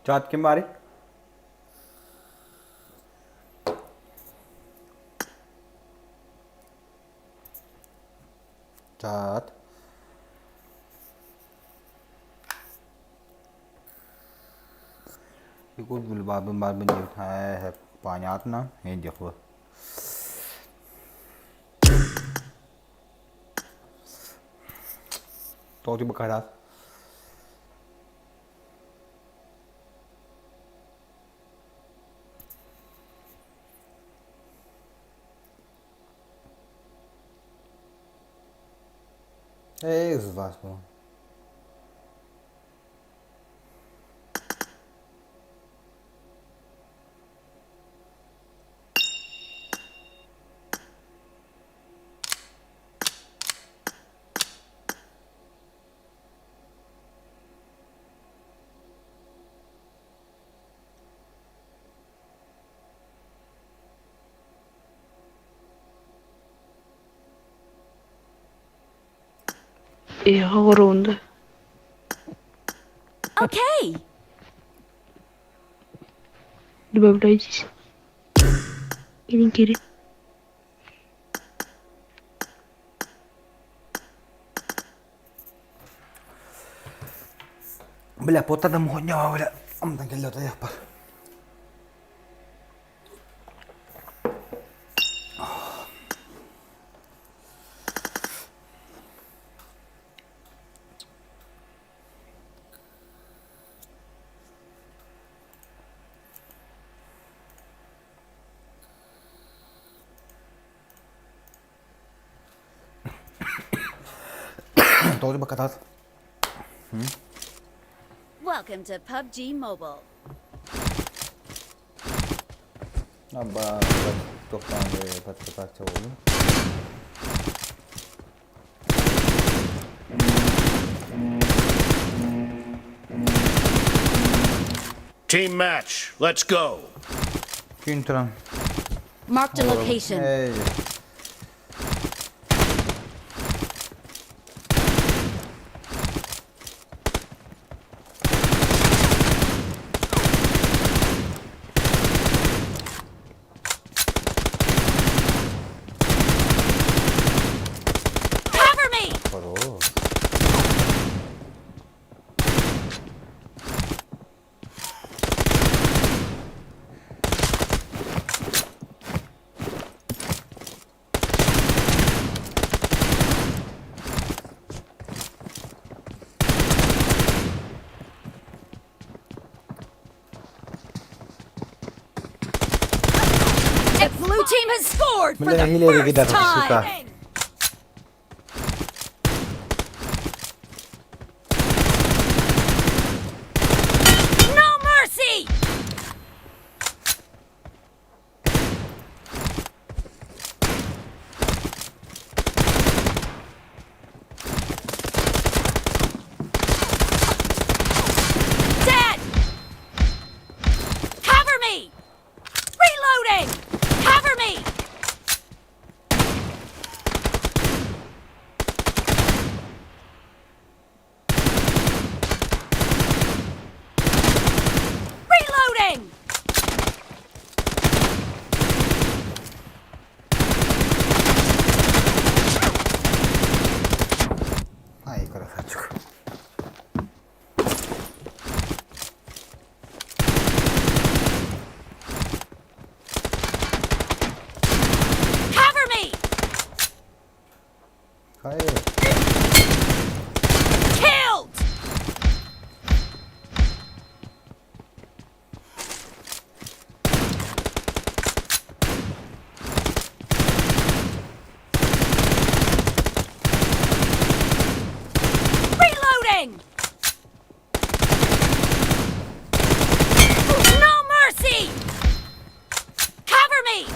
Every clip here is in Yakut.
Чат ким баарый? Чат. Егор баарбын баарбын диэбит ээ понятно диэх Тоҕо бакараат Эй, вас Эйиэхэ оҕуруунда Okay. Добавляйтесь. Кирин кири. Бля, потада муһунньаҕа бля, амтан кэллэ отайахпар. Тоже бакатат. Welcome to PUBG Mobile. Абба, тохтаан подписаться буоллум. Team match, let's go. Күн туран. Marked a location. Эй. Cover me! Хорош. The blue team has scored for Бля, the хилери first кидат, сука. time. No mercy! Dead! Cover me! Reloading! Cover me! Reloading! Ай, красавчик. Cover me! Хай. Killed! Reloading! No mercy! Cover me!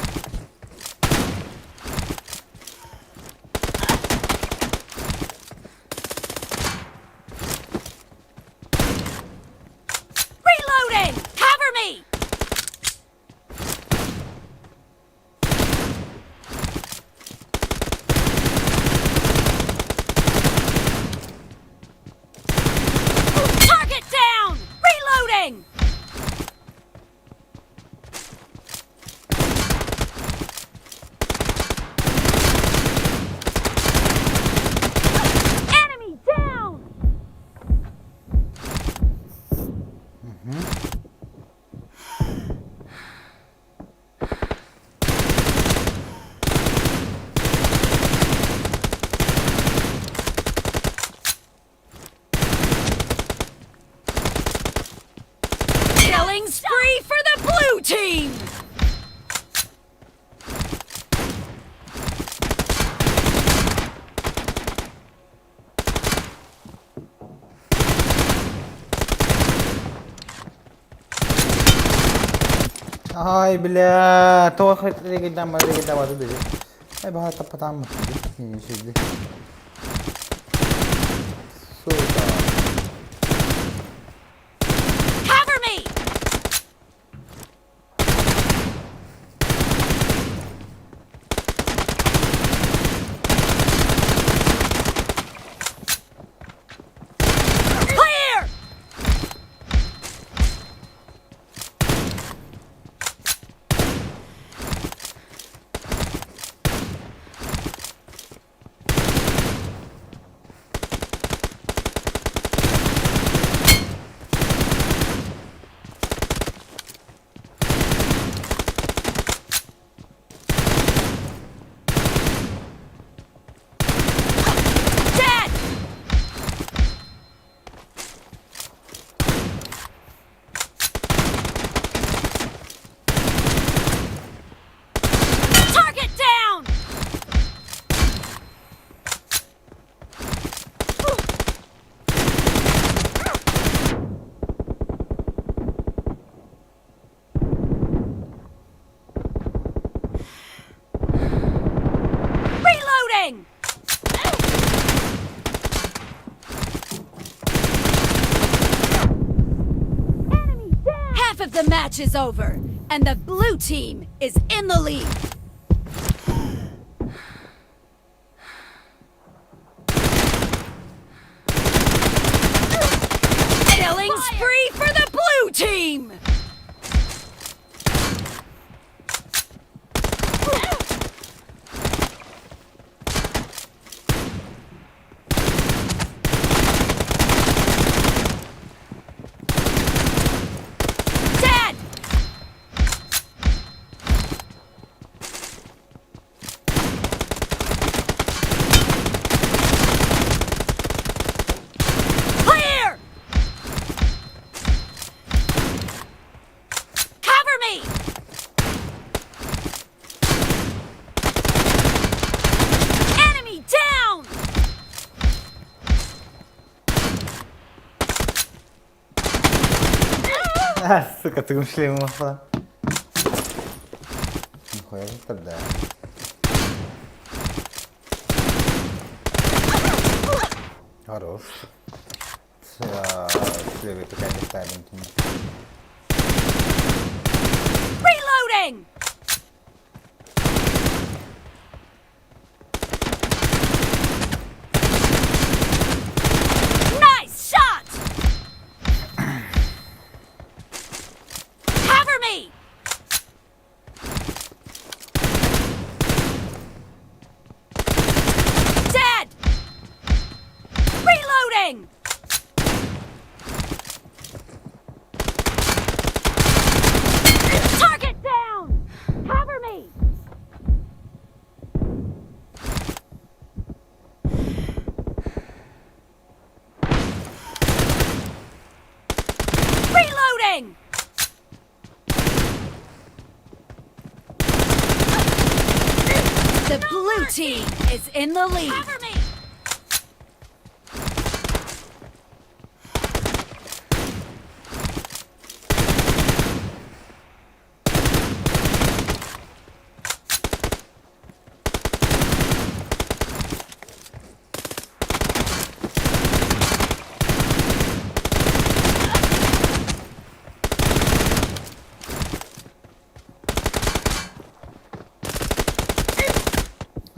Ай, бля, тоҕо регеннамматы даже. Ай, баха таппатааммыт. Сиди. Сука. Cover me! Clear! Dead! Target down! Reloading! Half of the match is over, and the blue team is in the lead. Killing spree for the blue team! Dead! Clear! Cover me! Enemy down! А, сука, ты шлем ушла. Нихуя же тогда. Хорош. С, с левой какая-то старенький. Reloading! Nice shot! Cover me! Dead! Reloading! Target down! Cover me! Reloading! The blue team is in the lead. Cover me!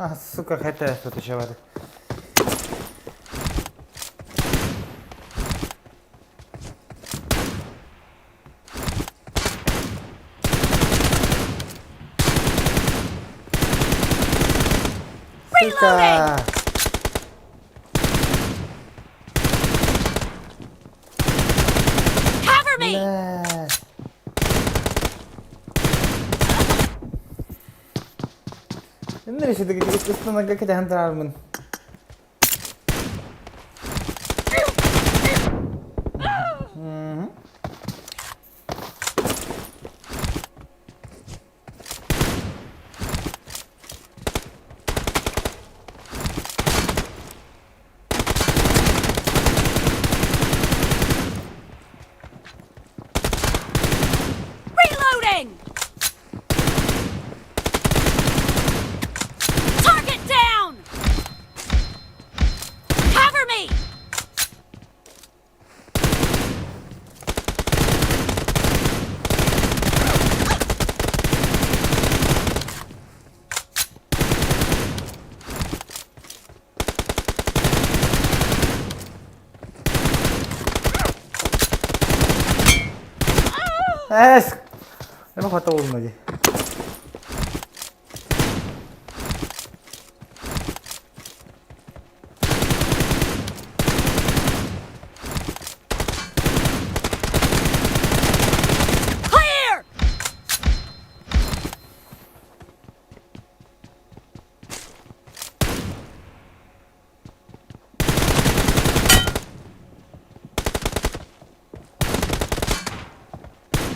А, сука, хотя тут еще в этот. Сука! Cover me! Бля. Эннер кэтэһэн турарбын. Reloading! Эс! Эбэ хата олунна дии. Clear!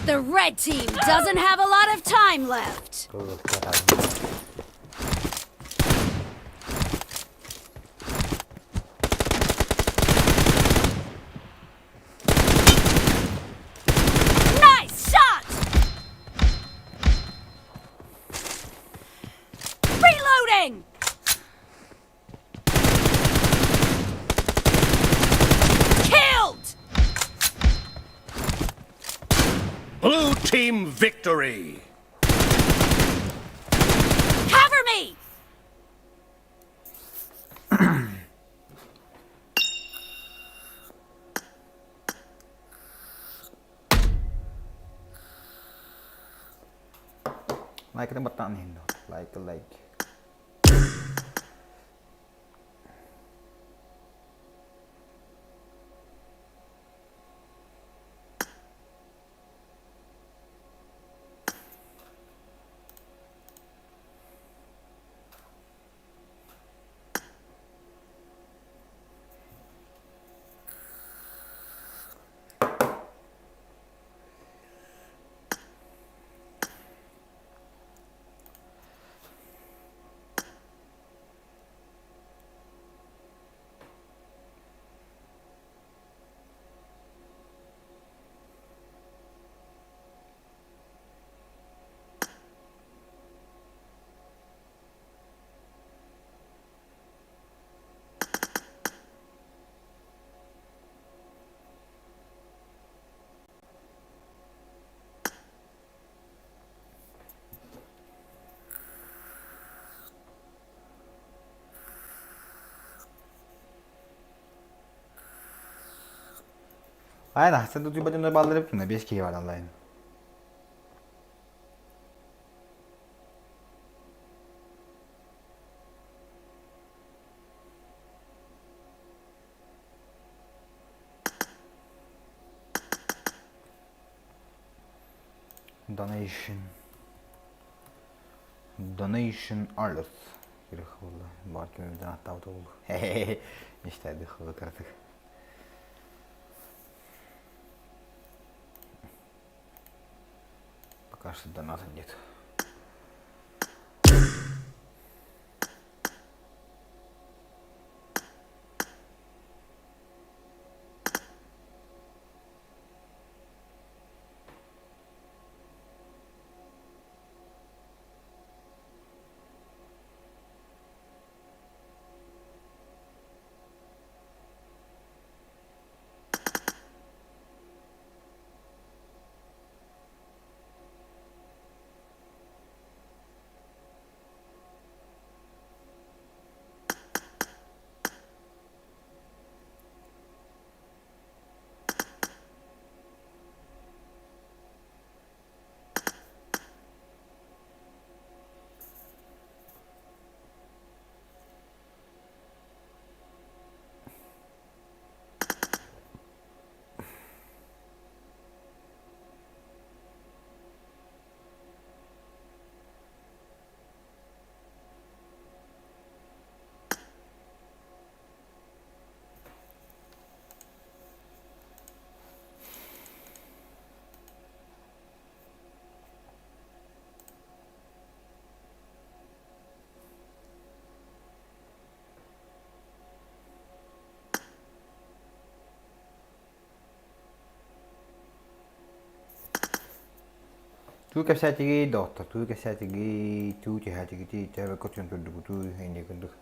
The red team doesn't have a lot of time left. Nice shot! Reloading! Killed! Blue team victory. Cover me! Лайкны баттаан иһин лайк лайк. Aynen sen de duymadığın balları bütün de 5 kişi var Allah'ın. Donation. Donation alert. Барки Мечтаю. Пока что доната нет. Туу кэпсээтигий доҕоттор, туу кэпсээтигий, туу түһээтигитий, төбөккө түһэн турдугутуй, инньэ курдук.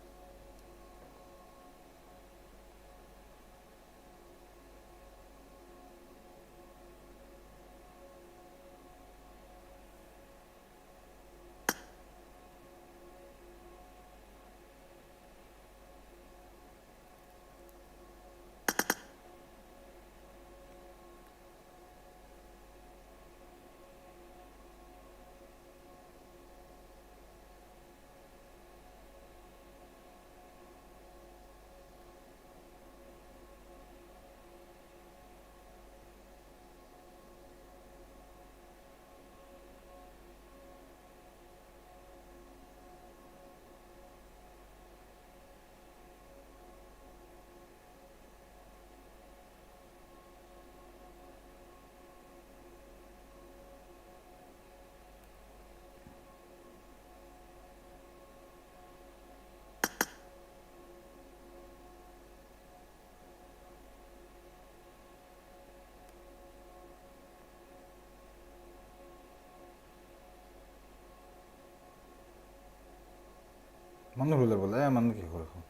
Маннык уруһуйлар буолла ээ маннык киһи көрүөххүн.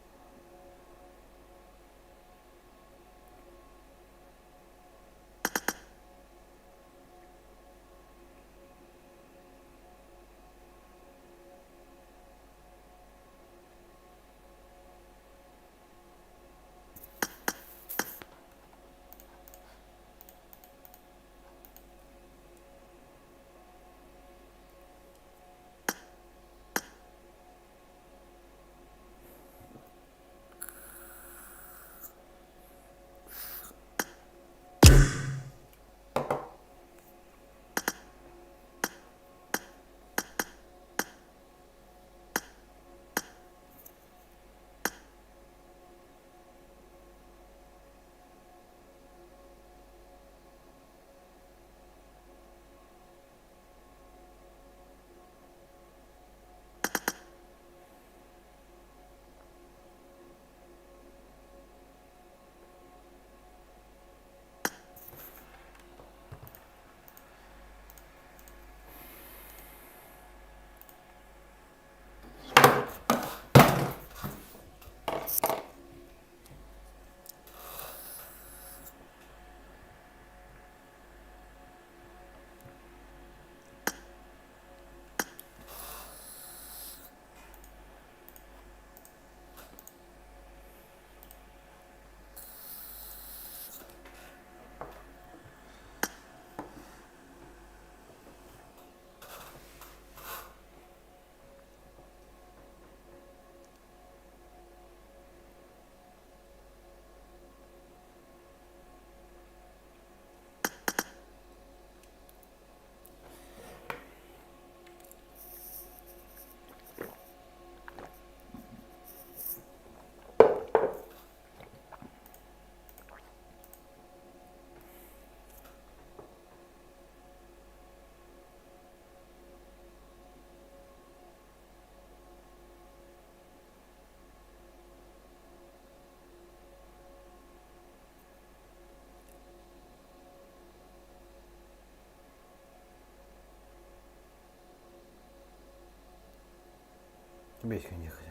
Бэйскин диэххэ.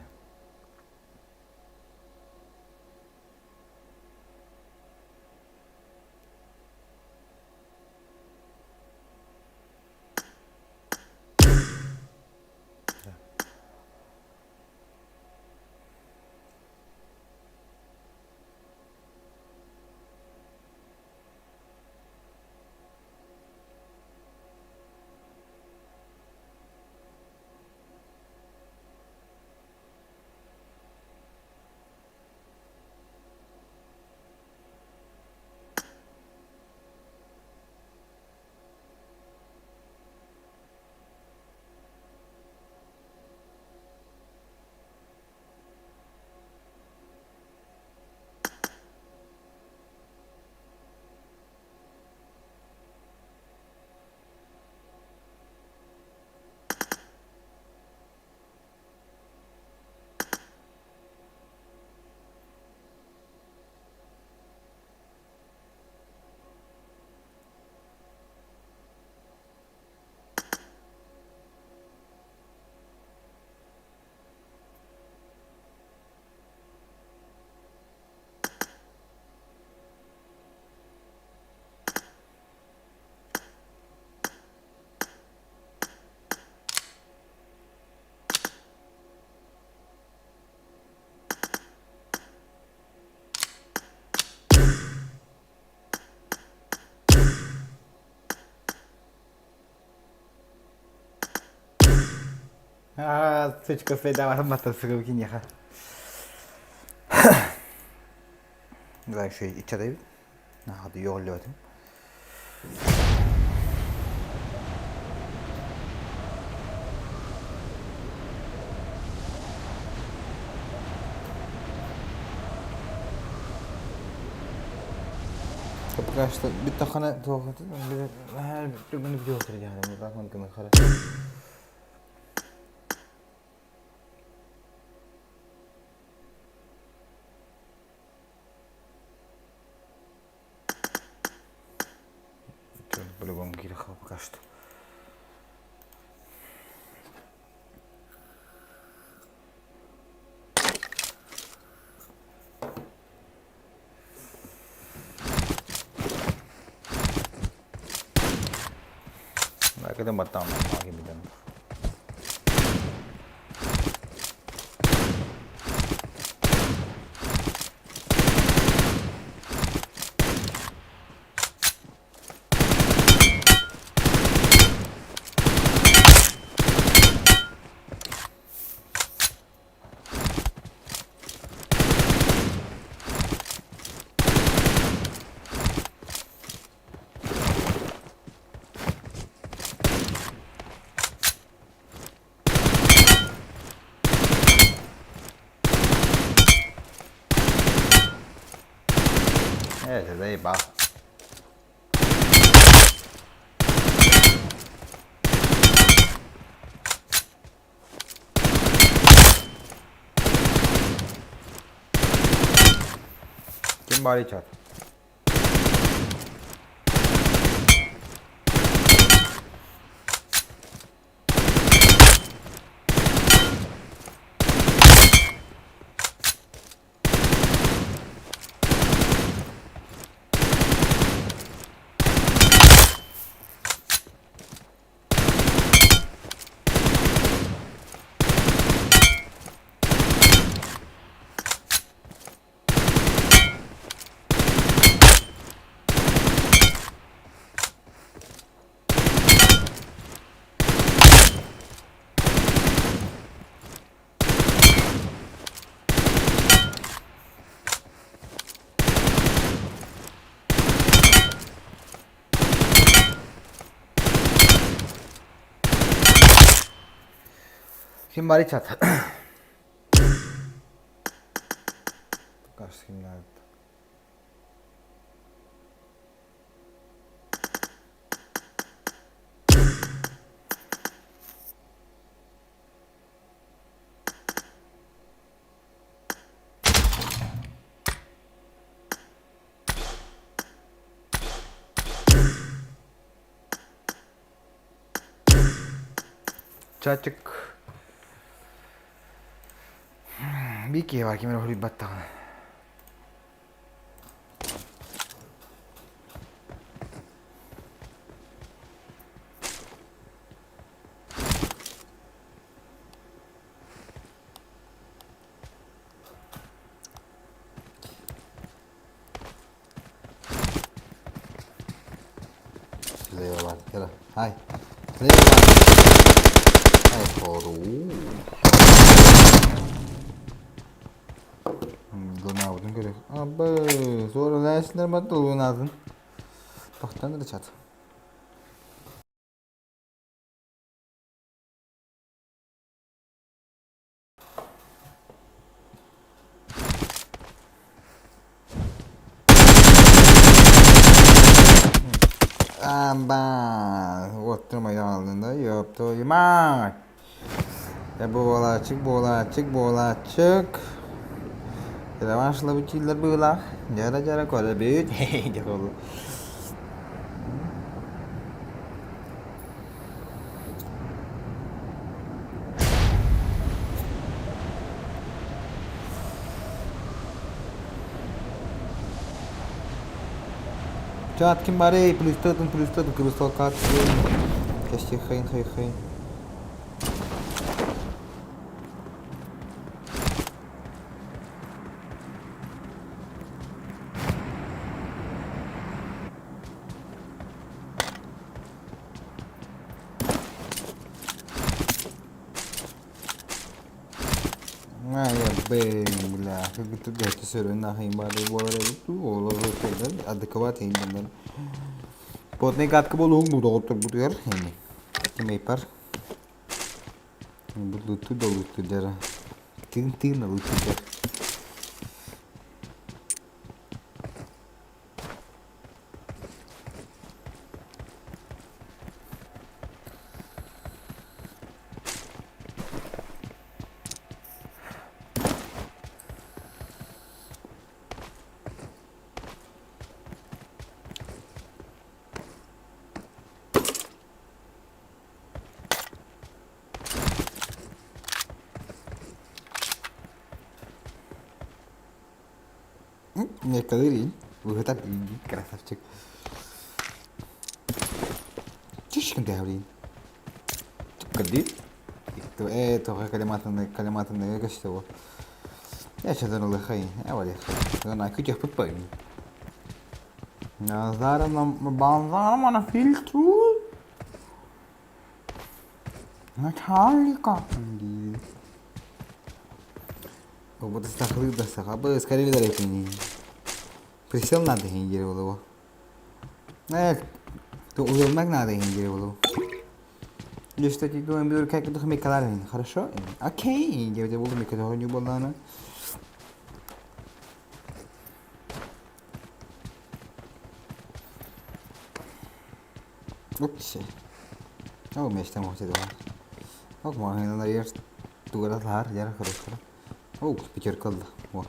Аа, сучка следовала мотоцикл киниэхэ. Дальше иччатай Наһаа йоҕуллубатым. Пока что бүттаххана По-любому киирэх пока что. Кытын баттаҕым кимитэн. Это заебал. Ким баарый чат? Ким баарый чат? Кажется, ким Чачык. Биир киһи баар ким эрэ хоруйбаттаҕына. Hai. Hai хооруу. Лунаабытын көрө. Абы, суора лээсинер матта лунаатын. Тохтон да чат. Амба, оттурмай алдында, ёп твою мать. Я буолаачык, буолаачык, буолаачык. Реваншлабыт дииллэр быылаах. Дьара-дьара көрөбүт. Дьэ буолла. Чат ким барый, плюстатын, плюстатын, кристалл карт. Кэсти хейн, хей, хейн. Бля, адекват Потный катка болуһуҥ бу доҕотторбутугар кимейпар бу лутту да лутту дьара тыын тыын лутту дьар Некоторые выготовили красавчик. Чишкин говорит. Көрдүү? Ээ, тоҕо калиматынныга көстө бу. Ээ, чөтөн ылыахай, ээ, барыахай. Ына күтүөхпүт бай. Назаром на фильтру. Начальника. Вот сахалыы да сахабы, скорее видали Присел надо иһин буолуо. Э, уйулмак надо иһин буолуо. Хорошо? Окей, диэбитэ буоллум икки тоҕонньу буоллаҕына. Упси. Ол миэстэ муохтедуга. Ол маҕаһыыналарыгар тугу эрэ таһаар дьара көрүөхтэрэ. Ол пятерка ылла. Во.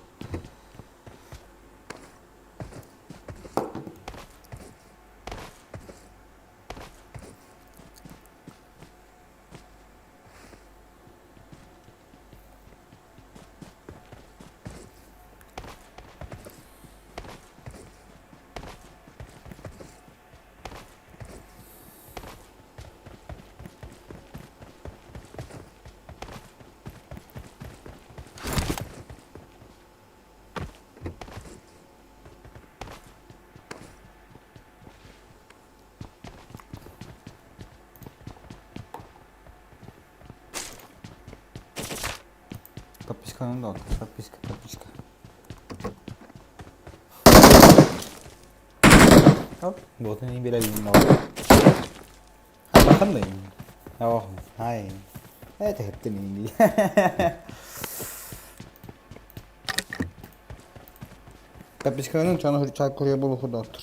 Подписканы да подписка, подписка. Вот они билэллин Ханна Оо, хай. Это хэптэн Подписканы чаны чай курьер болу доктор.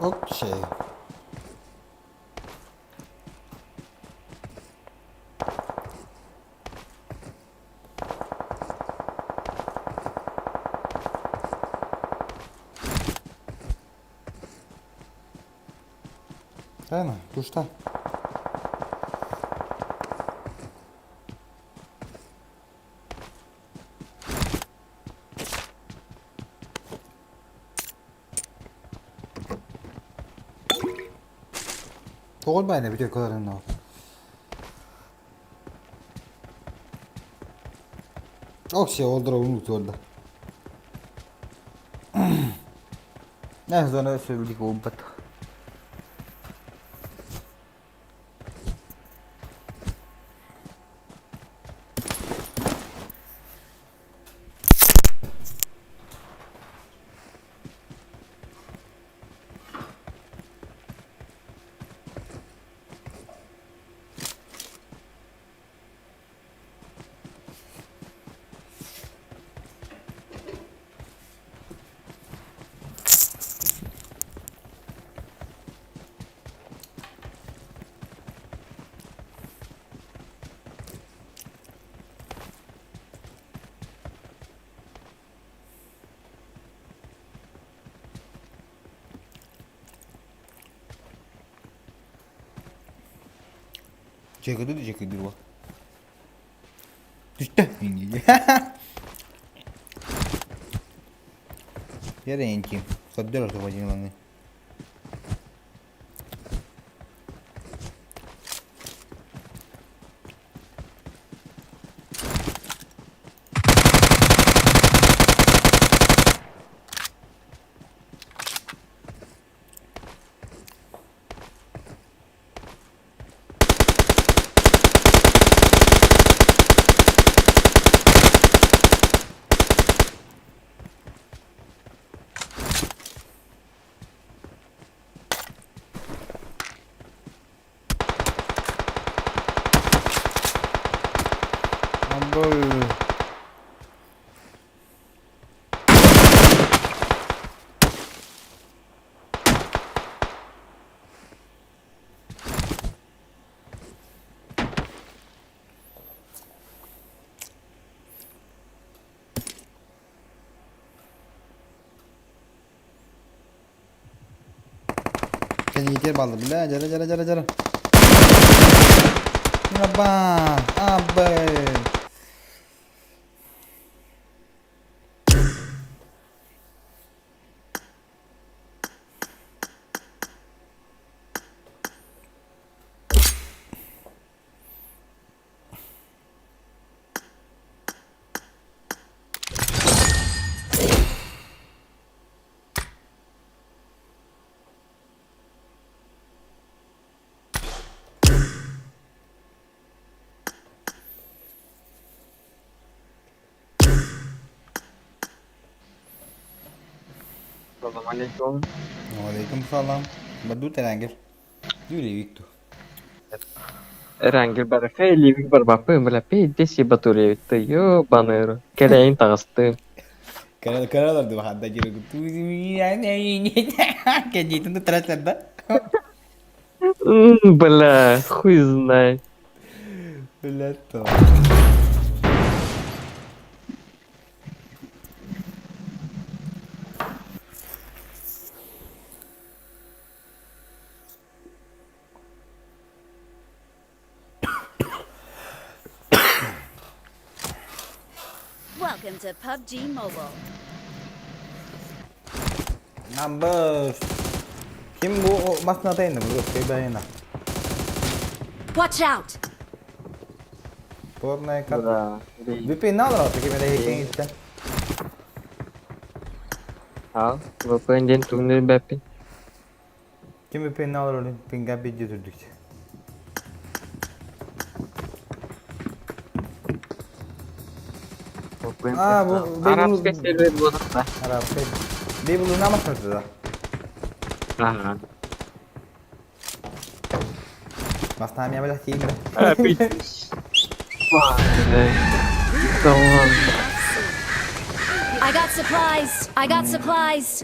Окей. Правильно? Тушта. Тоҕо баайна бүтүркаларын Окси олдура унутуорда. Э, зона өссө буолбат. Чекиди чекиди буол. Түстэ. Яреньки. Саддыр ортоҕо Абы. Кэннигитигэр бааллар бля дьара дьара дьара дьара. Аба, абы. Салам алейкум. Алейкум салам. Баду терангер. Юрий Виктор. Эрангер барахай ливик барбапы млапи деси батуревитты ё-баныру. Кэлэйин таҕыстым. Каралар да хадда жиры Кәдейтін траслар да. Бля, хуй знает. Бля, то. Welcome to PUBG Mobile. Number. Kim bu? O masna atayın da bu. Dur, Watch out! Порная карта. Да. VPN алар аты кеме дәһе кеңиттен. Ал, VPN диэн тугун билбэппин. Ким VPN алар олин? Пинга видео түрдүк. VPN А, бу- Арабская сервер буолла. Араб. Бейбл намас да. Ага. Масна мя бля тиин. Tamam. I got supplies! I got supplies!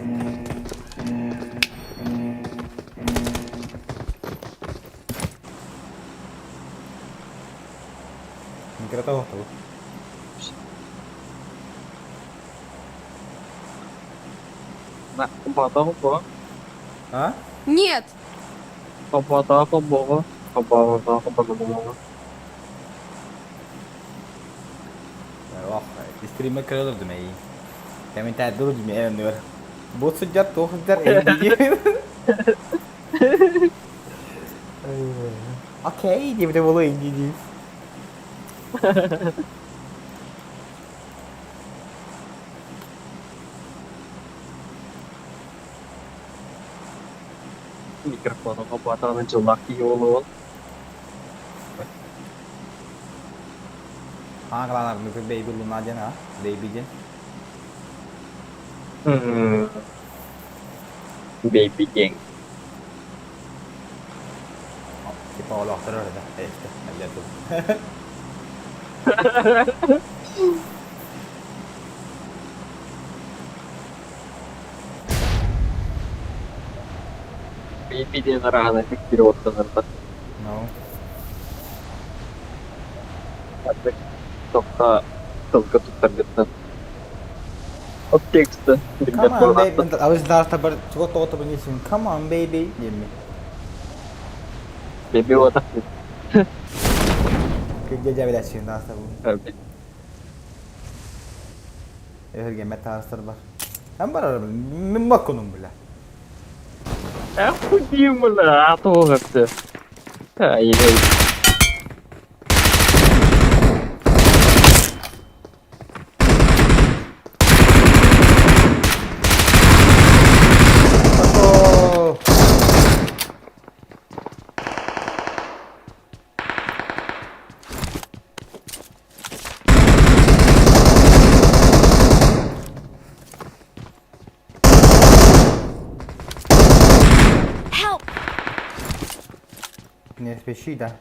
Микрото готово. Батах бо. А? Нет! Батах бо. Батах бо. Стриме кырылыр дымей. Кәмин тәддір дымей әмді. Бу сыджар тоқ сыджар әйді. Окей, деп де болу инди дейм. Микрофону батағын жыллақ кие болуын. Аңғаланар мүмкін бейби луна ден, а? Бейби ден. Baby gang. Типа ол ақтырар да. Эшті, әлде тут. Baby диэн араана перевод канарда. No. Тоққа тылка туттаргыттан. От текста. Come on baby. Абыз дарта бір чого тоғыты бір несін. Come on baby. Деймін. Baby отақ. Күнде жабиләшін дарта бұл. Өһөргө метарыстар бар. Hem бар арабын. Мен бак конум бля. Охуем, бля, атоғыпты. Ай, ай. Ото. Help! Не спеши, да.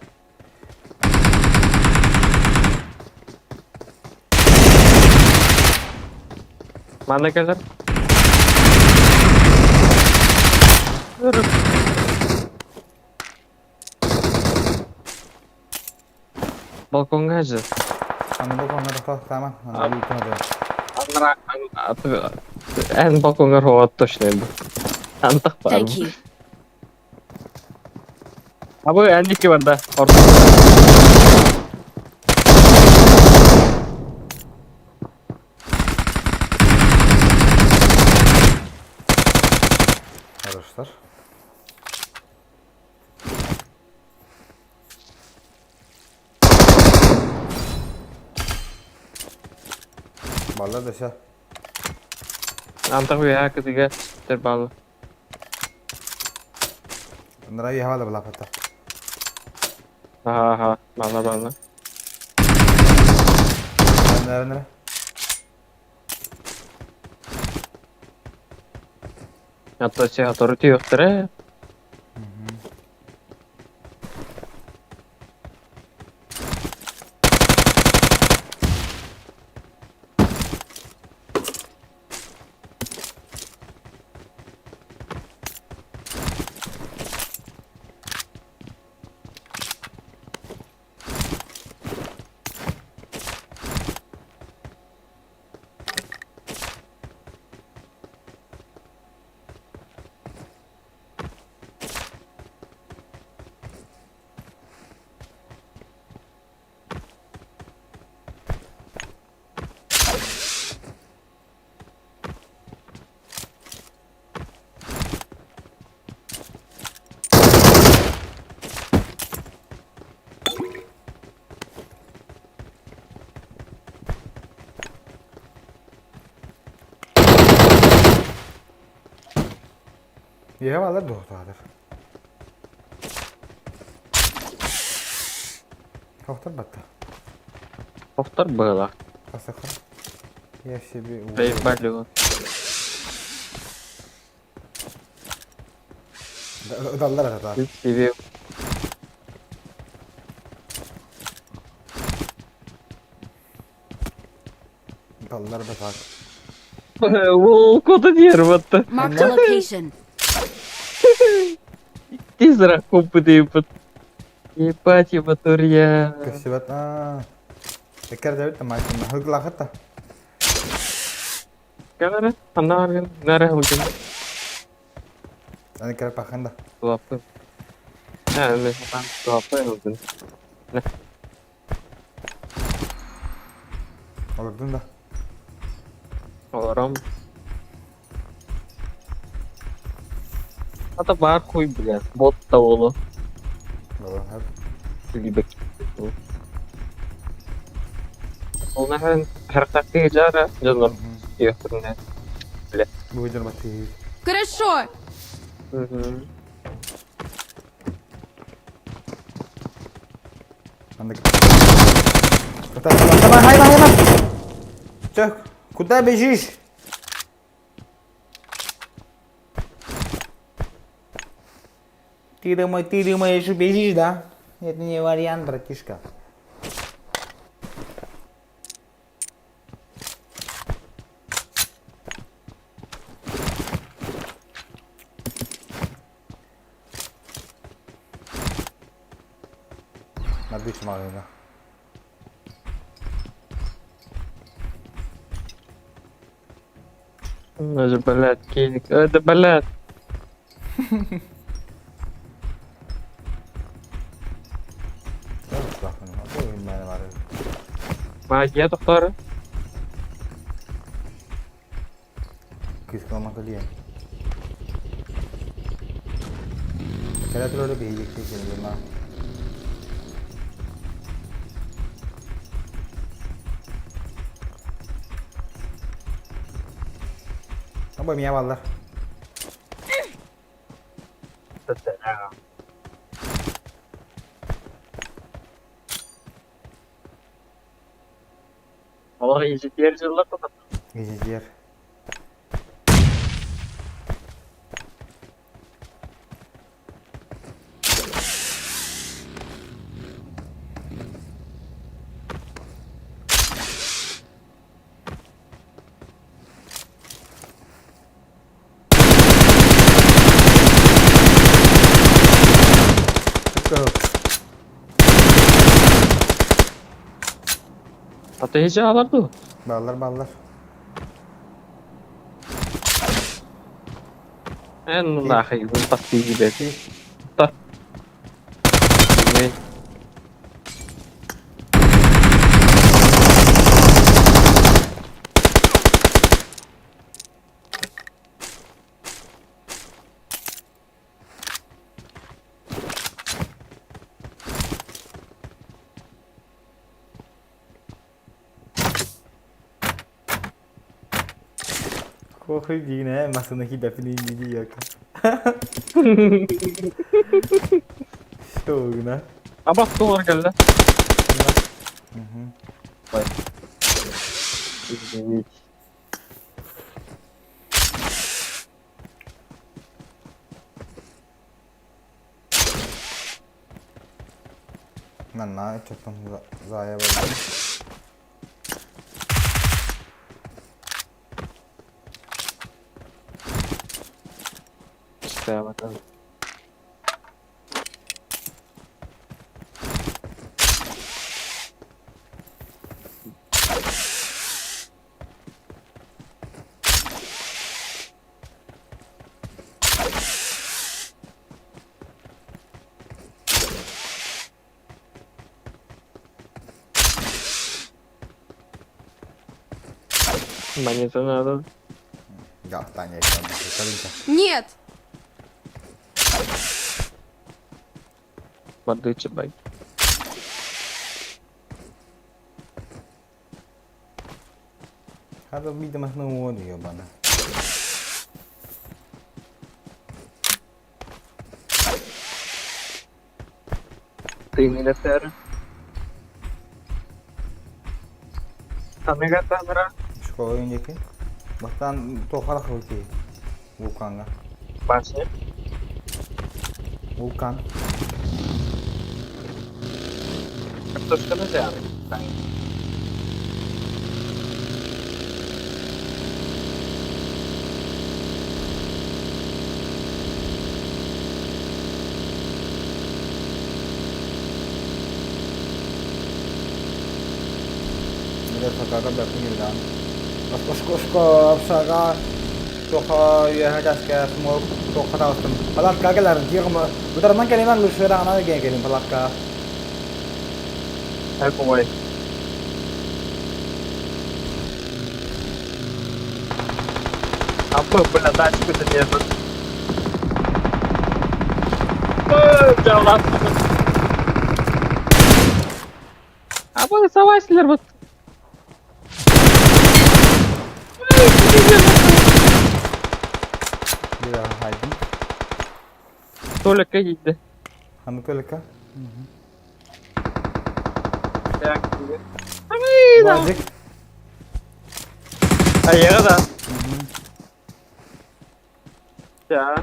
Манна кэлэр. Балкоҥҥа же. Аны балкоҥҥа тохтоо, тааман. Аны Анара эн балкоҥҥар хоҕот точно бу. Антах баар. Thank you. Абы эн икки барда. Хороштар. Балла да ся. Антах үөһээ кытыга сүттэр баалла. Нравится хавала балапата. Аха, аха, баалла баалла. Нара нара. Hatta şey authority yoktur he. Иһэ баалар дуохтаатар. Хохтор батта. Хохтор быһыылаах. Хасаха. Я себе Заебали его. Ыталлар атата. Себе Ыталлар да так. Ол кода диэр батта. Marked a location. Тизера купы Ебать, ебатурья. Көстүбэт. Аа. Эккэр дэбит тамайсынна. Хылгылаахыт Кэлэрэ, ханна баргын, нара хылгын. Аны кэрэ паханда. Тулаппын. Ә, мен сатан тулаппын хылгын. Олордун да. Олором. Ата баар хуй, блядь. Бот да олу. Олорон Либо. Ол нахан характакты жара дьоннор иөхтөрүнэ. Бу дьон баттыы. Хорошо. Анда. Давай, хайма, хайма. Чё, куда бежишь? Ты думаешь, ты думаешь, бежишь, да? Это не вариант, братишка. Надышь маленько. Даже, блядь, кинь. Это, блядь. Магия тохтор. Кыскалама кэлиэн. Кэлэ турары биһиги кэллима. Абы мия баллар. Олар ежетер жыллар тоқат. Ежетер. Ateşi алар дуу? Бааллар, бааллар. Эн нахуй, поспи бэт. Та. Corridinho, né? Maçã aqui da fininha. Show, né? Абас доллар кэллэ. Извините. Манна чоттон заая барбын. Мне это надо. Да, Таня, я Нет! Бардычы бай. Хада видимо на воду ебана. Ты милитер. Тамега тамера. Школа индики. Бастан тохара хойти. Вулканга. Башня. Вулкан. Картошка на зяны. Общага тоха үөһэ смог тоха таҕыстым. Палатка кэлэрин тиэҕим бутарынан кэлимэн лучшыраҕына кэлин кэлин палатка. Какой? А бы, бля, тачку-то держит. А вы совасилер вот. Бira хайдым. Толик иди. Ханы только. Так. Базик. А я да. Да.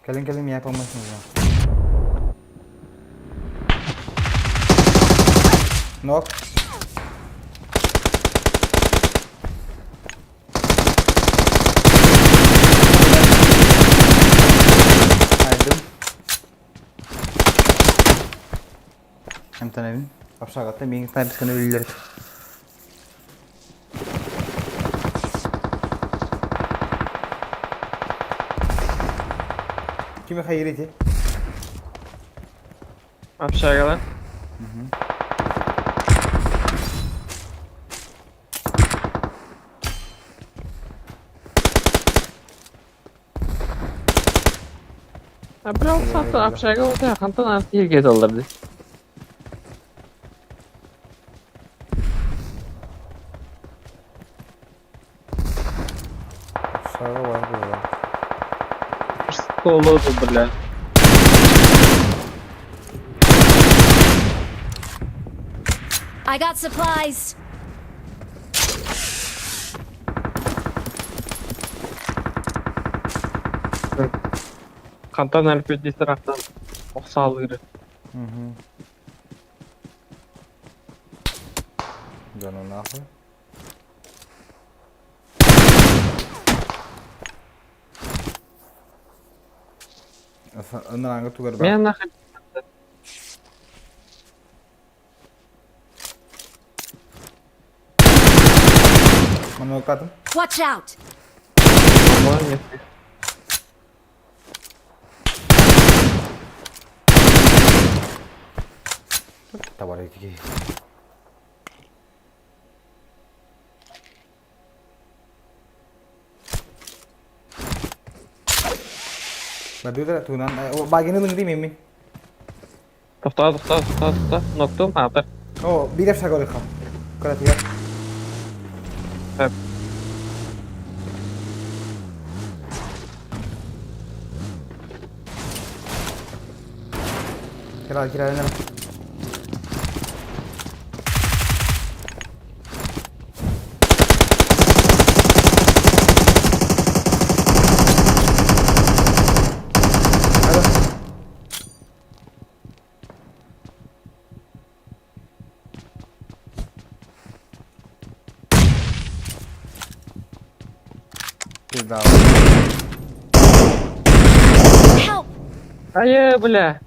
Кэлин кэлин я помочь нужно. Нок. Хайдым. Эмтанабин. Апшагатта миң снайперсканы өлүлөр. Кими хайрити? Общага, да? А бля, саты общага вот я хантан артиге долларды. Шага бар була. Что лозу, бля. I got supplies. Хантан әлпетте тарaftan оқсалыры. Угу. Да ну нахуй. Ыныраңы тугар бар. Мен нахуй. Мануоккатым. Watch out! Табар ити. Бадыра туунан багины лыҥри мимин. Тохтоо, тохтоо, тохтоо, тохтоо. Ноктум аатар. О, биир шагорыха. Кыратыгар. Сөп. Кира, кира, кира. Пизда. Help! Айы, бля.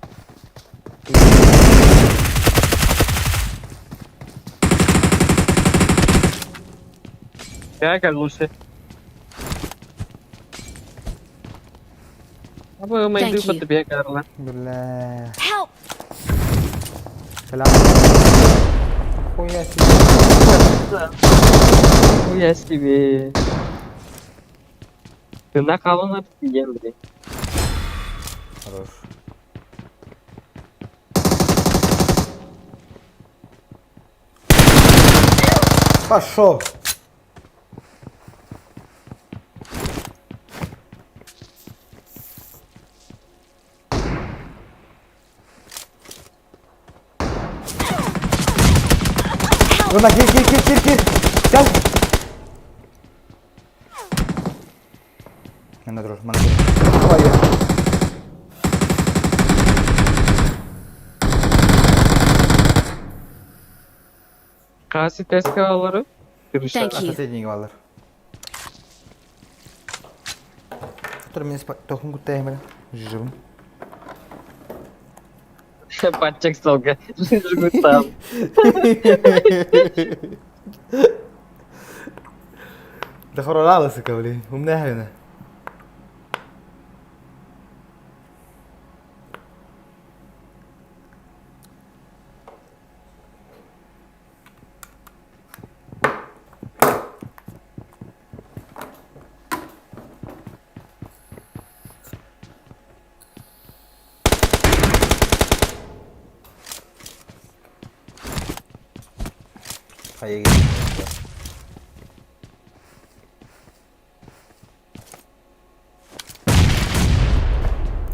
Gel gel Lucy. Абы Thank майды you. бат бия карла. Бля. Help! Салам. Хуя себе. Хуя себе. Ты на колонна ем, блин. Хорош. Пошел. Вона, кир, кир, кир, кир, кир. Кел. Мана друж, мана друж. Давай я. Kasi tezgahları. Thank you. Соседний баллар. Который меня тохун кутая, бля. Живым. Патчик столга. Жгутам. Да хоролала сука, блин. Умная хрена. Хайа.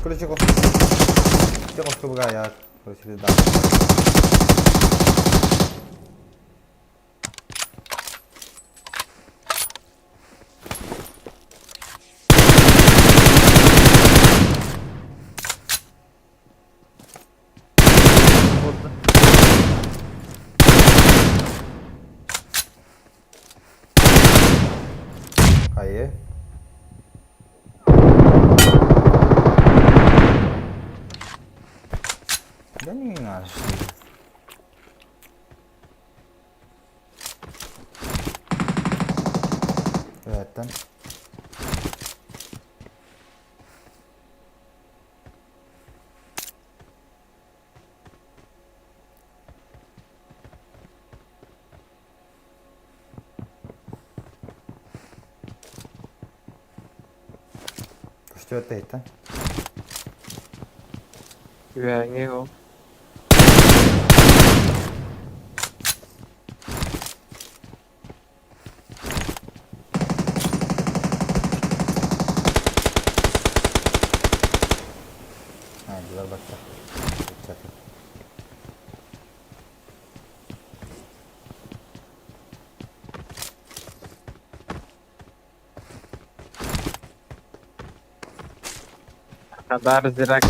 Короче, я короче, да. Хайа. Да не надо. Это. Что это? Güvenli o. А, дела бакта. Kadar zirak.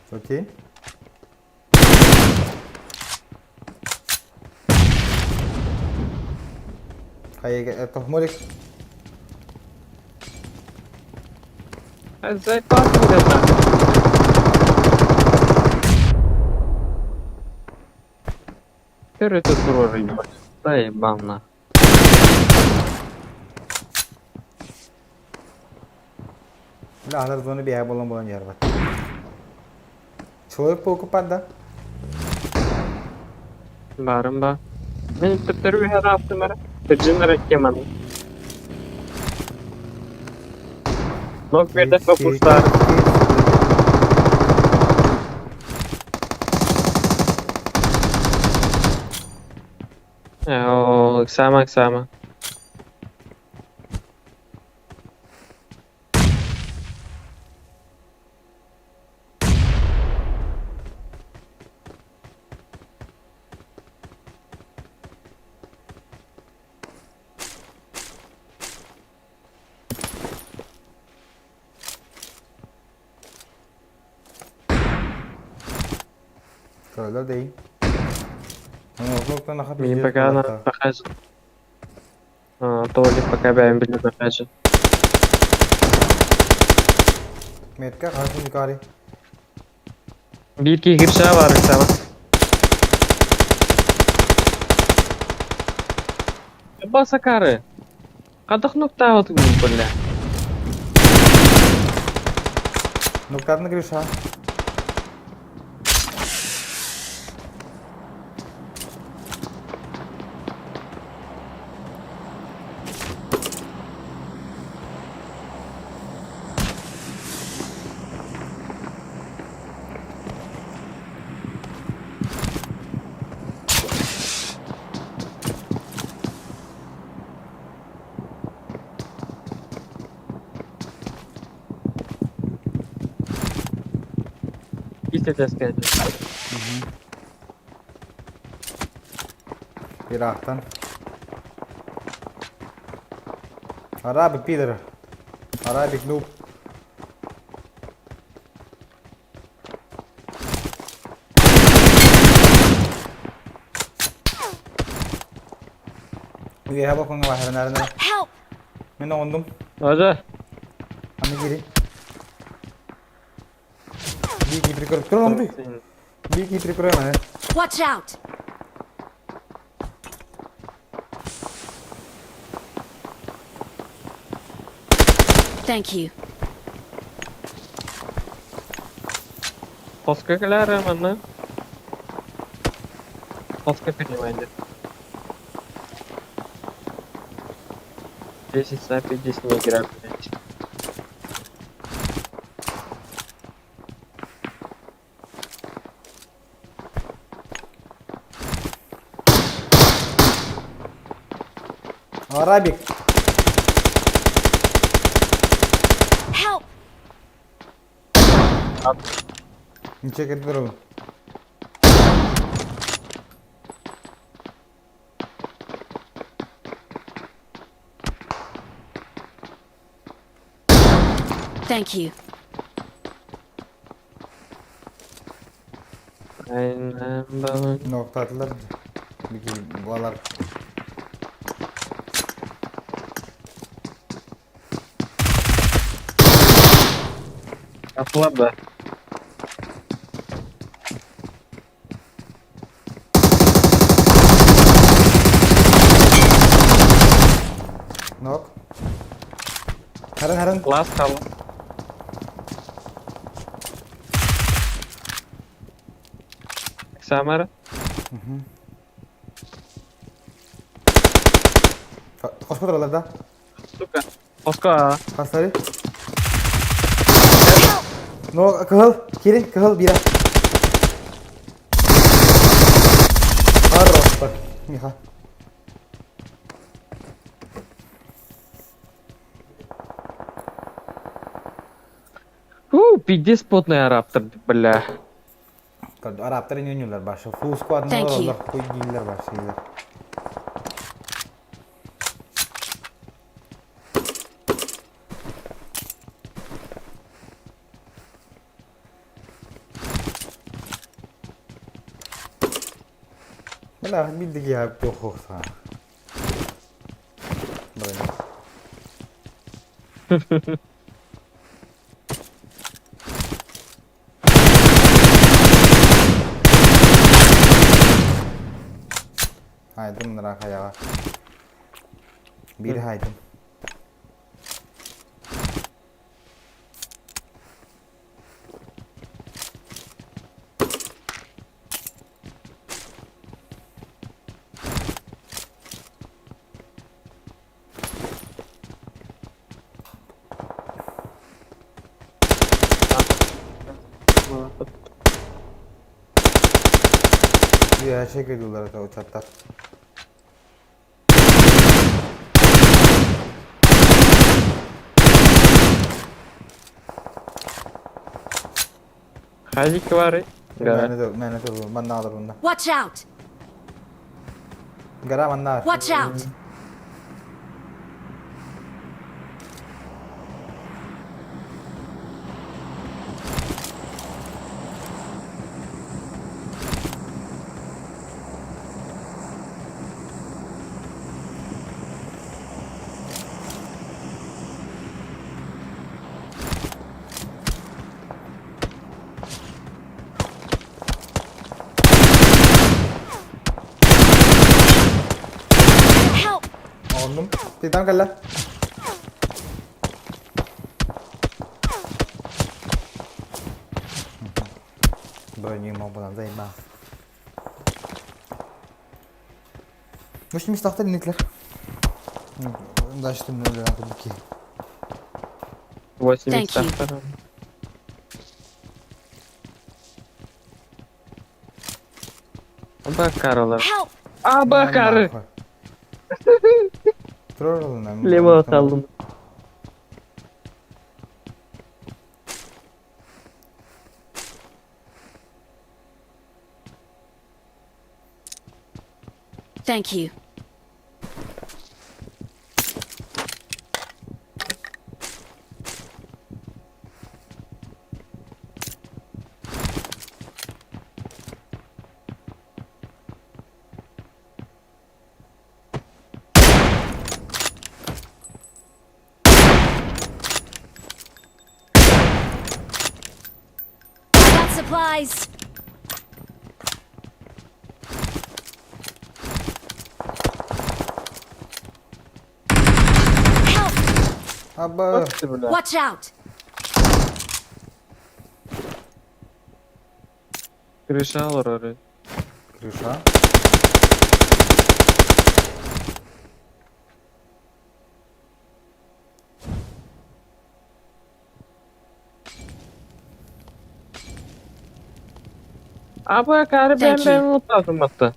Окей. Хайа, это молик. Зайпас где-то. Төрөтө туруоруйбат, тайбанна. Бля, зоны бэйэ буолан буолан дьарбат. Человек покупать, да? Баарым ба. Мин төптөрү үһэр аастым эрэ. Тырдьын эрэ кеманы. Нок биэрдэх боппустаар. Оо, ыксаама, ыксаама. Көрөлөр дей. Мин пока на похожу. Толи пока бэйэм билбэппэчи. Метка хасын юкари. Биир киһи кирсээ баар ыксаама. Басакары. Хадах нуктаабыт бля. Нуктарны Гриша. Ис этээскэ Ирактан. Арабик пидор. Арабик нуб. Үөһэ бокуҥҥа баһарынарына. Help! Мин оҕундум. Ожа. Аны кири. Бики прикрой. Турун Бики прикрой маны. Watch out! Thank you. Хоско кэлээр манна. Хоско принимайте. 10 на 50 не игра, блядь. Арабик. Help! Ничего кэлбэр Thank you. Ноктатылар. Бики балар. Атлаба. Нок. Харан харан. Класс хала. Самара. Хоско туралар да? Сука. Хоско. Хастары. Но кыһыл, кири, кыһыл бира. Хорош, Миха. У, пиздец потный араптор, бля. Араптар иньонюлар башы. Full squad Thank you. олар хуй дииллер башы. Бля, билдик я похохса. Броня. Айдым мына хайаҕа. Биир хайдым. Үөһэ кыдыллар ата учаттар. Хазик бары. Гара. Мээнэ тыл манна олорунна. Watch out! Гара манна. Watch out! Help! Оннум. Титан кэллэ. Броню буолан займа. Үш инниклер. Дальше ты мне 8 Thank you. местах. Бакарылар. Help! А, бакары! Лево қалдым. Thank you. I got supplies. Help! Аба. Watch out! Крыша олорор. Крыша. А бакары Thank бәм you. бәм лутадым атты.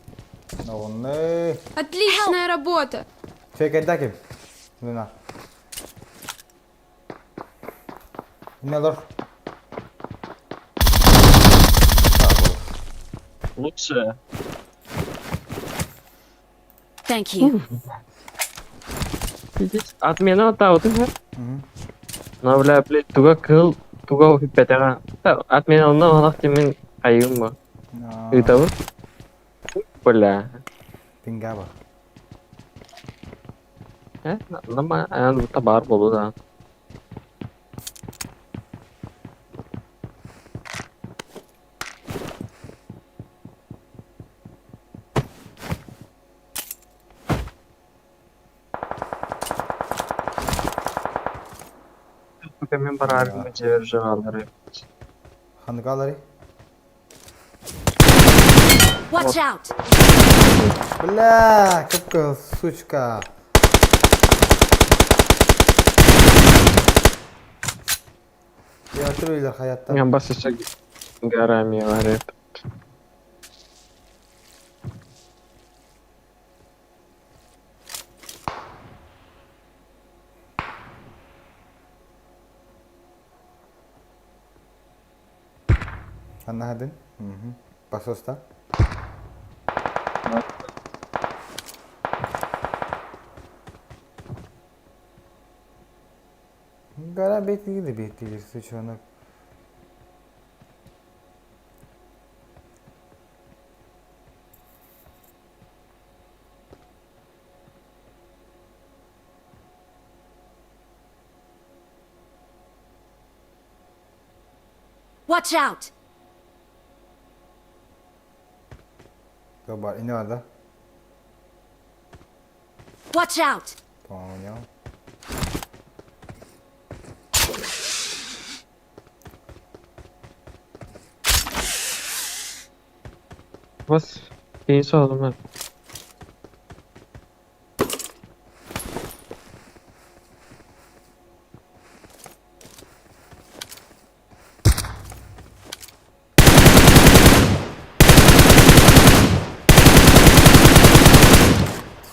Онны. Отличная работа! Чекайдаким. Луна. Не лор. Лучше. Thank you. Отмена атабытын ха. Но, бля, блядь, туга кыл, туга хиппетега. Отмена онна алах тимен айым ба. Ыйтабын. Бля. Пингаба. Э, нама аян бута бар болу да. Мен барарым жер жагалары. Хангалари. Watch out! Бля, какая сучка. Я өтүрүйлер хаятта. Мен басыша гарами бар. Ханна хадын. Басоста. Гара бетлиги бетлигир сучонок. Watch out! Бар, ине бар да. Watch out! Понял. Бас кини соһулума.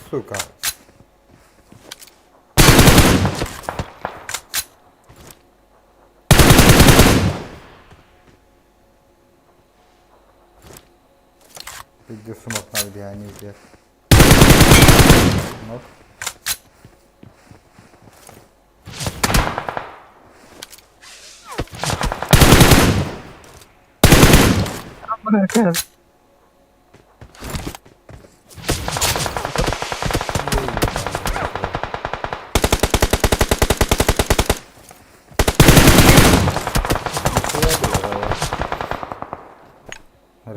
Сука. Пиздец, смог надо, где они где. Ног.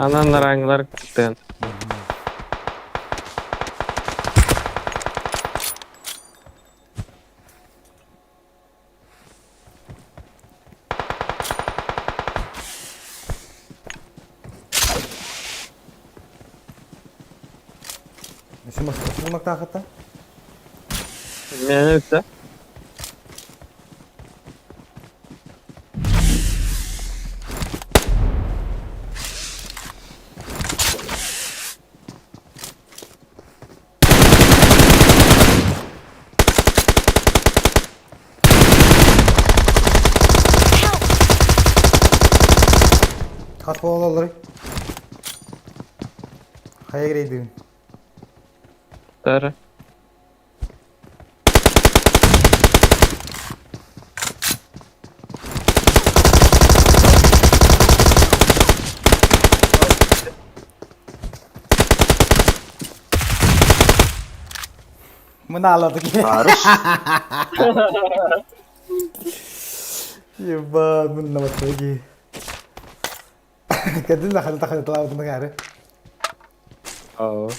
Анан нараңылар кыттыан. Сымактаахыта? Мээнэ бүттэ. Хас буолалларый? Хайа кирэйдигин? Тара. Мынаалады Ебать, мынна батыги. Кэдин да ханы таханы талаабытын каары. Оо.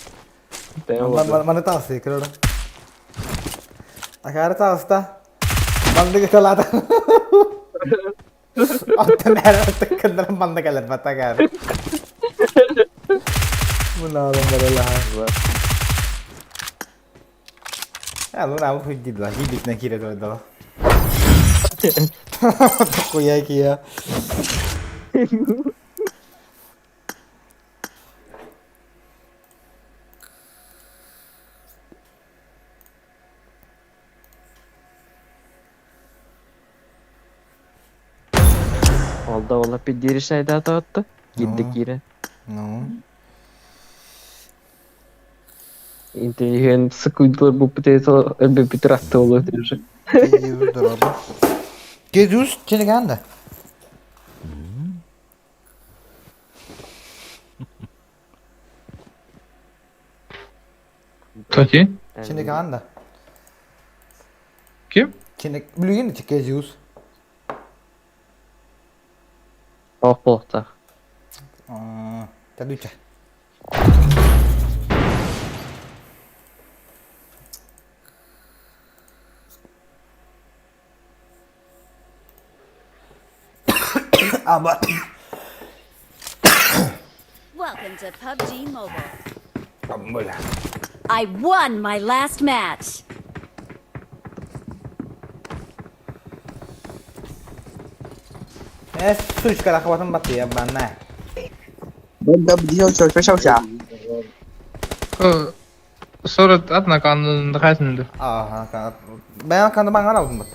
Маны таасы кырара. Акаары тааста. Манныгы талаата. Оттон эр кыннар манна кэлэр батагаары. Мынаалан баралаха. Allora, quindi la хибит на кире дала. Хуя кия. Олда ола пиддири шайда атты. Кирди кире. Ну. Интеллигент сыкуйдылар бу пытается өлбөпүт ратты болот уже. Гедюз дороба. Гедюз чинеганда. Кто ти? Чинеганда. Ким? Чинег билигин Гедюз. Ох болоктах. Тадуча. Аба. Welcome to PUBG Mobile. Бля. I won my last match. Э, сучка, рахватым баты, я банна. Сорот атна канды хайсынды. Ага, бәян канды маңа алдым бат.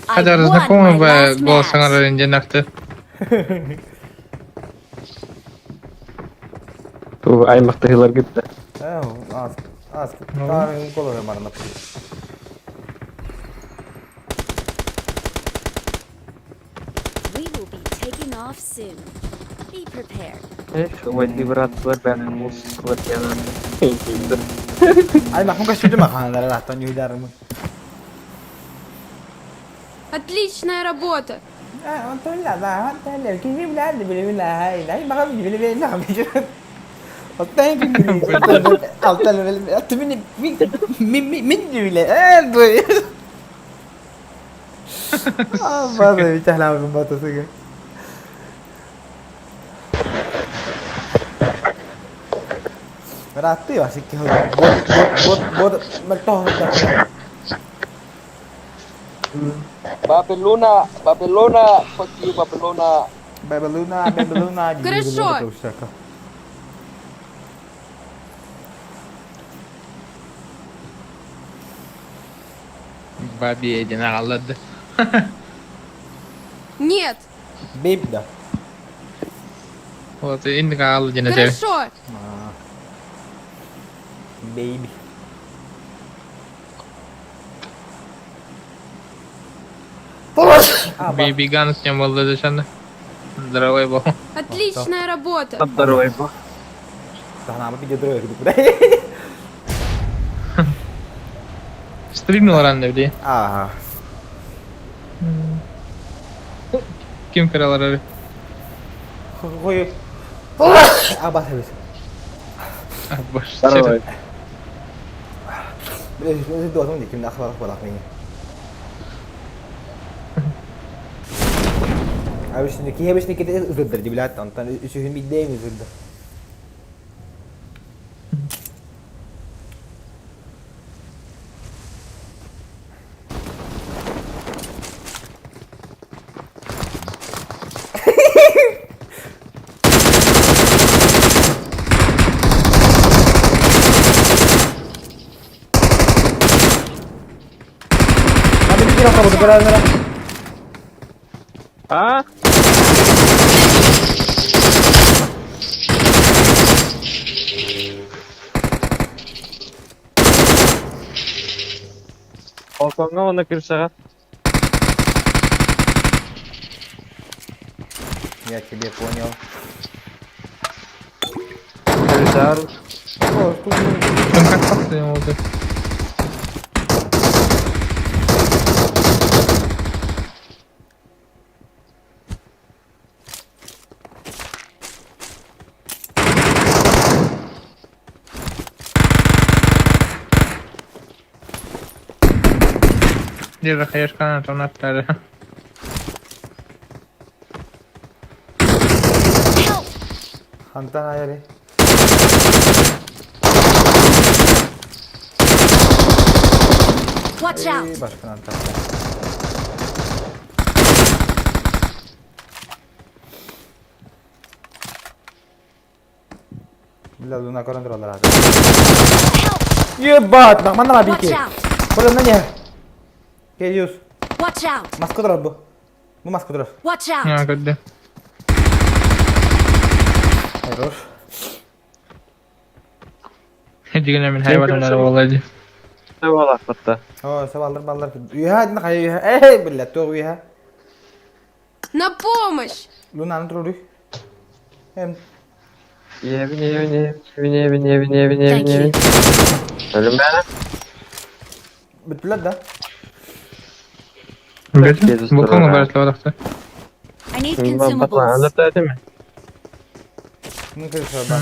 I Хотя won знакомый my бы last голос match. саңар денакты. Бу аймактагылар кетти. Э, аз, аз, тарын колор барна. We will be taking off soon. Be prepared. Эх, войди братылар бәрі мусор янады. Ай, махмун кашүдү махандар латтан юйдармын. Отличная работа! Антон ла, Антон ла, кими билән биле билә, хай, най мага биле биле на биле. Babylona, Babylona, fuck you, Babylona. Babylona, Babylona. Хорошо. Бабе диэн аҕалларды. Нет! Бейб да. Вот инник аҕалла диэн этэр. Хорошо! Бейби. Baby Guns диэн буолла дешанна. Здоровый был. Отличная работа! Здоровый был. Сахнаабы видео Стримил рано били. Ага. Ким кыралар Хой. Аба сервис. Здоровый. Ким ахвар ахвар ахвар. Абишни ки абишни ки ызырдыр дибилат онтон үсүһүн бидейм ызырды. А? Балконга оны крышаға. Я тебе понял. Крышар. Там как пахнет oldu. Деді қаяшқана тонаттары. Help! Хантан айары. Watch out! Башканан Бля, луна көрөн тураллар аата. Help! Ебать, манна Watch бики. out! Көрөн не? Келиус. Watch out! Маска турар бу. Бу маска турар. Watch out! А, көрді. Хорош. Дегенмен мен хайвандар болады. Болар бітті. О, сабалдар балдар. Үйә, дин кая үйә. Эй, бля, тоқ үйә. На помощь! Лунаны турар. Эм, Ебін, ебін, ебін, ебін, ебін, ебін, ебін, Thank you. ебін. Өлім бәрі. бүттүлөр да. Балконға барып барықты. I need Батлан, consumables. өліп та ме? Мин крыша бар.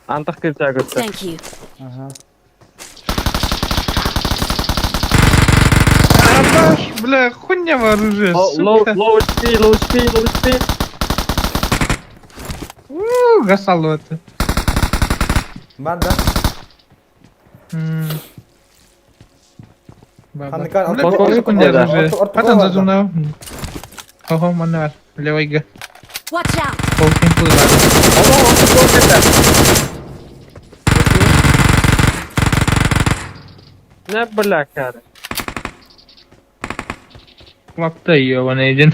Антық крыша көтті. Thank you. Ага. Абаш, бля, хуйня оружие, Лоу, сука. лоу HP, лоу HP, лоу HP. У, Гасал это. Бар да. Ханыкар, Бля, орту- хуйня орту- оружие. орту- орту- Потом орту- зазумнал. Ого, манна бар. Левый г. Watch out! Полкин бар. Не бля, кәрі. Лапта ебаный един.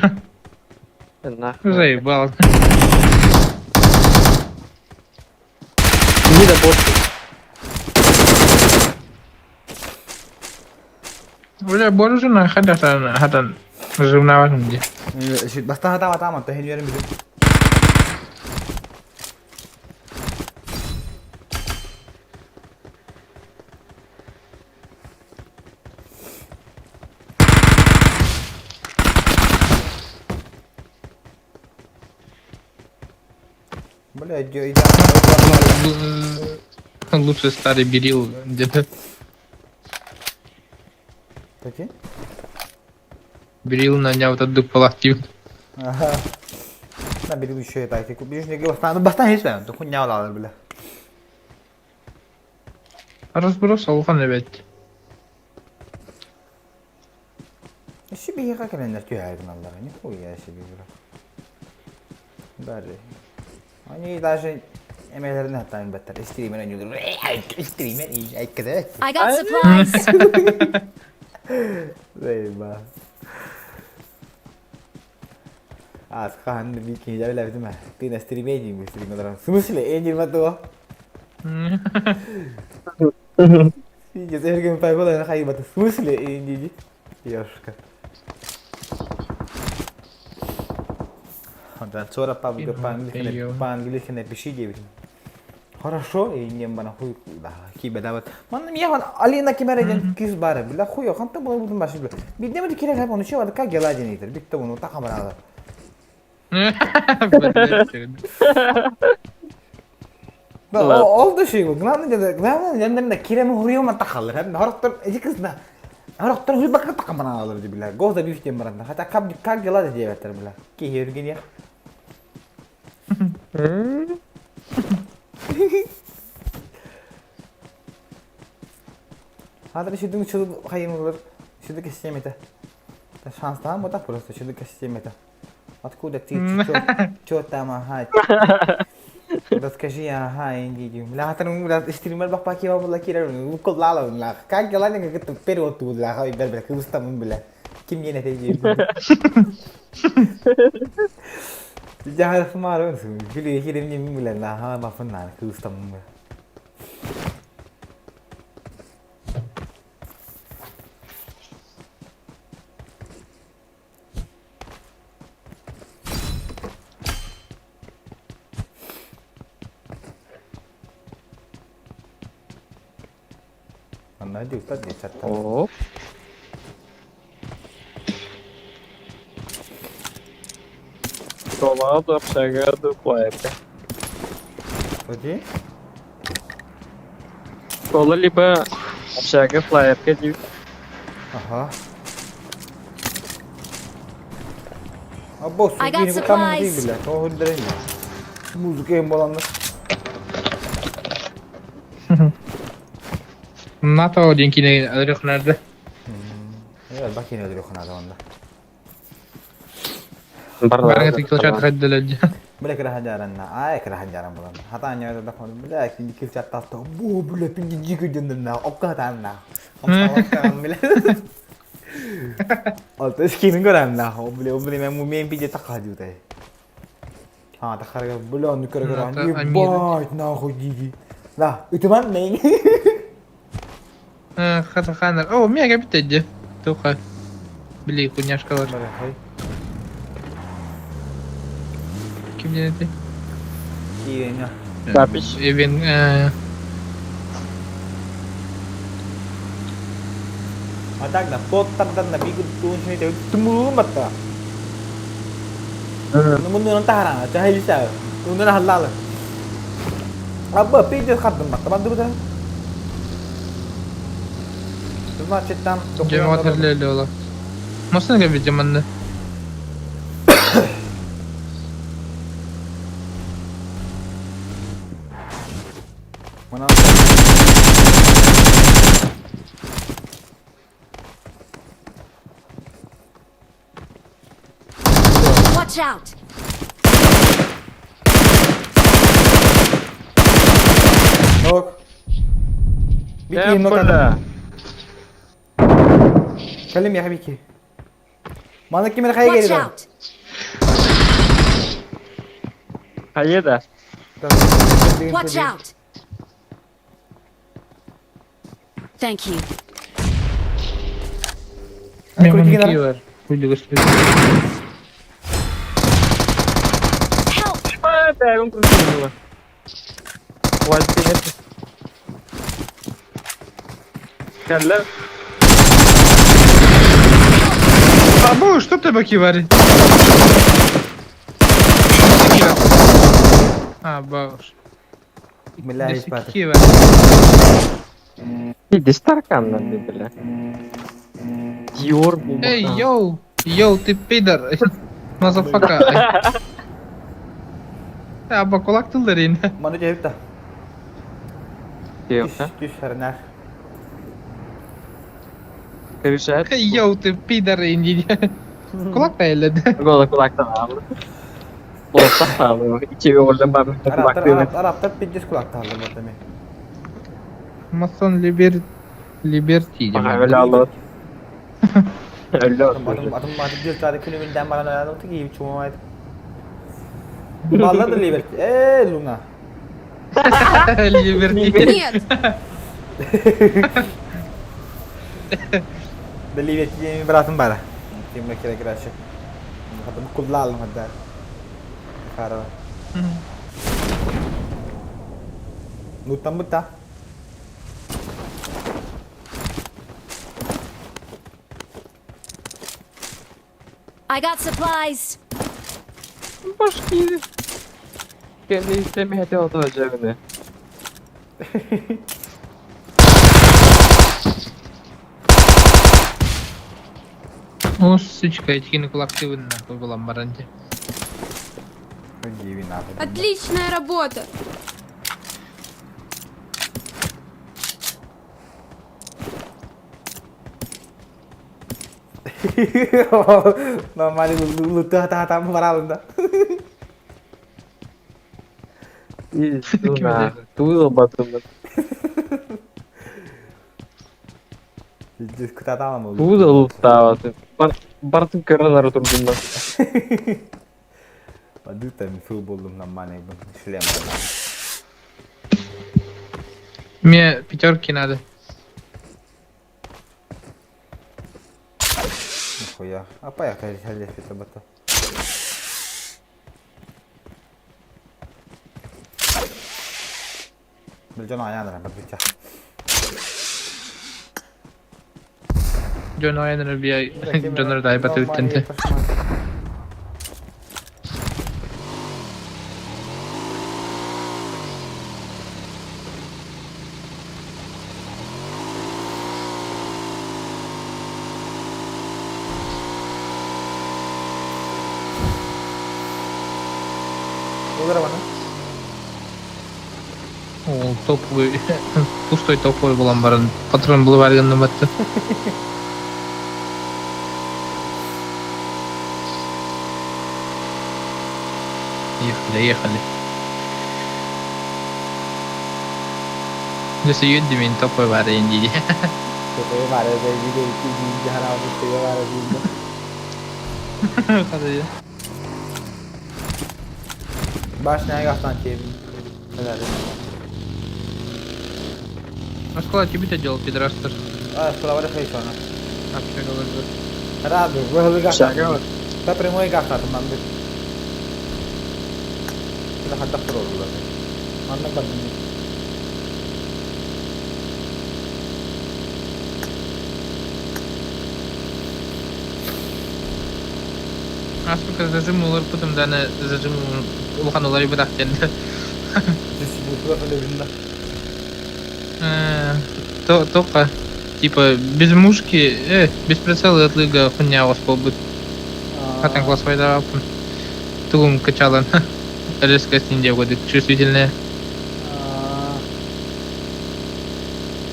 Нахуй. Заебал. Не да бот. Бля, боже жена, хата хата жена где. Бастан хата бата ман тахил yerим bizim. Бля, Лучше старый берил где-то. Таки? Берил на меня вот этот палатив. Ага. На берил еще и так. Купишь не бастан, бастан hiç ben. Хуйня алар бля. Разброс алған эбит. Еще биһиэхэ кэлэннэр түһээри гыналлара, нихуя себе бля. Бары. Они даже эмэлэрин хаттаан баттар. Стример ойнуулар. Стример айккада. I got supplies. Заеба. Аас хаһан да биир киһи дьэ билэбитим ээ. Ты на стриме диибин стриме олорон. В смысле? Эйнир туо? Сиге пайбала хайбата. В смысле? Эйнир. Ёшка. Онтон Цора по-английски напиши диэбитим. Хорошо, иннем бана хуй да, кибедабат. Манна мияхан Алина кимере диэн кыз баара. Бля хуй, хантан була бутун башы бля. Биднеме де кирек хап оны чего, как дела диэн ыйтар. Битте оны таха бараалар. Ол да şey bu. Главное, главное, дьоннорун киреми хуруйма тахаллар. Хәм хорохтор эти кызна. Хорохтор хуй бакка таха бараалар ди бля. Гозда биф диэн баран. Хотя как как дела диэбэттэр бля. Киһи өргүнүөх. Хадыр шүдүң чылы хайымылыр. Шүдүк системете. Шанстан вот так просто шүдүк системете. Откуда ты? Чё, чё там, ага? Расскажи, ага, инди. Бля, там, бля, стример бак паки була кирер, уколлала, бля. Как дела, не как это перевод тут, бля, хай, бля, бля, кыбыстамын, бля. Ким диэн этэй диир. Дьаһарфымаар били хиримним бля, наха бафын кыбыстамын, бля. Манна дьуктар дьиэчаттан. Оо. Школа, общага, дуплайка. Окей? Школа либо общага, флайерка диир. Ага. Або I got судьи там supplies. бля, то хүлдэрэн. Музыка им баланды. НАТО диэн киинэ өлөрөхнөрдө. Бакин өлөрөхнада онда. Барыга кылчат хайдылар. Бля кыра хаджаранна. Ай кыра хаджаран булан. Хата anya да хон бля кинди килчат таста. Бу бля пинди жиги дендерна. Окка танна. Бля. Алта скинин көрәм Бля, бля мен мен пиде такка дютай. А, тахарга бля, ну кыра кыра. Ебать, нахуй диги. Да, үтүман мен. Хата ханар. О, мега битеди. Туха. Били хуйняшкалар. Ким диэн этэй? Киэня. Запись. Эвен А так на тот тогда на бигу тунчуни те тумулун батта. Муннун тахарана, чахилса. Унун халлал. Абба пиздец хаттым батта, банды буда. Значит там Жемат херлели ола. Масына кебит жаманны. Мана Watch out! Ок. Бики нокада. Кэлим я бики. Мана кимер хайа Watch келди. out! Хайа да. Watch out! Thank you. Мен бар. Хуйды көрсөтөт. Help! Бәрін крутила. Вальтинет. Кәллә. Абу, что ты баки варит? А, баш. Бля, испаты. Киева. Иди старкан надо, бля. Диор бу. Эй, йоу! Йоу, ты пидор! Мазафака. Аба кулак тыллар ин. Маны дьэһит да. Диор, Түс, түс, сарынар. Крышат. Йоу, ты пидор ин. Кулак та эллedi. Гола кулактан алды. Болсақ та алды. Ичеби ордан барып Араптар, кулактыны. араптар, араптар пиздец кулакталды вот эми. Масон Либер... Либерти. Ага, öyle алды. Öyle Атым, oldu. атым, атым bir tane күнүмүнден баран ойнадым тиги чумамайт. Баллады Либерти. Э, Луна. Либерти. Нет! Да Либерти диэн братым бара. Ким кире кираши. Хатым куллалым хаддар. Хара. Муттан бутта. I got supplies. Башки. Kendi istemeye de oldu cebine. О, сучка, эткини кулак тыбын нахуй булам баранчы. Диви нахуй. Отличная работа! Нормально лута та там баралында. Луна. Туыл батымын. Пиздец кутаталам. Туыл луттаваты. Бартын көрін турдум ба. Падыта ми фу болдум нормально шлем. Мне пятерки надо. Нихуя. А поехали, это бата. Билжон аяныр бат битя. Джон Айнер бия Джонор дай баты үттенте. Olur bana. Ол топовый, пустой топовый булам барын. Патрон булып аргынны батты. Ехали, ехали. Десе юдди мен топовый бар енді. Köpeği var ya video iki deyince her an köpeği var deyince. Hadi. Baş neye kaptan keyfim? Helal. А школа тебе это делал, пидорастер? А, школа var ya sonra. Общага var. Herhalde bu hızlı kaptan. Şaka mı? Da primoyu kaptadım ben bir. Bir de hatta pro oldu zaten. Anlamadım. А сколько зажим олар потом даны зажим улхан олар бирак енді. То только типа без мушки, без прицела отлыга хуйня у вас будет. Хатан класс вайда Тугум качалан. Резкость не будет чувствительная.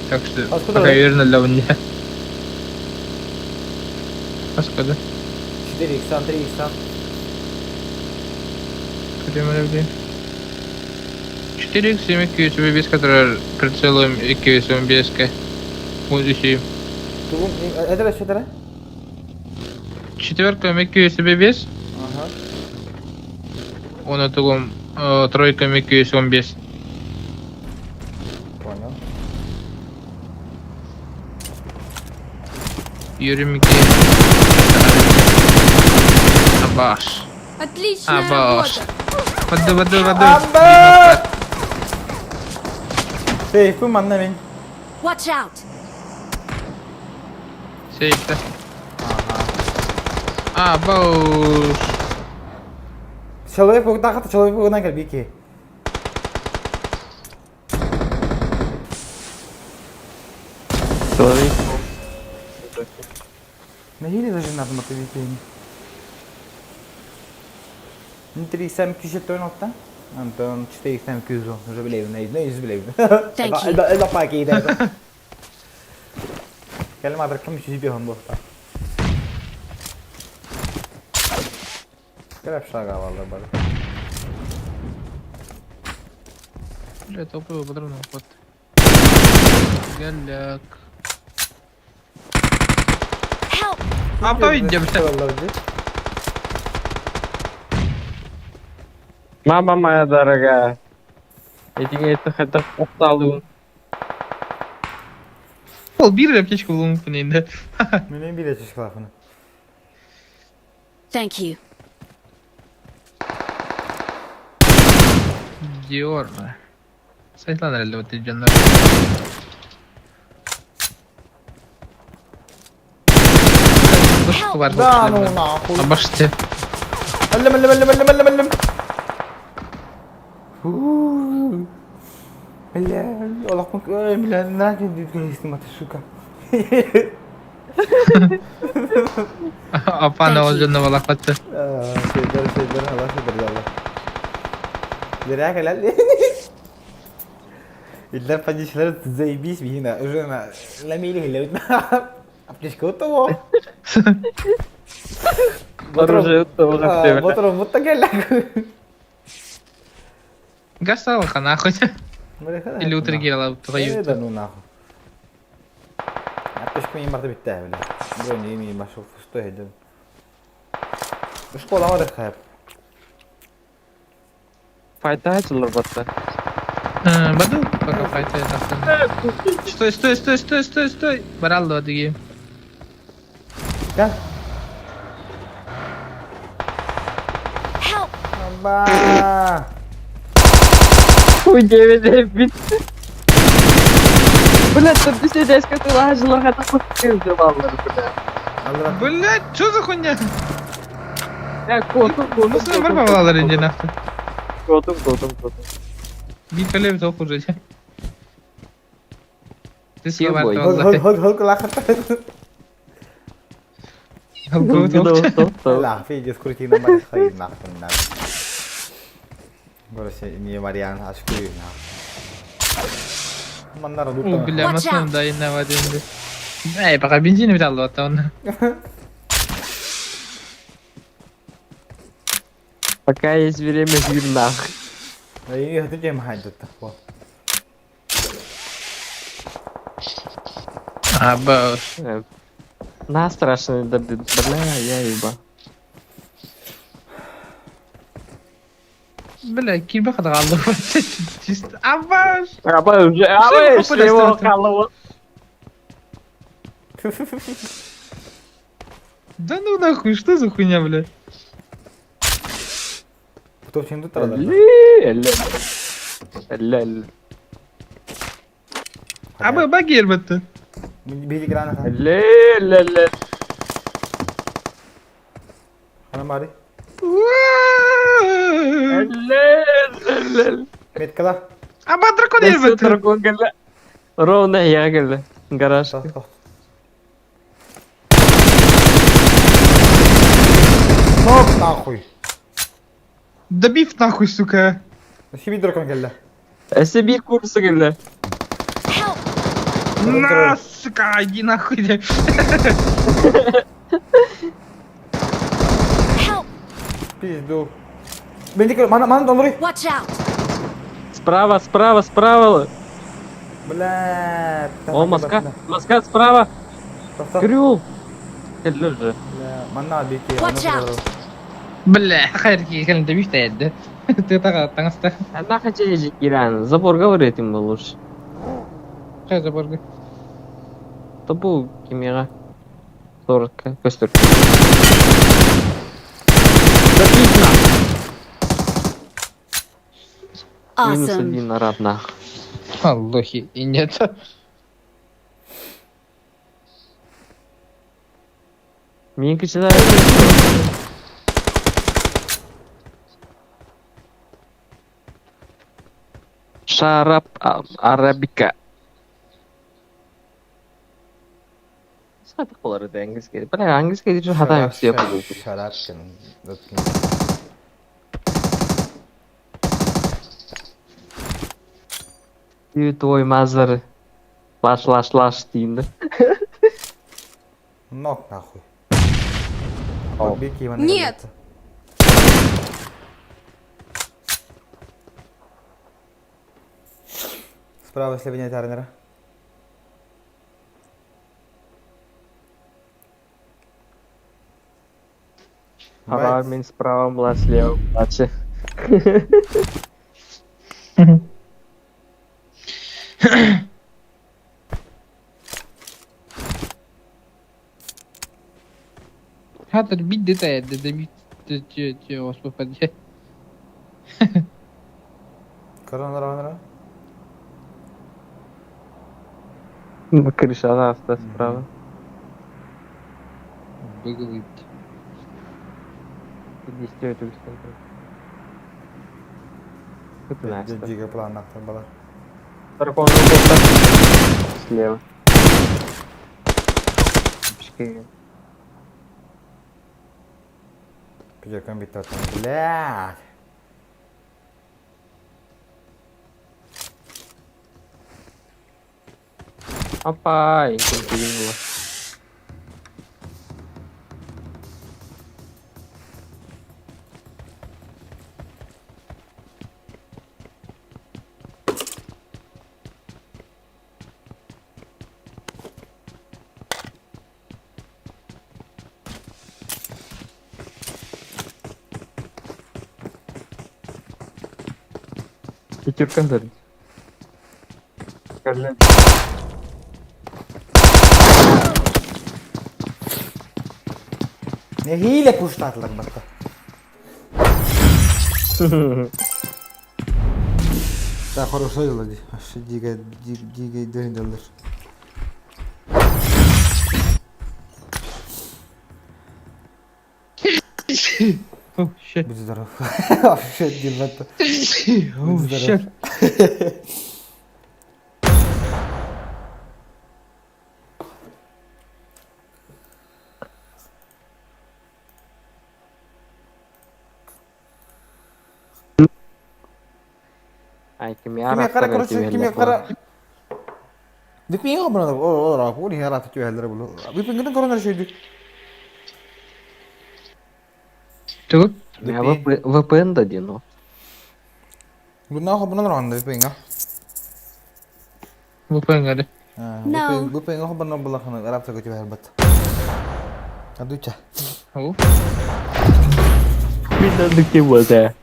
Так что Откуда пока вы? верно для меня. Откуда? 4 икса, 3 икса. 4 x 7 QSB без которого прицелом и QSB без К. Вот еще. Тугум, это что это? Четверка QSB без. Ага. Он это тройка QSB без. Понял. Юрий Микки. Абаш. Отличная Абаш. работа! Воды, воды, воды. Амба! Сейф манна мен. Watch out! Сейф, да? Абаш. Человек бугда хата человек бугдан кел бики. Человек. Нэһиилэ даже мотовикени. 376, Антон 400 уже билэбин, не из билэбин. Thank you. Это паки да. Кэлим адраккам үчүгэй буолта. Кэлэп шага валла бар. Бля, топовый патронов вот. Голяк. Help! А видим. Мама моя дорогая. Этиҥ это хотя усталый. Ол биир аптечка булуҥ инде. Менен бир чышкалапын. Thank you. Диор. Светлана эрэллэ бут дьоннор. Бу бар. Да ну нахуй. Абашты. Аллам аллам аллам аллам аллам аллам. Фу. Бля, олохпун ой, бля, нахуй истим аты, сука. Апана ол дьонно балахпатты. Сыйдар, сыйдар, Allah сыйдар, Allah. Зря кэлэл. Иллэр позициялар заебись бихина уже на ламили хилэбит. Аптечка того. Оружие того Ботором бутта кэллэ. Гасалка нахуй. Или утригела твою. Да ну нахуй. Аптечка мин барда битте бля. Брони мин башыл пустой хедем. Школа бар хайп. Файтачылар батта. Баду пока файта Стой, стой, стой, стой, стой, стой. Баралло дигим. Да. Help! Аба. Хуй 9 бит. Блядь, там ты сидишь, как ты лажила, это хуй взяла, бля. Блять, что за хуйня? Я котум, котум. Ну, с бар балалар инде нахуй. Котум, котум, котум. Бит калев тоқ уже. Ты Съебой. Хол хол хол хол лахат. Ла, في скрутина мар хай нахуй на. Короче, не вариант, а шкури нахуй. Маннара О, бля, Watch машина out. да инна вадинды. Эй, пока бензин бит алды он. Пока есть время, жир нахуй. Я не хочу махать тут. А, б. На страшно, да, бля, я еба. Бля, кирбе кадar алды. Чисто. Абаш. Аба уже, аба, его голову. Да ну нахуй, что за хуйня, бля? Кто чем тут тогда? Ля, Аба багер бітті. Били грана. ля, ля, ля. Ана мари. Ля, ля, ля. Меткала. Аба дракон елбетті. Дракон кэллэ. Ровно я кэллэ. Гараж. Нок нахуй. Добив нахуй, сука. Сиби дракон кэллэ. Эсэ курсы кэллэ. Help! На, сука, иди нахуй. Help! Пизду. Бендик, мана, мана, донори. Watch out! Справа, справа, справа. Бля. О, Москва. Москва справа. Крю. Кэллэ же. Бля, манна бики. Watch out. Бля, хайрки, кэлэн добив та Ты тага таңаста. Она хотели Иран. Забор говорит им лучше. Қай заборга? Табу кимеға. 40 көстөр. Минус Awesome. один рад нах. Аллохи, и нет. Минка читает. Шарап арабика. Хата болар edi английский. Бля, английский же хата все буду. Шарапкин. You твой мазар. Лаш, лаш, лаш деймін да. Нок нахуй. О. Нет. Справа слева Тарнера. Ага, мен справа была, слева младше. Хатыр бит дете, дете бит те те оспопад. Коронара. Крыша авто справа. Выглядит. Дига план автор была. Дракон слева. Блядь. Опа, интим Пятерка зарядить. Ne hile puşlattılar bak. Да, хорошо делали. Аж дико, дико, дико дырдылар. Oh shit. Будь здоров. Вообще, дилата. Oh Будь здоров. shit. Ай, Кимия кара, короче, кимия кара. Випин обрана, о, о, о, не рад тебе хелдер булу. Випин гын коронар шүйдү. Тугу? VPN да дино. Буна хобна ранда випин га. VPN гады. No. Випин хобна була хана, рад тебе хелбат. Адуча. О. Мен дикте болды.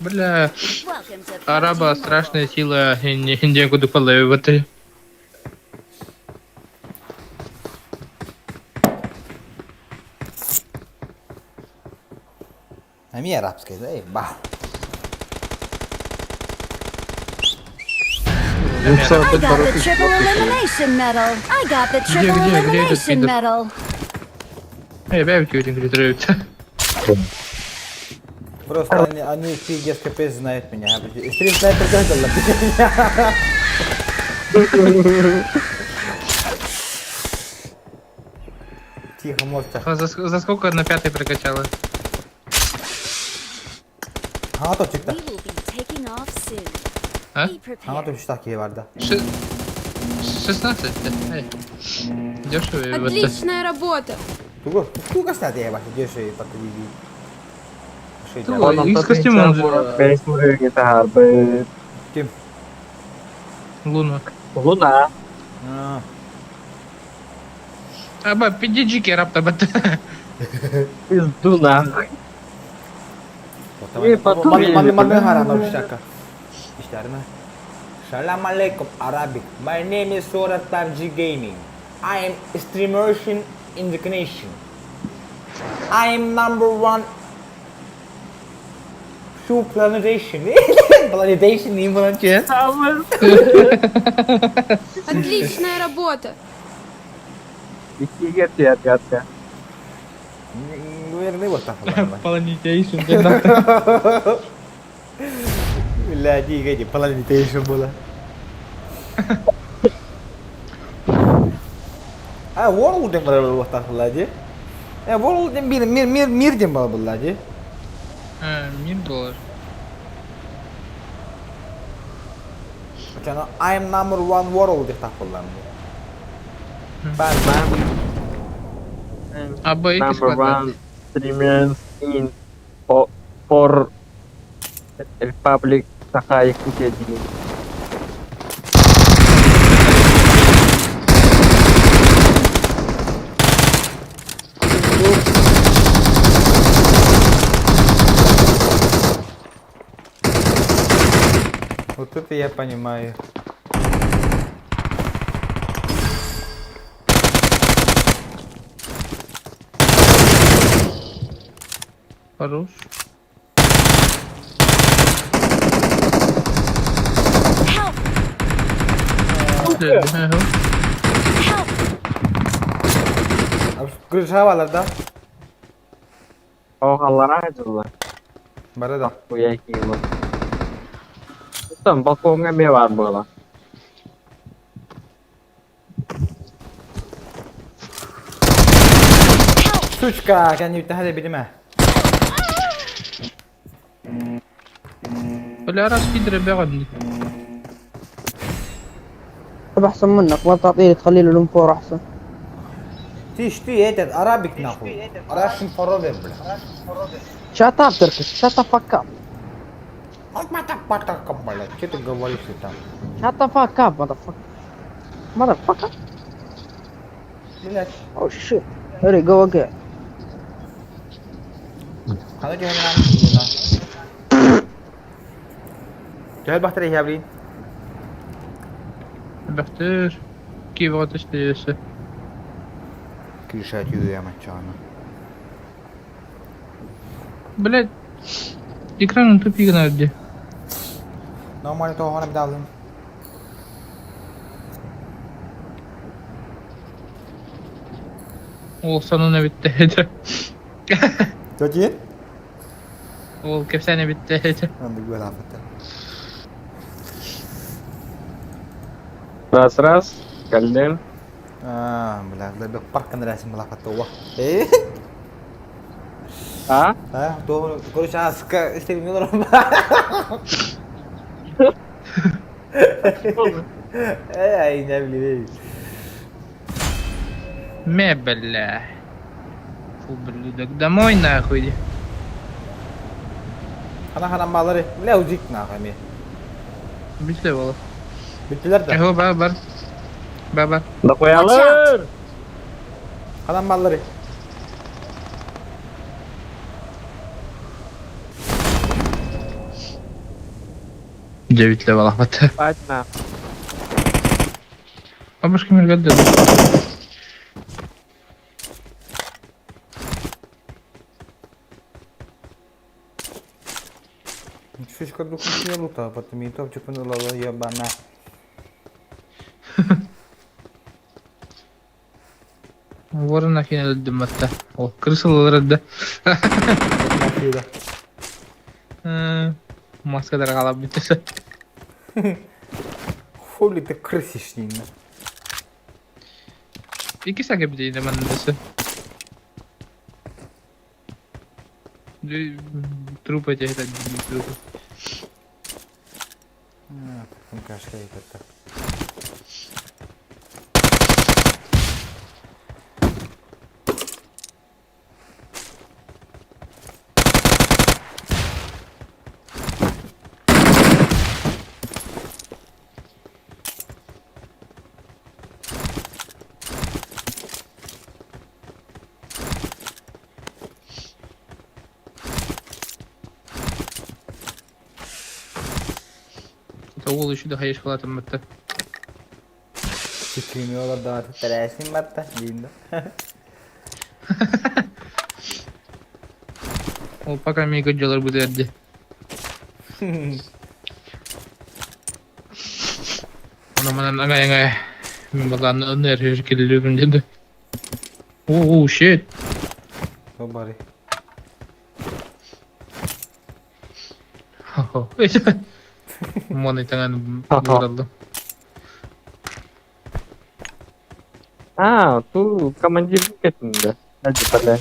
Бля, Welcome to араба PUBG Mobile. страшная сила, не куду половити. Ами арабская, да, ба. I got the triple elimination medal. I got the triple где, где этот elimination пидор? medal. Эй, бабки очень притроются. Просто они пиздец капец знают меня. Стрим снайпер дырдылар. Тихо, молча. За сколько на пятой прокачала? Ha top çıktı. We will be taking off soon. А? Be Ha prepared. top çıktı ki vardı. 16? Эй. Дешево и вот. Отличная работа. Тугу, тугу кстати я бak diyor bak bir şey Тугу. diyor. Из костюма он же- Kim? Луна. Луна. Ha. Аба, PDG рапта бат. Пизду нахуй. И потом Man man haram şaka. İşlerine. Salam alaikum Arabic. My name is Surat PUBG Gaming. I am streamer in the nation. I am number one Şu planetation. Planetation neyim falan ki? Отличная работа. Икки тебе отвязка. Верный вот так. Планетейшн диэн Бля, дига ди планетейшн була. А, World диэн барар буолуохтаах дии. Э, World диэн мир, мир, мир, мир диэн баар буолла дии. Мир буолар. Оччоно I'm number one world диэхтаах буоллаҕым дии. Бан бан. Абы икки Number склад one streamers in for Republic Саха Якутия диэн. Вот это я понимаю. Хорош. Help! Help! Крыша балар да? Оҕалара дьылла. Бары да. Уя киила. Оттон балкоҥҥа эмиэ баар буола. Сучка, кэнниттэн хade билимэ. Бля, раз кидре бэҕэн. طب احسن منك ما تعطيني تخلي له الام احسن. Ты что этот арабик нахуй? Russian forever, бля. Shut up, Turkish. Shut the fuck up. Блядь, что ты говоришь там? Shut the fuck up, motherfucker. Motherfucker. Блядь. Oh shit. Here we go again. Хана түһэн Төһөл бахтар иһэбилин? Бэхтэр. Киевға түстүөсө. Крыша түйе мачана. Блядь. Экран тупик где. Нормально тоғана бідалым. Ол санына битте. Төтин? Ол кепсәне битте. Анды гөл афатта. Раз раз. Кэллим. А, бля, бля, паркан рәсім лафатта уа. Э? А? А, то, короче, аска истемилер. Эй, не билейм. Ме, бля. Фу, блюдок. Домой нахуй. иди. Хана хана балары. Бля, узик нахуй ми. Бүттэ буолар. Бүттүлэр да. Эһо бар бар. Бар бар. Дохуялар! Ханан баллары. Дьэ бүттэ балахпат. Патина. Бабушка миргәдде. Шишка духовки лута, потом и топчик панула ебана. Ворона хинелдиматта. О, крысалар да. Маскалар галап бүтесе. Хули ты крысишь, Нина? Ики сага бит инде маннысы. Трупы эти это трупы. Кашка это. Ол еще да хаеш кылатым бітті. Тикрimiyorlar daha tereysin batta деймін Ол пока мега жалар буде әрде. Оны манан аңай аңай. Мен баланы өнер келілігім деді. О, о, shit. О, бары. Хо-хо. Моны таҥан буураллым. А, ту командир этин да. Hadi бля.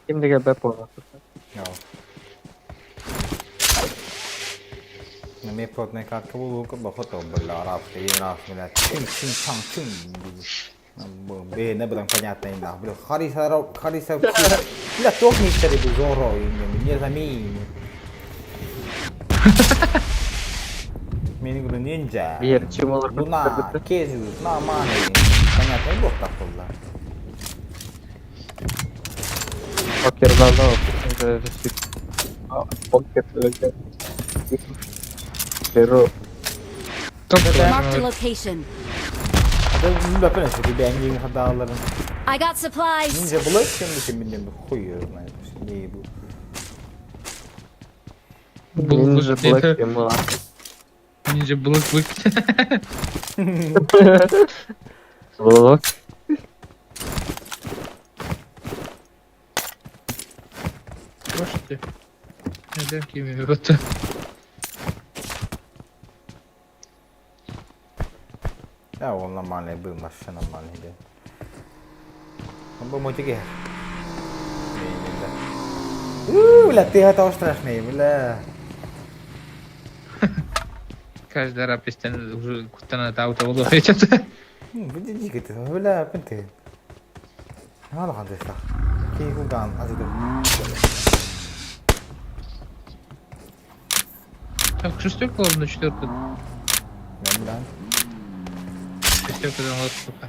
Ким да кэлбэт буолла. Эмиэ плотнай картка буолуока бохото бля арабский раз бля чин чин чang чин бэйэнэ быдан понятно инах бля хариса хариса бля туох миссери бу зоро не замин Мени говорю ниндзя Биир чымылар Луна Кезу на маны понятно бох так болла Покердалда Покер Pero Marked a location. I got supplies. Ninja Black şimdi kim хуй его знает. Не ебу. Ninja Black ему. Ninja Black Black. Блок. Слушайте. Это кими вот. Да, он нормальный был, машина нормальный, да. Он был мой тигр. Бля, ты это страшный, бля. Каждый раз пистен уже куттана таута болу хечет. Види ты, бля, пенте. Мало хандеста. Кигуган, азиду. Так, шестерка ладно, четверка. Да. Шестерка там вот сука.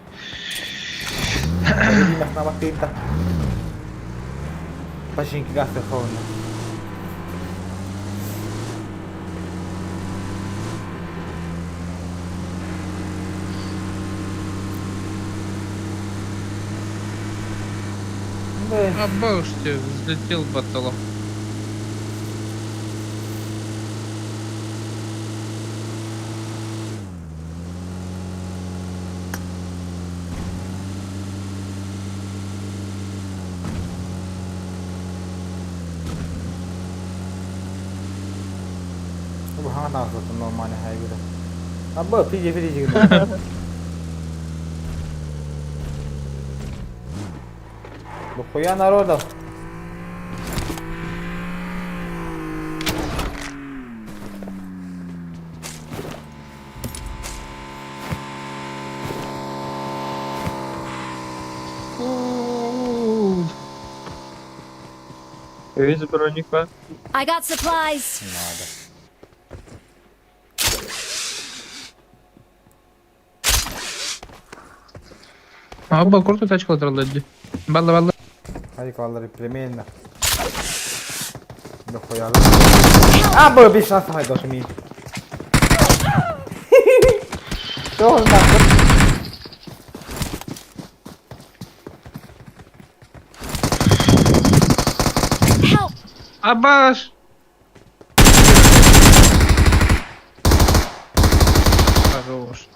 Пашинки гасты холодно. А бабушки, взлетел баталом. Нормально хайгыда. Абба, пиди, пиди, Дохуя народов. Үс броник бар. I got supplies. Надо. Абба, курту тачка отыралды. Балла, балла. Hadi kalları племенно. Дохуя. Абба, биш нас хайда ми. Что он нахуй? Help! Абаш! Хорош.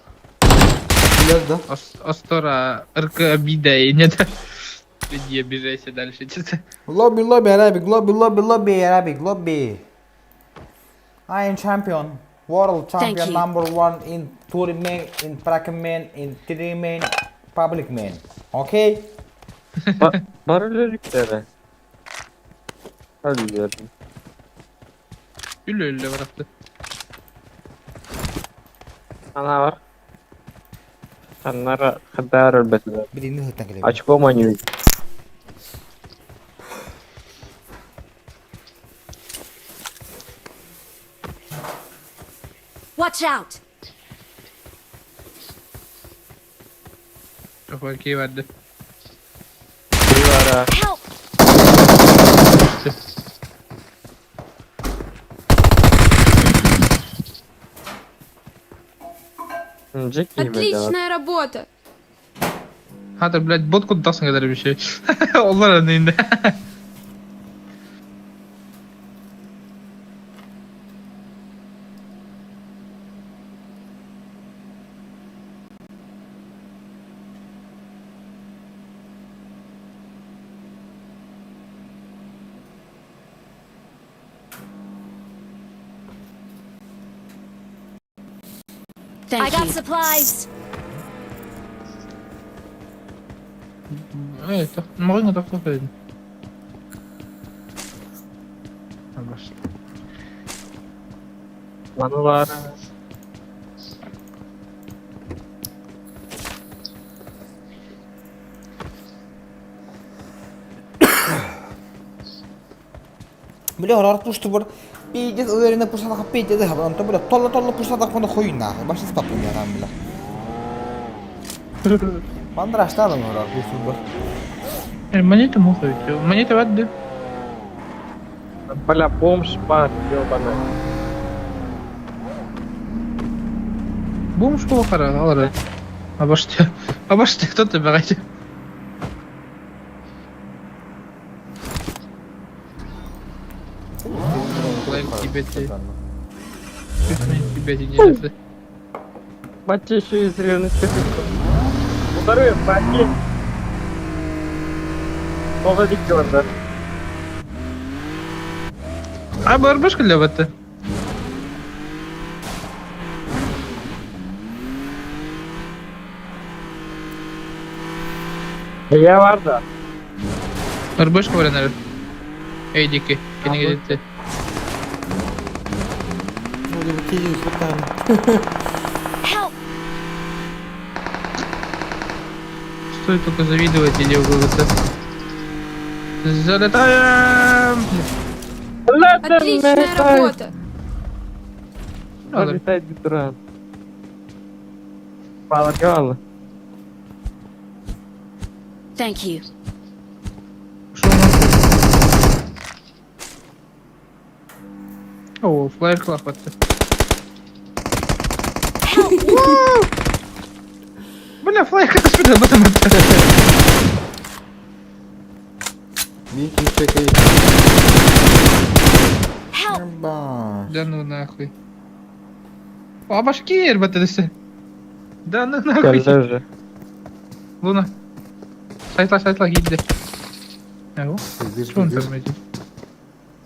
Да? Астора, РК обида и нет. Иди, обижайся дальше. Lobby, lobby, Arabic, lobby, lobby, lobby, Arabic, lobby. I am champion, world champion number one in tournament, in man, in three man, public man. Okay? Бар өлөрүктөрө. Өлүлөрүм. Үлі үлі барапты. Ана бар. Аннара хаддар өлбөтүлөр. Birini hıttan gelebilir. Очко маню. Watch out! Çok okey verdi. Бара. Help! Джеки Отличная работа. Хатыр, блядь, бот куттасың kadar bir şey. Onlar önünde. Thank I got supplies. Э, маҕаҥҥа тохтоо кэлин. Манулар. Бля, орор пуштубар пиздец уверенно пушталаха пиздец онто бля толла-толла пушталах маны хуй нахуй башын стаппын яған бля. Мандрашталым орор пуштубар. Монета муха ведь. Монета ватды. Бля, бомж бар, ёбаный. Бомж буолахара алара. Абашты. Абашты, кто ты бегайте? Мать еще из ревности. Второй, баки. Тоҕо дикки барда. А барбашка для это. Я бар да. Барбашка баранар. Эй, дики, кинигедетте. Help! Стоит только завидовать, иди в ГВЦ. Залетаем! Отличная работа! Залетает дурак. Полагала. Thank you. Шо нахуй? О, флайер клапаты. Бля, флайер как спит об этом. Вики, чекай. Help! Ба. Да ну нахуй. О, башкир, батырысы. Да ну нахуй. Кэллэ уже. Луна. Сайтла, сайтла, гидде. Ау, что он там идет?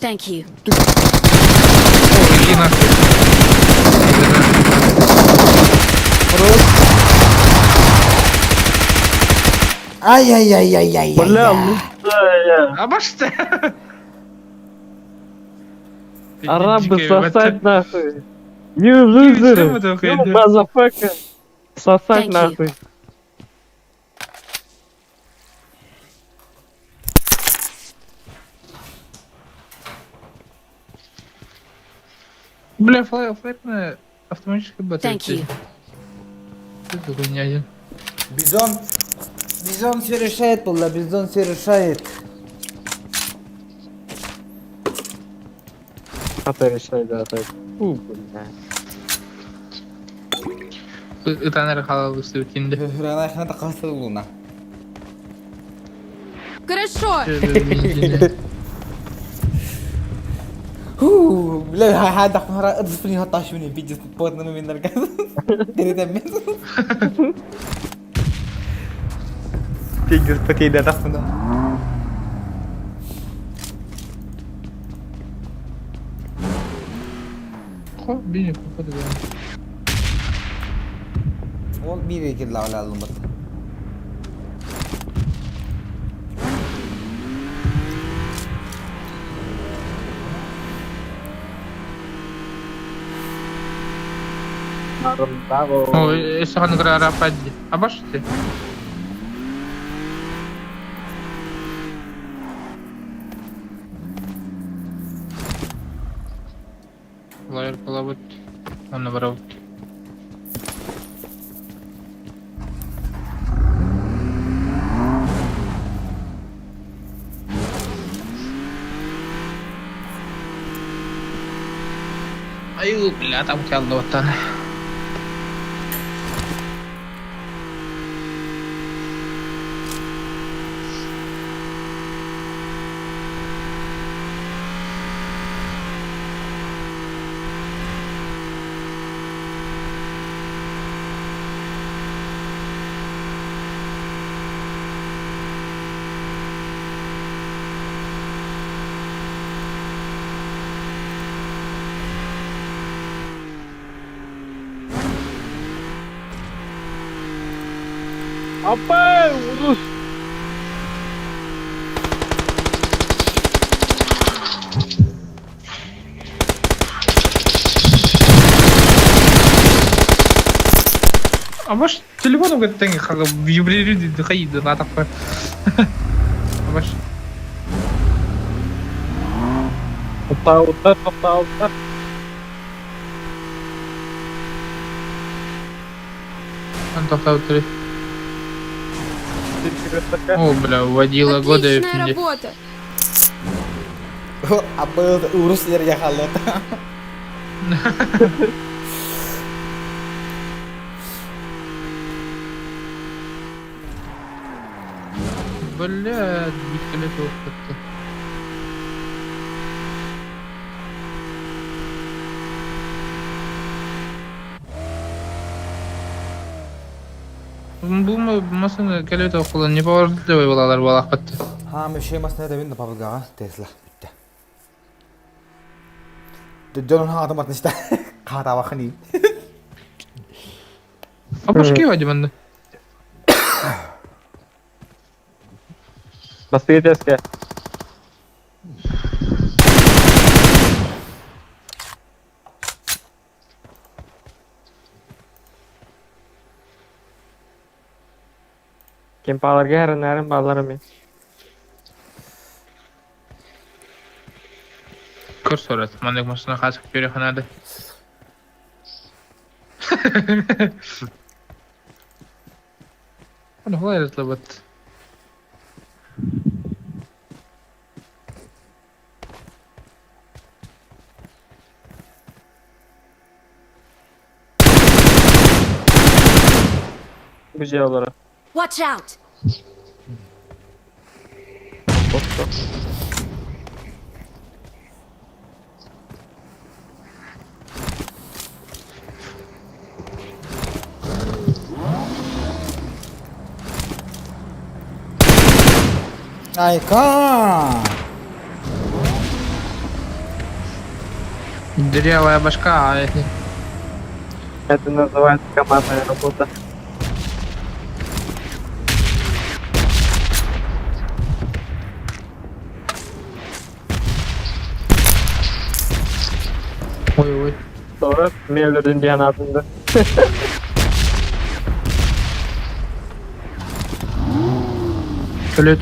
Thank you. О, иди нахуй. Ай-яй-яй-яй-яй. Бля, лучшая. А башта! Арабы сосать нахуй. You loser. You motherfucker. Сосать Thank you. нахуй. Бля, флайер, флайер на автоматической батарее. Thank you. Это хуйня один. Бизон. Бизон все решает, бля, бизон все решает. А ты решай, да, так. Фу, бля. Ытанар халал үстүбүт Храна хана луна. Хорошо! Ху, бля, хада хара ыдыспын хаташ мени пиздец потным мен нарказ. Перед Пиздец потейда тахмына. Хо, бини купады. Ол бире кирла алалым бат. О, эсахан грара падди. А башты? Флайер кылабыт. Онно барабыт. Аю, бля, там калды оттан. Аппа, урус. А может телефоном как вибрирует, хайды на такой. А может Тоқтауттар, тоқтауттар. Он тоқтауттар. О, бля, водила года. Отличная работа. Абыл урус ерге халат. Бля, пистолет как-то. Бу машина кэлбит окулан не поворотливый балалар буолаахпат. Ха, мүшей масына да бин пабыгаға Тесла бүтті. Дьон хаатым атын истэ. Хаатабахын Опушки вадиманды. Бастыгы теске. Кем паларга эрэнээрин баалар эмиэ. Көр сорат. Маннык машина хасык переханады. Оны холай рытлабат. Бу дьиэ олоро. Watch out! Айка! Дырявая башка, а это... Это называется командная работа. Ой-ой. Sonra Melodin diyen adında. Өлө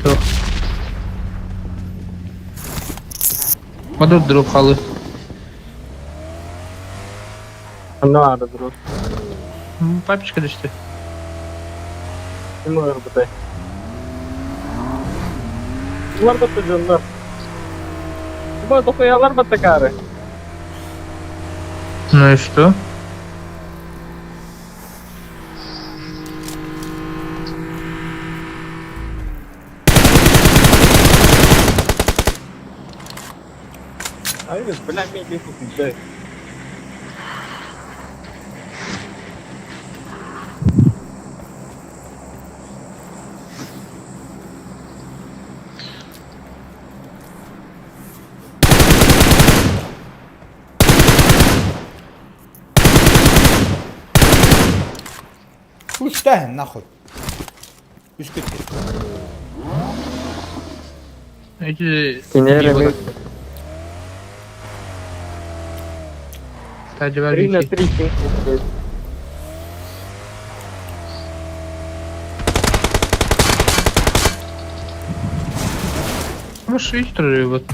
Модур дроп халы. Anne vardı bro. Папочка düştü. Kim olur bu da? Bunlar da çocuğunlar. Bu dokuyalar batakары. Ну и что? Hayır, бля, мен кетіп Үстэһин нахуй. Үс кетти. Эти... Кинер Тажы 3 на 3 Может, и вот.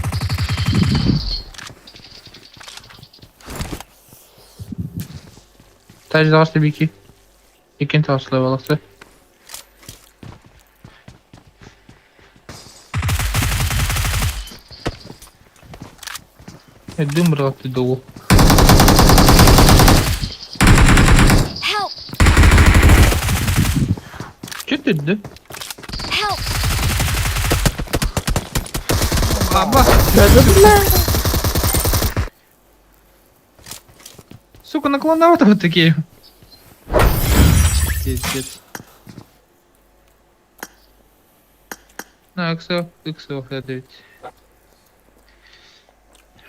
Тажы дағысты бики. Екен тағысылай баласы. Дым бұрғатты долу. Help! Че ты, да? Help! Аба! Сука, наклоновато вот такие. Пиздец. На, XO, XO, это ведь.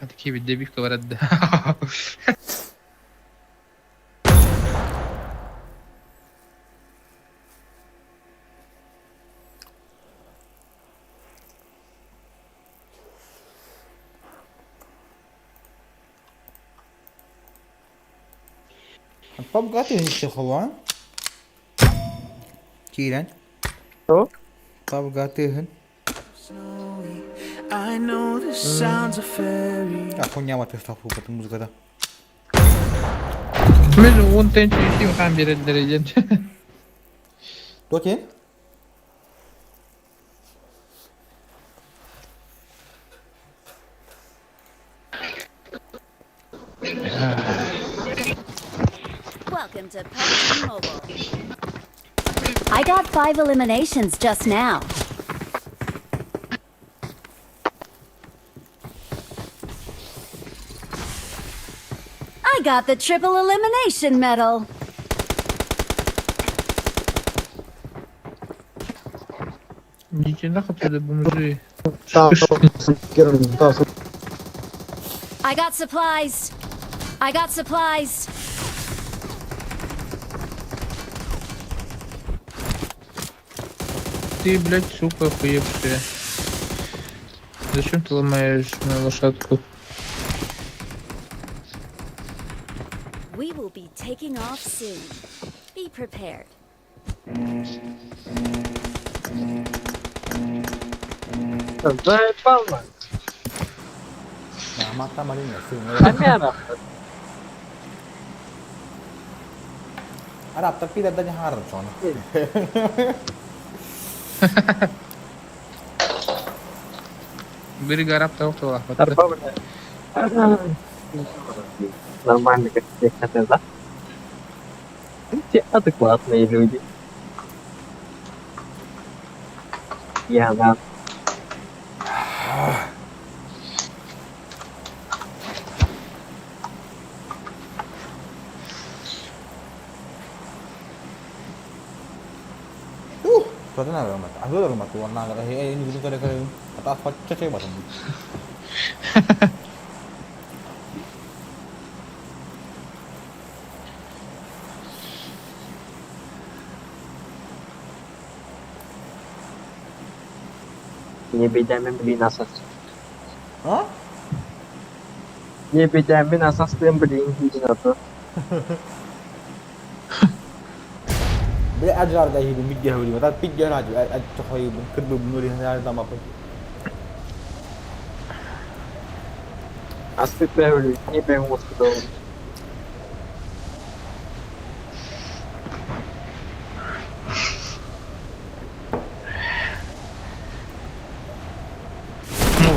А такие ведь дебив говорят, да. Пабга тыһын холуан. Киирэн. Что? Пабга тыһын. Ахуняма тыһ музыкада. Мен он тен чүйсің хан берелдер диэн. Дотин? Welcome to PUBG Mobile. I got 5 eliminations just now. I got the triple elimination medal. Идите нахуй отсюда, бомжи. I got supplies. I got supplies. Ты, блядь, сука, охуевшая. Зачем ты ломаешь мою лошадку? We will be taking off soon. Be prepared. Заебал нахуй. Амяра. Арабтар пидорда харчон. Бери араб того, Арба, бля. Нормально, как все хотят, да? Все адекватные люди. Я, да. Не бейдәмин блин асас. А? Не бейдәмин асастым блин хижинаты. Бля, аджар да хибин бидде хабри, та бидде раджу, ат хойбун, кырбы нури хазар да мапы. Аспы пәвли, не бен господа. Ну,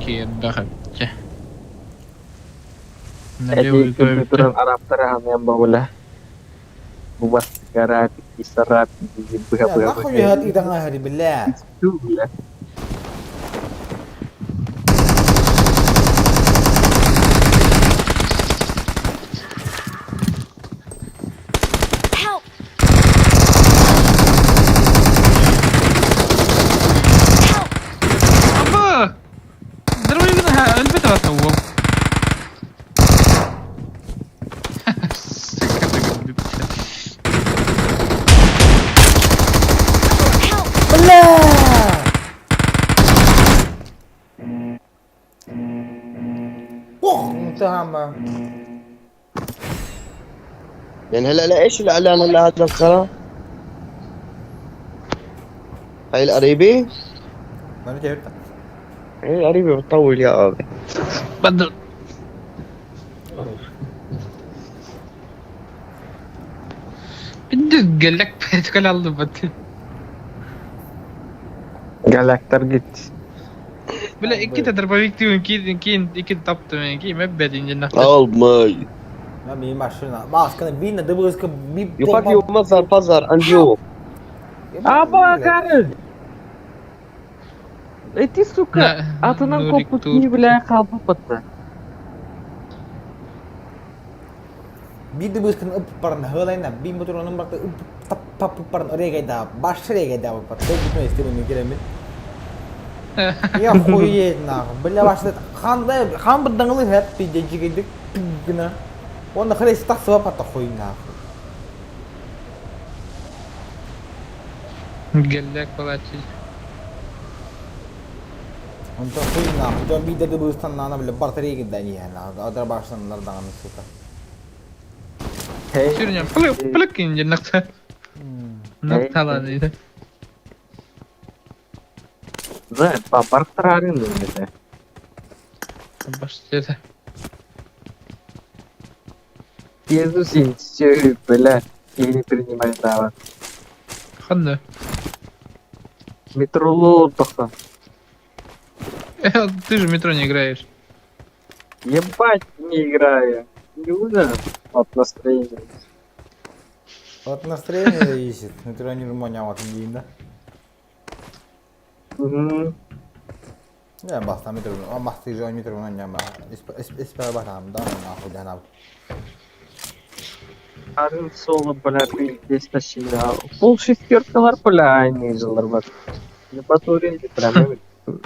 ки отдохните. На Эти левую компьютерын араптары хамян баула. Бубас карапи, кисарапи, быга быга Нахуй хат иданга хари, бля. бля. Help! Help! Аба! Здорово, өлбөтө бата уол. Сука, ты Help! Бля! Ох, تهم. يعني هلا لا ايش الاعلان هلا هذا الخرا؟ هاي القريبة؟ ما جبت. هاي القريبة بتطول يا ابي. بدل بدك قال لك بتكل على بت قال لك ترقت. بلا اكيد дробовик ты кин кин икин тапты мен ки ме бедин Oh my. ما بي машина. Маска бина дыбыска би. You fuck your mother father and you. Аба, Карл! Эти, сука, атынан копут бля қалпып бітті. Би дыбыскын ып барын хылайна, би моторонун барты ып тап тап барын орегайда, баш регайда бар. Тек бүтүн истебен керемин. Я хуеть нахуй. Бля, башта хандай хан бір даңылы хэп би жегедик гына. Оны хрес тақсып пата хуй нахуй. Геллек палачи. Онто хуй нахуй. Жон би дыбыстан нана бля барты регайда не нахуй. Адар баштан даңны сука. Сүрүнэн плык плык инженерта. Накталан Да, бартарарын это. Башта. Иисус все, бля, и не принимает дава. Ханна. Метро тоха. Ты же в метро не играешь. Ебать, не играю. Не умер от настроения. От настроения зависит. Метро не руманя дейін да. Угу. Я баста метро, а басты же метро на ням. Исп батам, да, нахуй да нахуй. Арын соло, бля, ты здесь тащили. Пол шестеркалар, бля, они жылар бар. Не батурили, прям.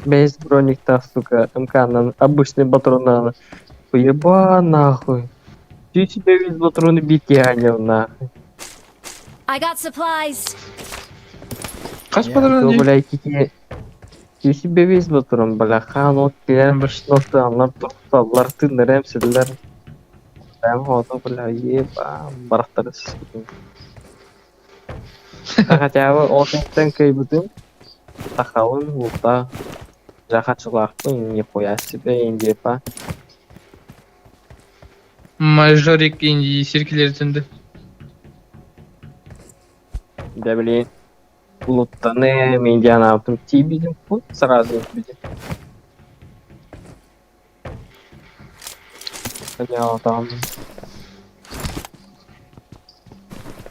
Без броник-то, сука, МК на обычный патрон на. Уеба нахуй. Ты себе весь патроны бить я не нахуй. I got supplies. Хас Я патрон Всё, бля, кики. Ты себе весь патрон, бля, хан от килер, нокталар, тоқталар, тыннар, эмсилер. Прям вот, бля, еба, барахтары Хотя бы отын кайбытын, тахалын, лута, жахачылахтын, нихуя себе, индепа. Мажорик инди сиркилер түнді. Да, блин. Луттаны, индиана, потом тибидим, вот сразу видим. Понял, там.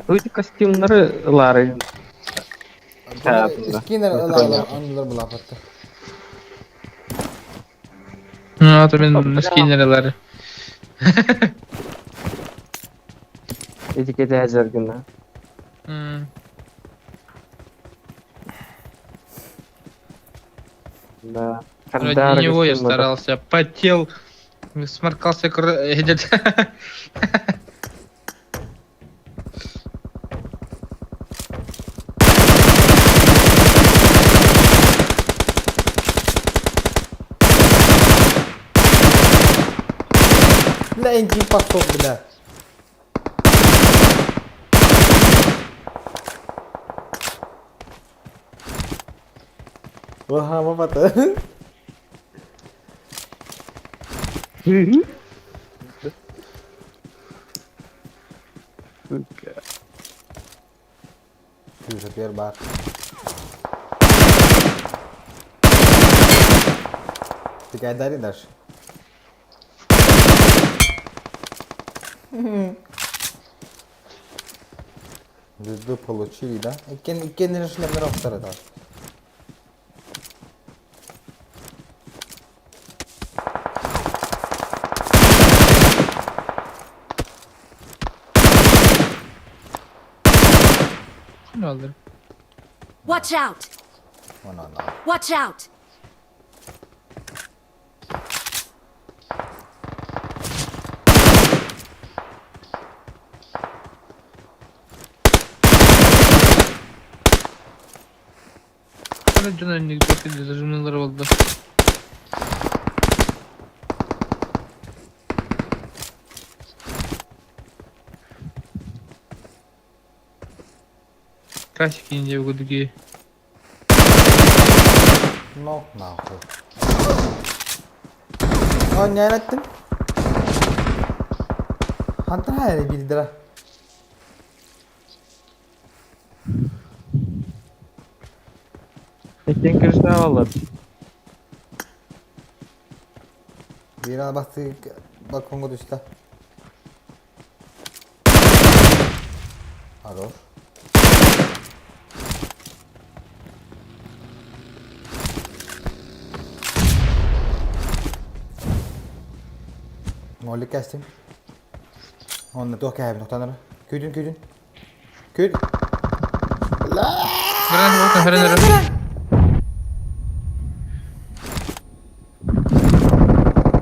Ну, эти костюмнары Лары. Да, да. Скинер Метро онлар булапатты. Ну, а то мен скинерлері. Этикети әзергіні. Да. Ради него я старался, потел, сморкался этот. Бля, инди пошел, бля. Ага, бабата. Ты первый бар. Ты кайдари дашь? Звезду получили, да? Иккен шлемнер оптары да. Ne oldu? Watch out. Она Watch out. Журналдар болды. Классики не другие. Ну, нахуй. О, не айраттым. Хантан хайры билдира. Экен кырышта алып. Бир басты балконго түштү. Хорош. Молик кестим. Онна туох кээбин тоқтаныр. Күйдүн күйдүн. Күйд. Хрен,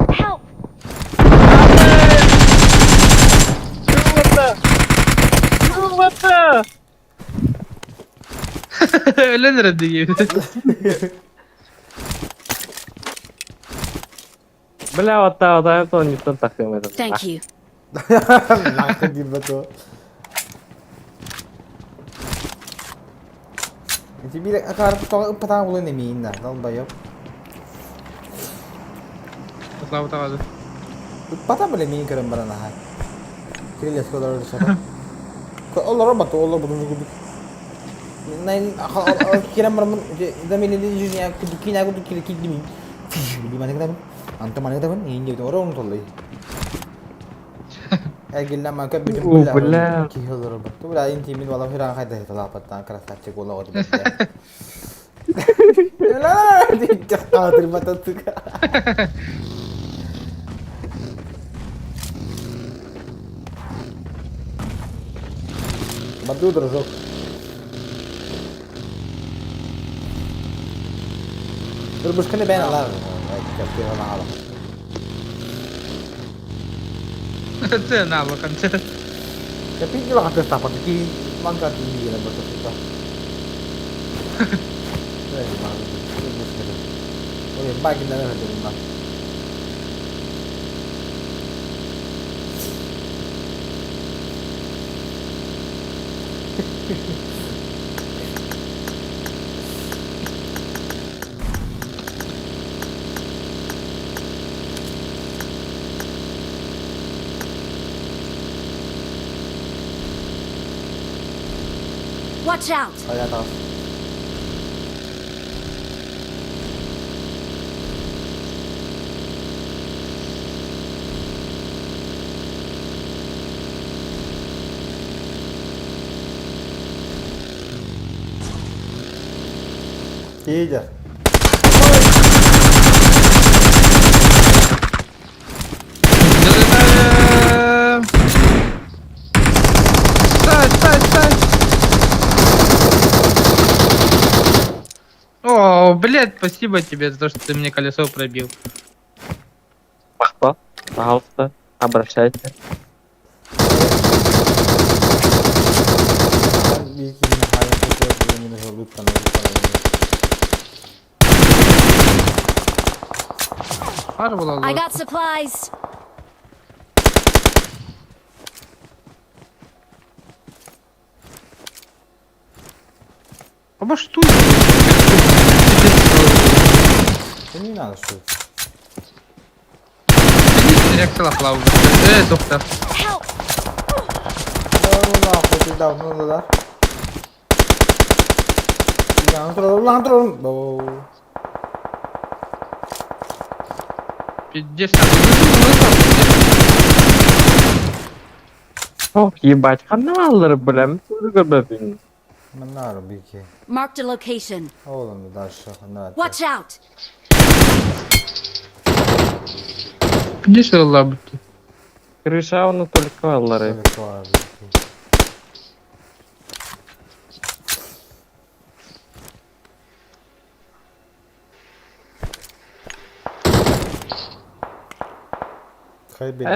Help. Ölenir diye. Бля, вот та, вот та, то не тон тахым этот. Thank you. Нахуй диэбэтэ. Ити биир акаарыт тоҕо ыппатаҕа булан эмиийин да, долбоеб. Слава таҕады. Ыппата бile миин көрөн баран аһай. Кирилэскэ олорор сата. Олорор бата олор бутун курдук. Кирен бараммын замелили жизнь курдук киинэ курдук киирдим киирдим маны Антон маны гытабын иин диэбит оро ону толлой. Эргиллэн мака бүтүн О, бля. киһи олорор батту бля интимин вала хиран хайда талаапаттан красавчик уола оҕото Аатырбата сука. Баду, дружок. Турбушканы бэйэн алар. Це навыком. Капи лаха тестапа, ки манка ти на бата Ой, баги на на. Watch out! Хайа таас. Федя. Залетаем! Встать, встать, встать! О, блядь, спасибо тебе за то, что ты мне колесо пробил. Пахта, пожалуйста, обращайся. Bir kişinin hain kötü minus лутка на Пара была I got supplies! Оба что? Да не надо что Э, доктор. Help! Ну нахуй ты дал, ну да. Lan duralım, lan duralım. Oo. Пиздец. Ох, ебать, ханалар, бля, көрбөпүн. Маннары бики. Marked a location. Oğlum дальше. На. Watch out! Пиздец лабыты. Крыша оны только аллары.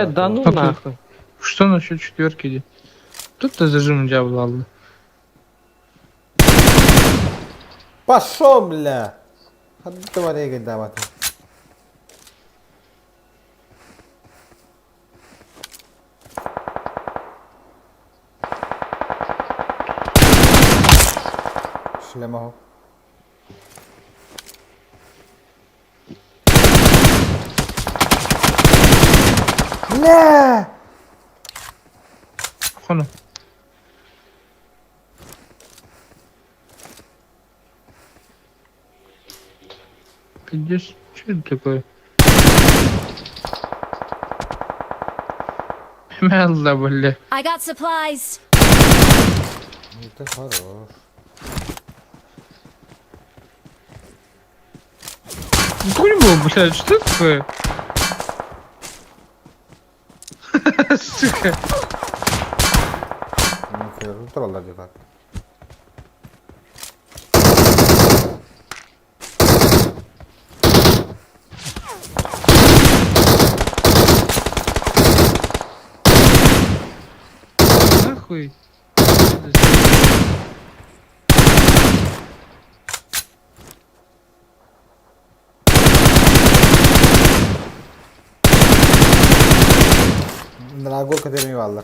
Да ну А тут- нахуй. Что насчет четверки? Тут-то зажим дьявола. алды. Пошел, бля! Давай, давай. Шлемого. Бля! Хону. Пиздец, что это такое? Мелда, бля. I got supplies! Это хорош. Хуй был, блядь, что такое? Сука. Ну, троллар так. Нахуй. На горка терми бааллар.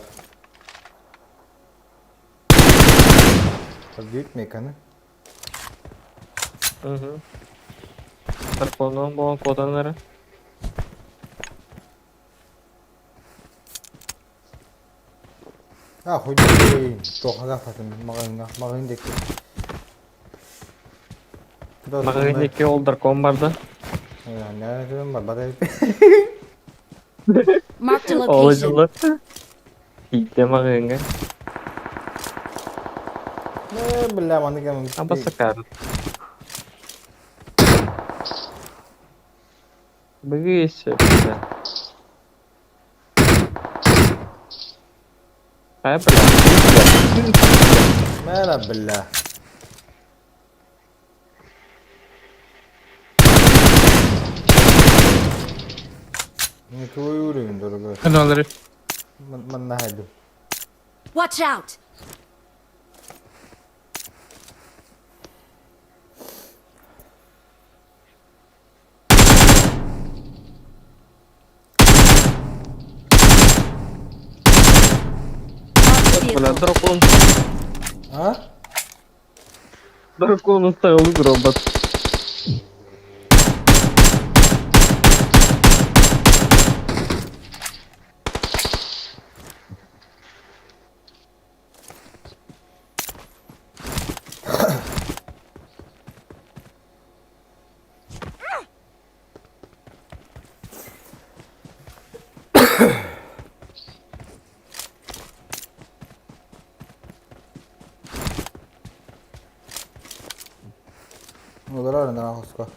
Büyük mekanı. Угу. Драконом буолан куотан эрэ. А, хуй туохха атын маҕаһыыҥҥа маҕаһыын диэки. Маҕаһыын диэки ол дракон барда. Барбат эбит. Marked a Ол location. дьылы. Тиийдэ маҕаһыыҥҥа. Э, бля, маны кэм. Абасакар. Быгыйся, бля. Хайа, бля. Мэра, бля. Не твой уровень, дорогой. Ханолары. Манна хайду. Watch out! Marked a Бля, vehicle. дракон. А? Дракон оставил робот. Олорор на хоско.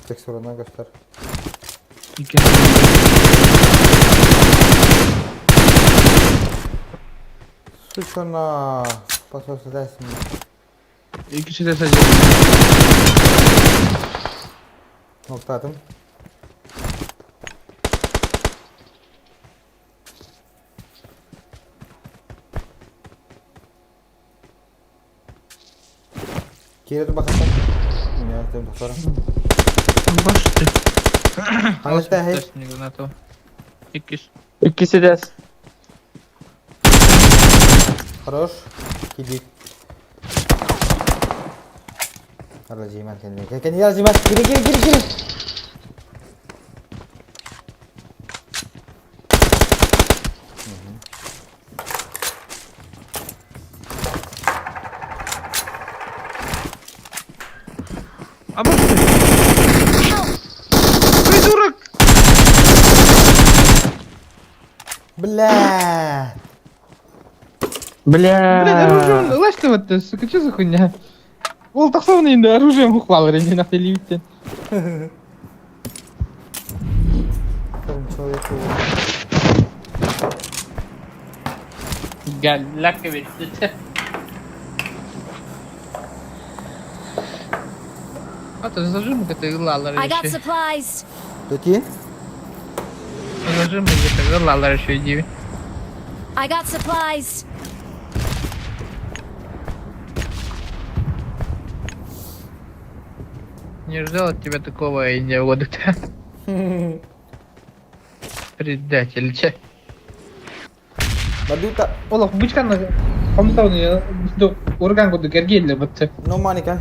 Текстурынан көстөр. Сучона. Пососудайсың. Икisi de sadece. Nokta atım. Кире бакасан. Мен доктор. Башты. Ханышта хей. Иккис. Иккиси дэс. Хорош. Киди. Аралжыйман кенде. Кенде аралжыйман. Кире кире кире кире. А башты. Придурок! Бля. Бля. Блин, оружием лазь ты вот, сука, что за хуйня? Ол тахсовны инде оружием ухвал ренде нахуй левиттен. Человеку. Галляк ведь. А то зажим это лалар I got еще. supplies. Какие? Зажим это лалар еще иди. I got supplies. Не ждал от тебя такого и не года. Предатель, че. Бадута. Олох бычканы комтауны урган куду кергелли бытты. Ну маника.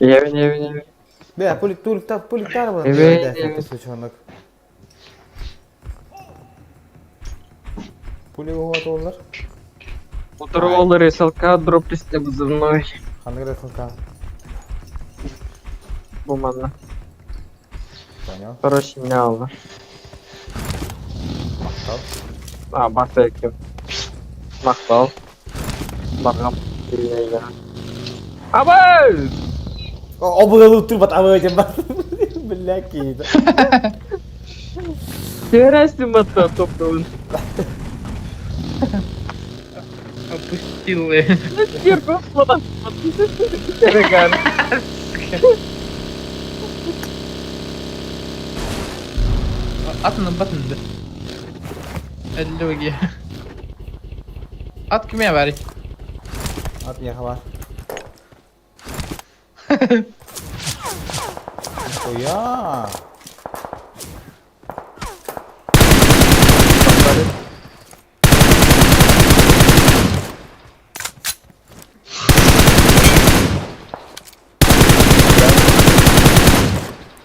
Евин, евин, евин. Бля, пулик тулик так пулик тар Эве, эве. Сучонок. Пули угуат олар. Мотороллер СЛК дроп листе вызывной. Ханнык СЛК. Буманна. Понял. Короче, не алла. Мактал. А, баса екен. Мақтал. Барғам. Абай! Обылы турбат абы деп бар. Бля, кейді. Терәсің батта топтауын. Опустил. Терпім вода. Тереган. Атын батын да. Әллөге. Ат киме бар? Ат мияха бар. Нихуя.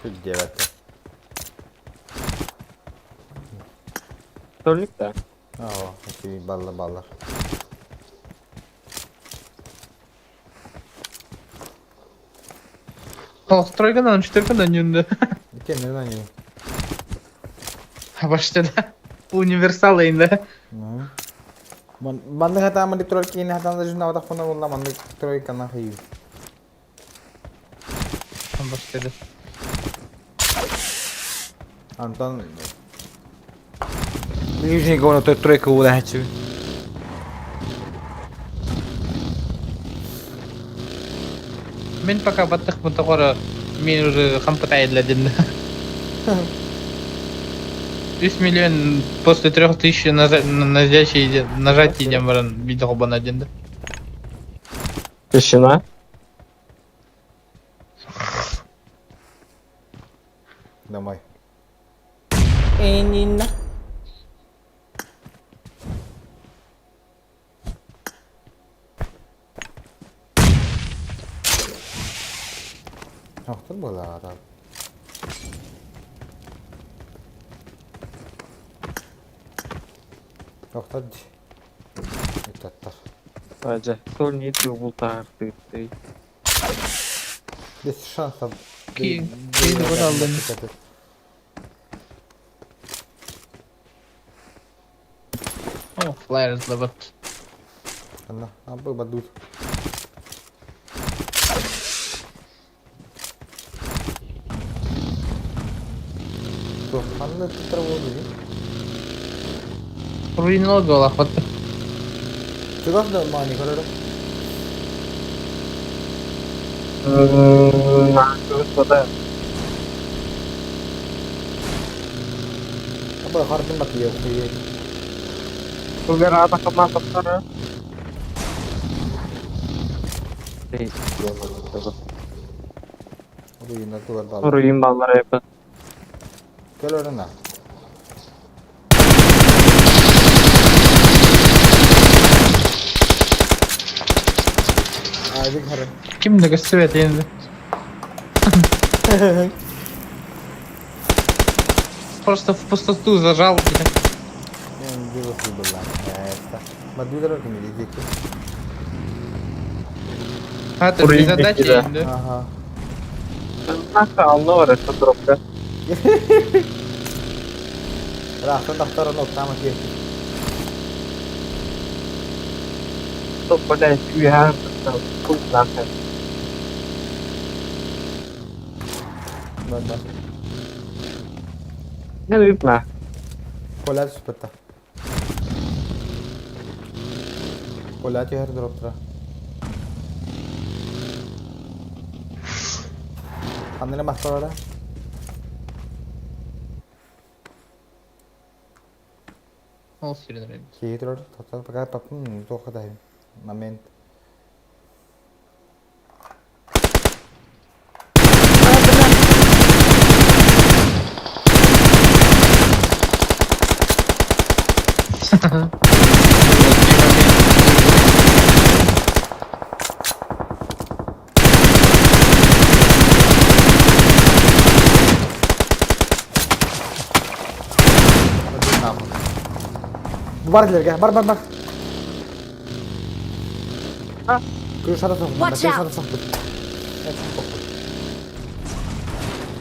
Сүрдээбэттэр. Толик да? Aa, okey, ballar ballar. О, стройка четырка на нюнда. Кемнер на ней. Башта да. Универсал инде. Манны хата манны тройка ини хата даже на ватах фона булла манны тройка на хию. Башта да. Антон Ближний гоно той тройка удачи. Мен пока баттых мутагора мен уже хампатай для дин. 3 миллион после 3000 нажатий нажатий баран видео бана дин. Тишина. Домой. Энина. Охтор была да. Охтор. Иттаттар. Ажа, сол не бултаар ты. Без шансов. Ки алдым. О, флайер злабат. Анна, абы бадут. То, ханна траву Руинал гола хот. Чугас да мани көрөрө. Господа. Абы хардын бат ие хуе. Тугара команда Руина тугар бал. Руин баллар епі. Көлөрүнө. Айдык хары. Ким де көстүбөт енді. Просто в пустоту зажал. Мен дело была. Это. Бадудер ким дики. А, это без задачи енді. Ага. Наха, алны бар это дропка. Рахтан тахтар но там ки. Стоп, блядь, күйәр, хуй нахер. Да, да. Не видно. Коля спета. Коля ти дроп тра. Ханна мастер Ол сирен. Хитрор, тата пока папын тоқадай момент. Бар илерге, бар бар бар. Крышада соқ, Watch крышада out. соқ.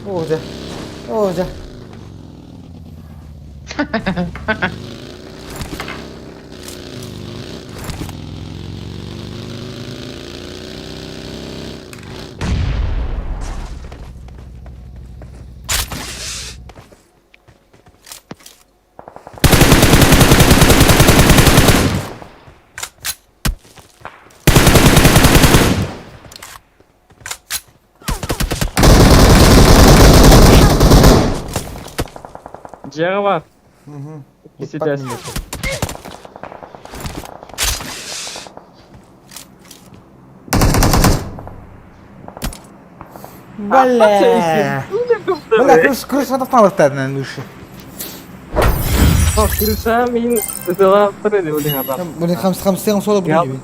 О, да. О, да. Жағы бар. Угу. Кисетес. Бля. Бля, крыш, крыша тастан души. Крыша мин дела тұрды өлең адам. Блин, хам хам сен соло Я- буду.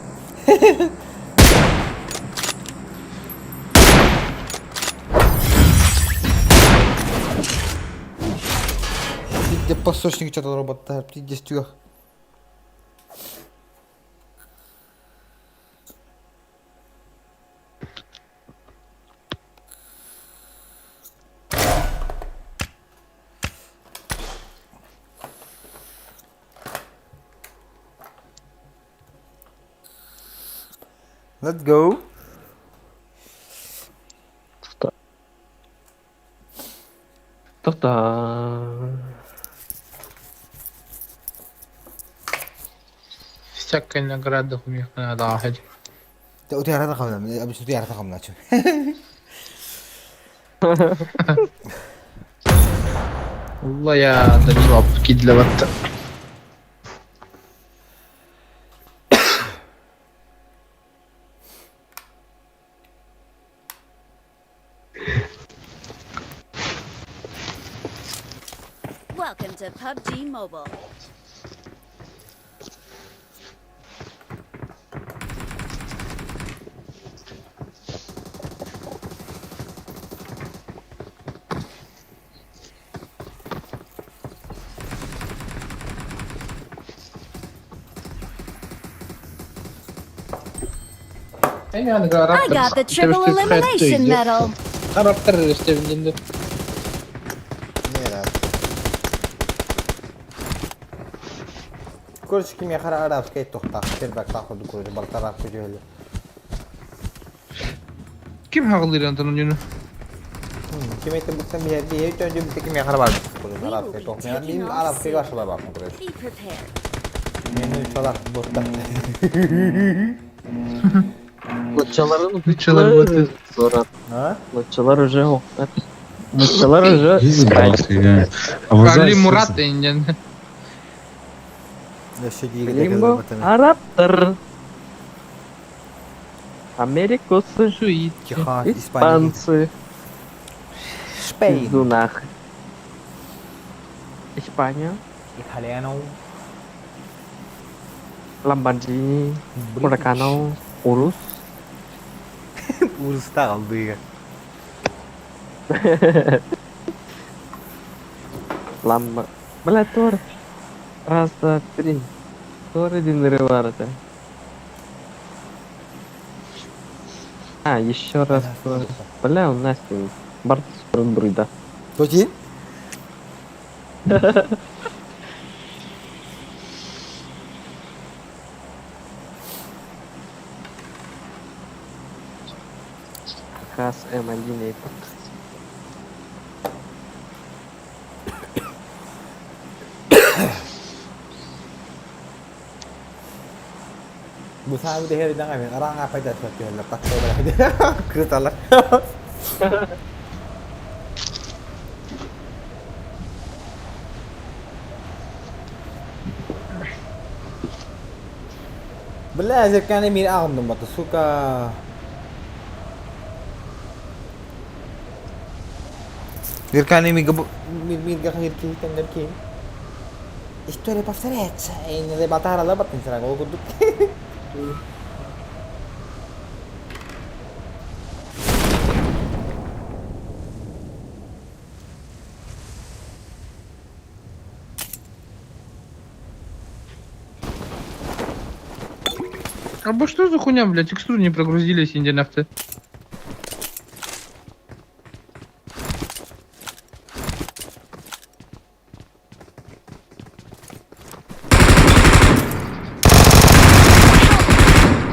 Где пасочник что-то роботтар, пиздец. Let's go. Та-та. Всякая награда у них надо ахать. والله يا دليل اكيد لبت. Welcome to PUBG Mobile. I got the triple elimination medal. Раптор истебин Короче, ким яхара арабскай тохтах, тербак тахуду короче, балтарак көжөлө. Ким хаҕылыыр онтон онньуну? Ким этте бутсан бие бие төнжү бите ким яхара бар. We will Арабскай be тохтах. taking Бим off арабскай soon. башла бар короче. Be prepared. Мени чалар ботта. Нуччаларын Нуччалар боты. Sonra. Ha? Нуччалар уже Нуччалар уже Али Мурат инжен. Лимбо Араптар. Америкосы. Суит. Тихо, Испания. Испанцы. Шпейн. Пизду нах. Испания. Итальяно. Ламборджини. Хуракано. Урус. Уруста калды. Ламбо. Бля, Тор. Раз, два, три. Тор один бар это. А, еще раз. Тор. Бля, у нас Барт Бруйда. Тоти? Хас М1 этот. Бу саамы дэһэр даҥа мен араҥа пайда түһэллэр тахса кыталар. Бля, зерканы мир ағымдым баты, сука. Зерканы ми мир мир гахир ки тендер ки. История повторяется. Эйне батара ла батын сара гол курдук. А бо что за хуйня, блядь, текстуры не прогрузились индианавты.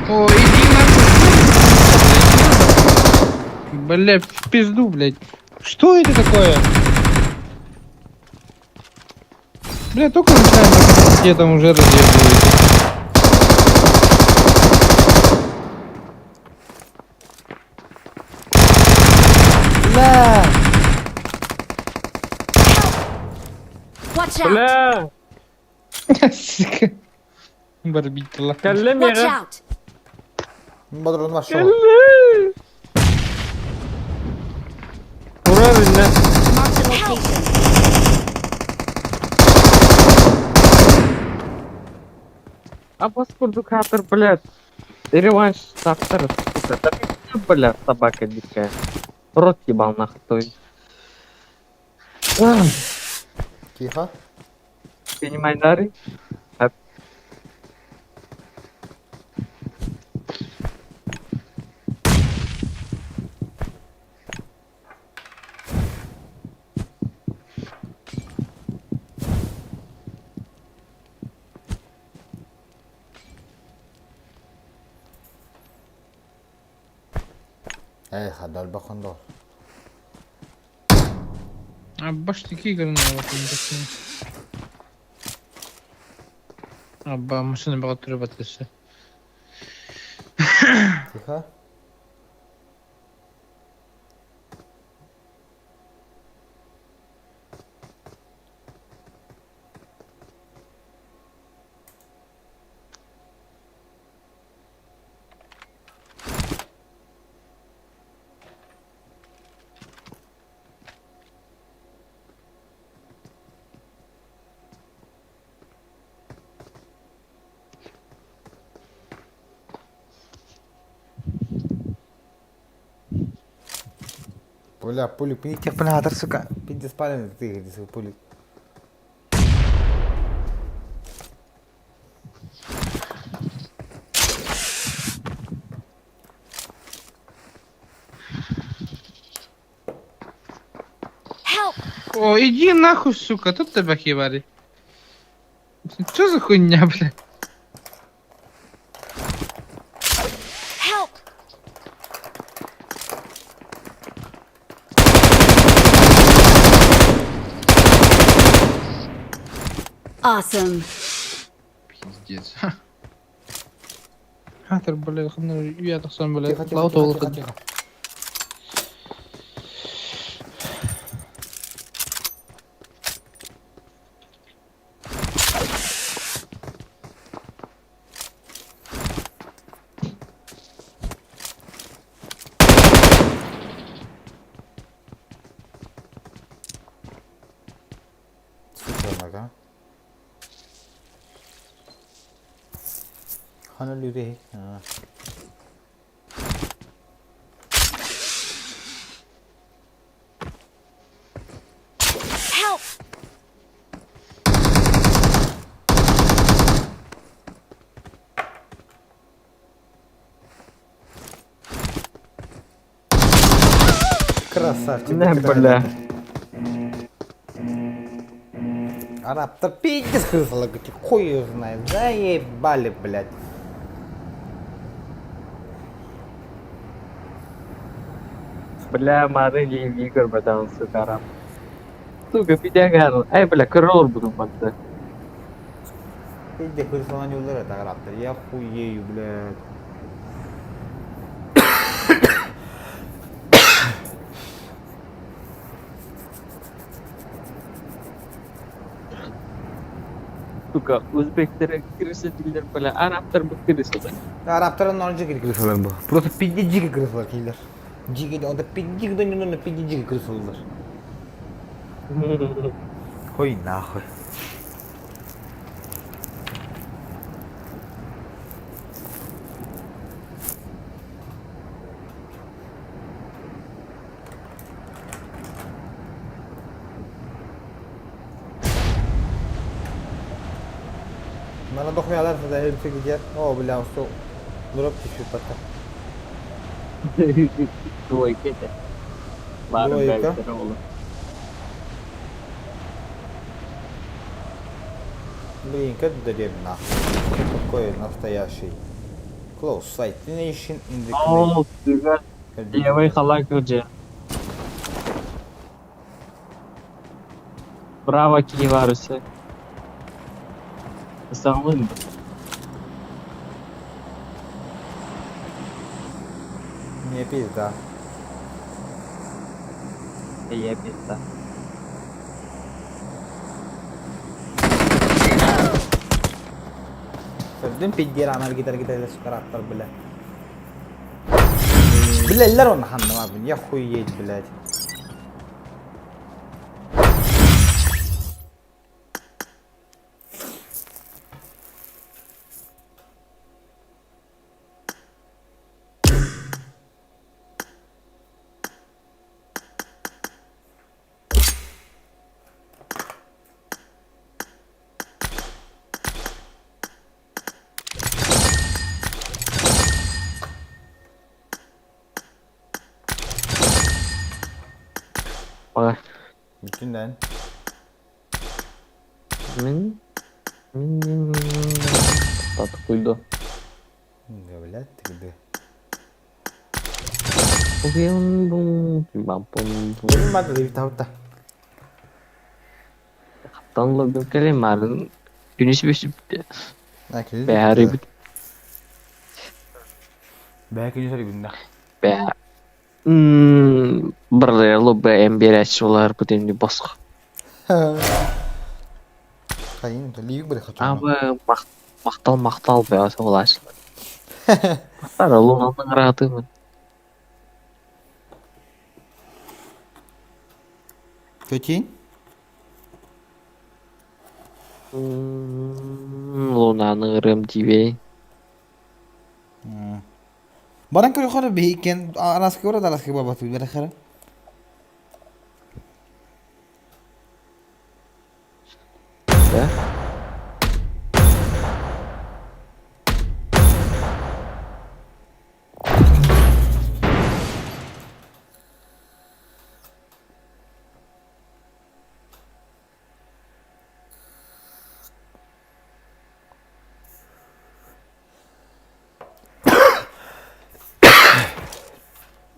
О, иди нахуй. Бля, в пизду, блядь. Что это такое? Бля, только начинаем, где там уже разъебываете. Бля! Watch out! Бля! Сука. Барбитла. Watch Каллемера! out! Бодрон вошел. Калле! Ура, бля! Marked a location. А курдук хатыр, блядь. Реванш таптыр, сука. Да ты, бля, собака дикая. Рот ебал нахуй. Тихо. Принимайдаары? Эх, адалбахан доо. Аббаш такие гранаты. Абба машина была турбатышы. Тихо. Бля, пулик, пиздец, бля, сука. Пиздец, спален, ты, где пулик. Help! О, иди нахуй, сука, тут тебя хибари. Что за хуйня, бля? Help! Awesome. Пиздец. Хатер, бля, ханна я тахсан, бля. Тихо, тихо, Лаута тихо, олох. тихо, тихо. Супер, ага. Хана люди. А. Help! Красавчик. Не, бля. Араб-то пиздец крысала, хуй её знает. Заебали, блядь. Бля, мары не Игорь, братан, сука, араб. Сука, пидягар. Ай, бля, король буду банда. Пиздец крысала не ударит, араб-то. Я хуею, блядь. Сука, узбектер крыса дилер, бля, арабтар бу крыса, бля. Арабтар ноль жиги крысалар бу. Просто пиздец жиги крысалар кейлер. Жиги, онда пиздец да не пиздец жиги крысалар. Хуй нахуй. Мана дохуялар да hepsi gider. О, бля, что дроп düşüyor пока. Двойка это. Ладно, Двойка. бля, здорово. Блин, как деревня нахуй. Что такое настоящий? Close sight nation in the О, сука, левый халак уже. Браво, Киеварусе. Самын. Не пизда. Я пизда. Сырдын пиддер анар гитар гитар сука бля. Бля, лерон ханна, я хуеть, блядь. Баҕа. Бүтүннэн. Мин мин Татыкуйду. Блядь, ты где? Кэлин күнүс бүсүптэ. Бэһэрибит. Бэһэ күнүс эрибиннэ. Бэһэ. Барлары бэйэм биэрээччи болар бут ини босхо. Хайын, лиик бары хачу. Абы махтал махтал бэйэ соҕулааччылар. Махтал луналын ыраатымын. Көтин? Лунаны ырыам диибэй. Баран көрөхөр биһикен араскы бара араскы бабаты берехер. Да?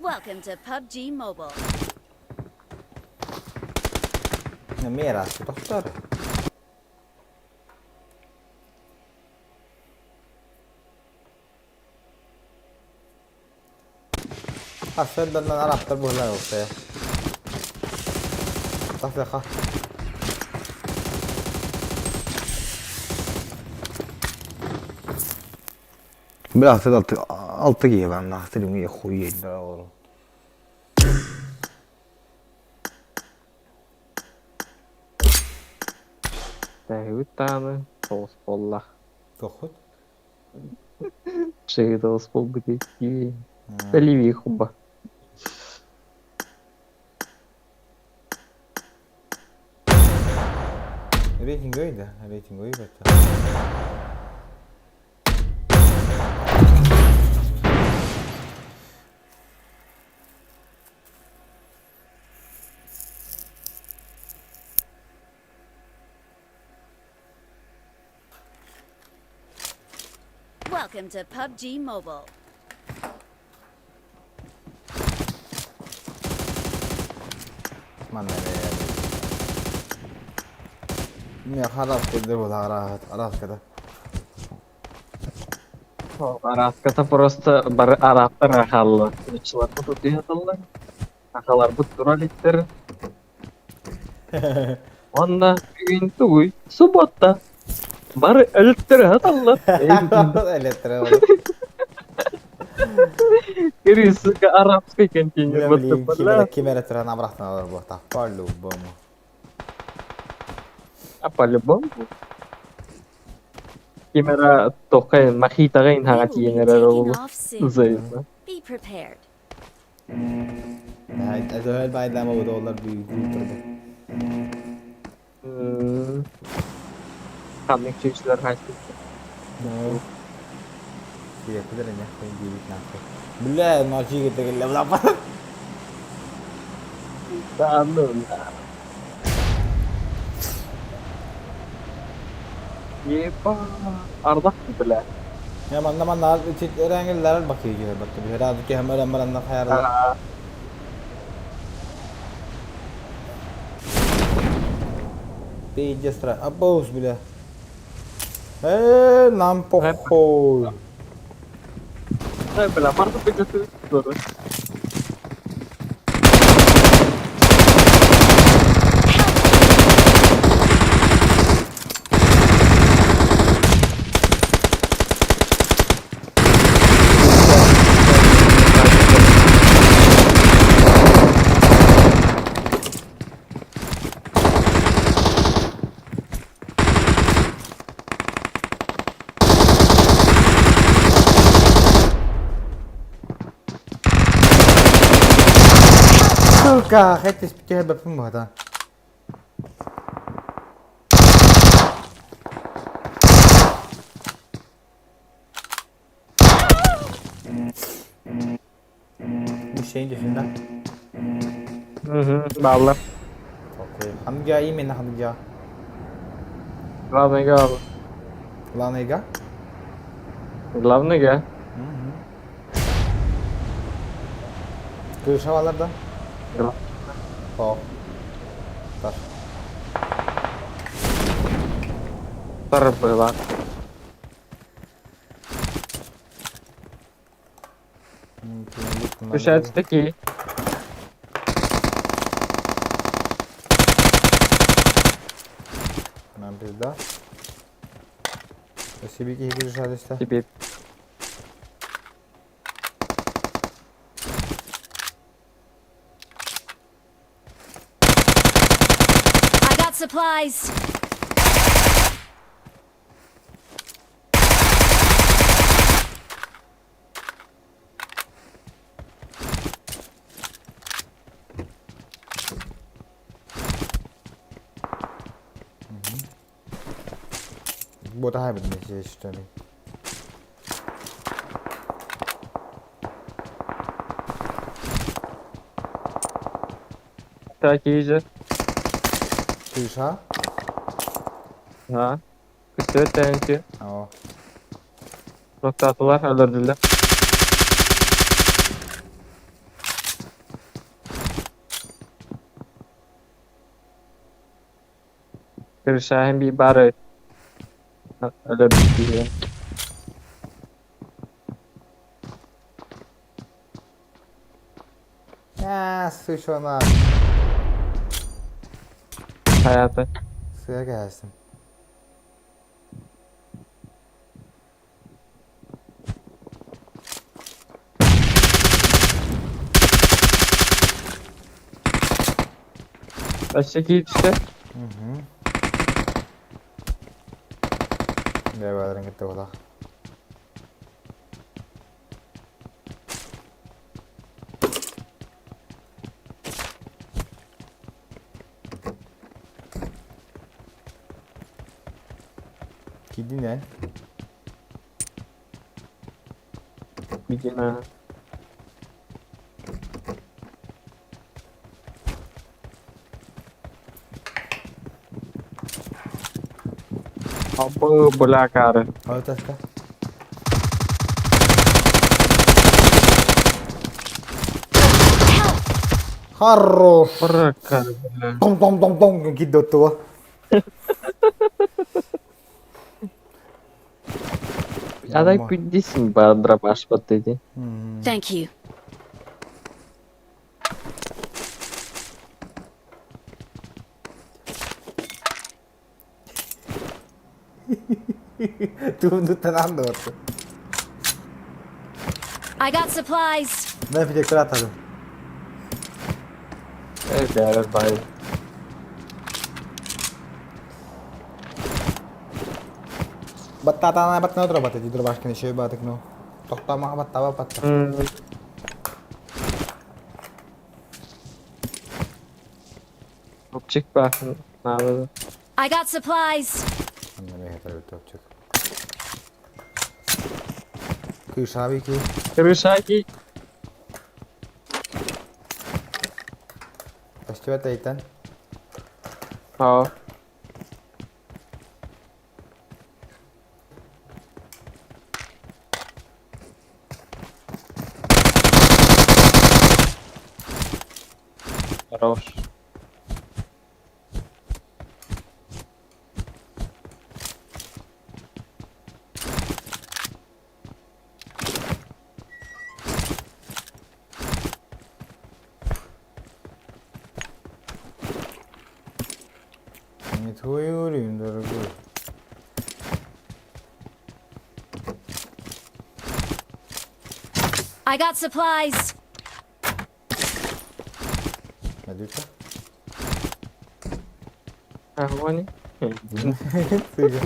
Welcome to PUBG Mobile. Эмиэ араскы тохтор. Хасырданан араптар буолар олсая. Тахсаха. Бля, алты алты киһи баар, нахуй хуй олорон. Тэһибит даҕаны тоҕус буолла. Тохут? Чыгы тоҕус буолбут икки. Оливии хуба. Рейтинг да, рейтинг это. Welcome to PUBG Mobile. Манна Мен харап кеде бол араскада. Араската просто бары араптар ахалла. Чылар бут утуяталлар. Ахалар бут туралиттер. Онна бүгүн тугуй суббота. Бары өлүттөр хаталлар. Электро. Кири, сука, арабский контейнер. Вот Кимера кимера туран абрахтан алар бу. По-любому. А по-любому. Кимера тоқай махитагын We хага will be тиенер taking ол. off soon. Зайна. Be prepared. Özel baydama bu da onlar büyük turdu. Хамник чүчлөр хайсы. No. Кире не хуй дивит нахуй. Бля, ночи кетегеле бла. Да, ну, да. Еба, ардах бля. Я манна манна чит өрәңгелләр бакый килер бакты. Бер ады ки һәм өрән баранна хаярла. Пиздец, абоус, бля. Нам похуй. Бля, марта пойдет здорово. Сука, хэтис битэ бэппин бата. Мишень düşündü. Угу, баллар. Окей. Ханнык именно ханнык Главный га. Главный га? Главный га. Крыша балар да? О. Так. Было. Включаются такие. Нам пизда. Спасибо, крыша Тебе. I got supplies. Бота хайбын здесь, что ли? Такие же. Крыша? Ha. Kısmet TNT. О. Nokta attılar öldürdüler. Kırşahin bir barı. Öldürdü. А, сучона. Hayatı. Suya gelsin. Baştaki işte. Бэбэлэрин кытта буолах. Кидин Видимо. Абы, бля, кары. Алтаска. Хорош! Бля, кары, бля. Том-том-том-том кидоттуга. А так пиздесин ба дробаш вот эти. Thank you. Туунуттан анды I got supplies. Мен фидектор атадым. Evet, бай. Баттатана баттана дробата ди дробашкины шөй батык ну. Токтама баттаба батта. Топчик бахын. Надо. I got supplies. Анна мехе топчик. Кышабики. Крышаки. Көстүбэт эйтен. А. Хорош. Не твой уровень, дорогой. I got supplies. Надюка. Огонь. Цыга.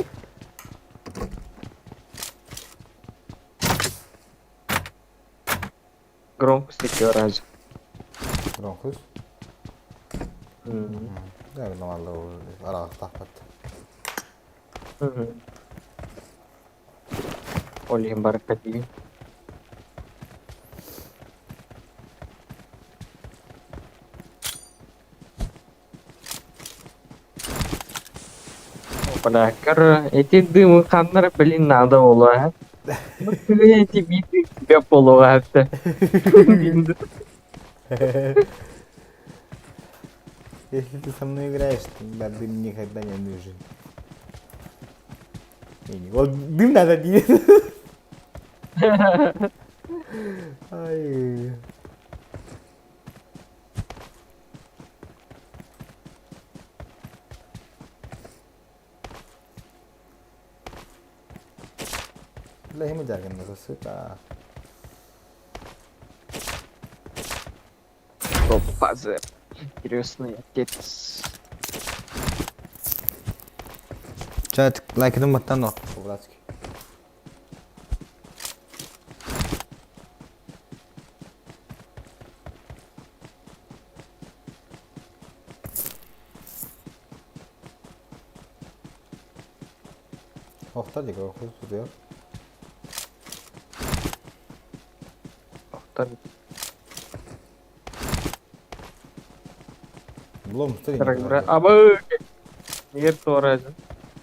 Громкость раньше. Бронхус. Да, нормально аралыктаахпат. Олин баркати. Бля, короче, эти дымы ханнара, блин, надо было, а? Ну, ты эти биты тебе полугата. Если ты со мной играешь, тогда дым никогда не нужен. Не, не, Вот дым надо делать. Ай. Бля, ему дягин сука. Фазер. Крестный отец. Чат, лайкным оттано. По-братски. Охта дико, хуй туруyor. Охтар. Блом, что Бра. Абы. Егер тура.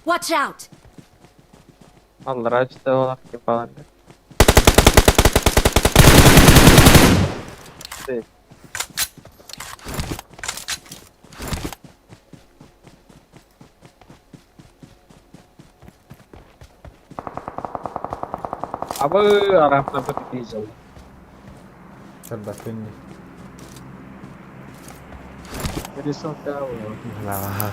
Watch out! Аллара читала кипалар. Абы арапна бит Когда күнни. Рисунка. Ага.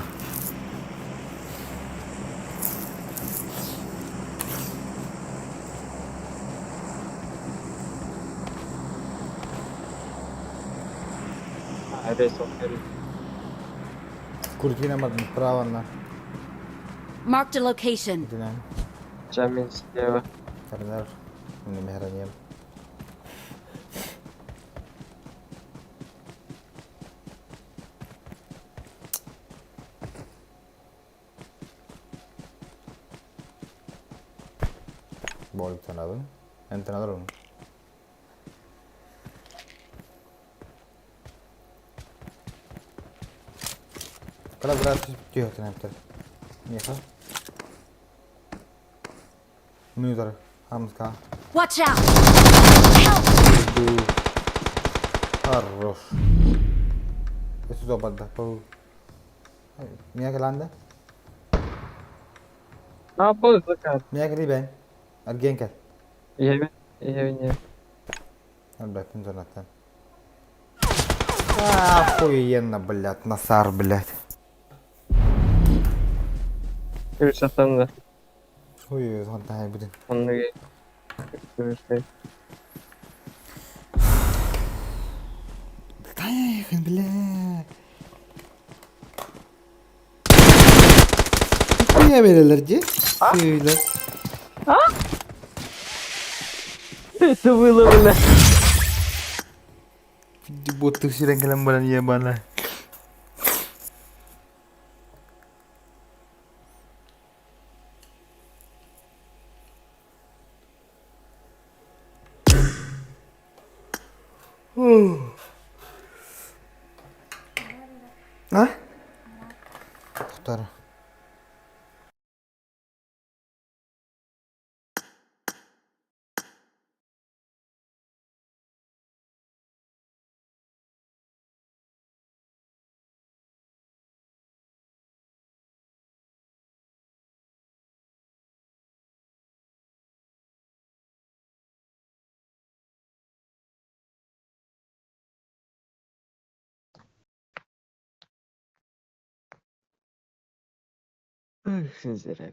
Рисунка. Куртина право на. Marked a location. Динам. Джамин слева. Карнар. Не мехранем. Бол entrenador. Entrenador. Кала брат, тихо ты Меха. Мюзер, Хамска. Watch out! Help! Хорош. Это зобада. Мия келанды? А, был закат. Мия кели бен. Арген кел. Я я не. Блядь, интернеттен. Охуенно, блядь, насар, блядь. Күрсәтәм дә. Ой, хантай бүтін. Оны күрсәт. Тайхын, бля. Хуя берелер, же? Сөйле. Это было, бля. Боттук сирен келем баран ебана. А? Второй. Зря.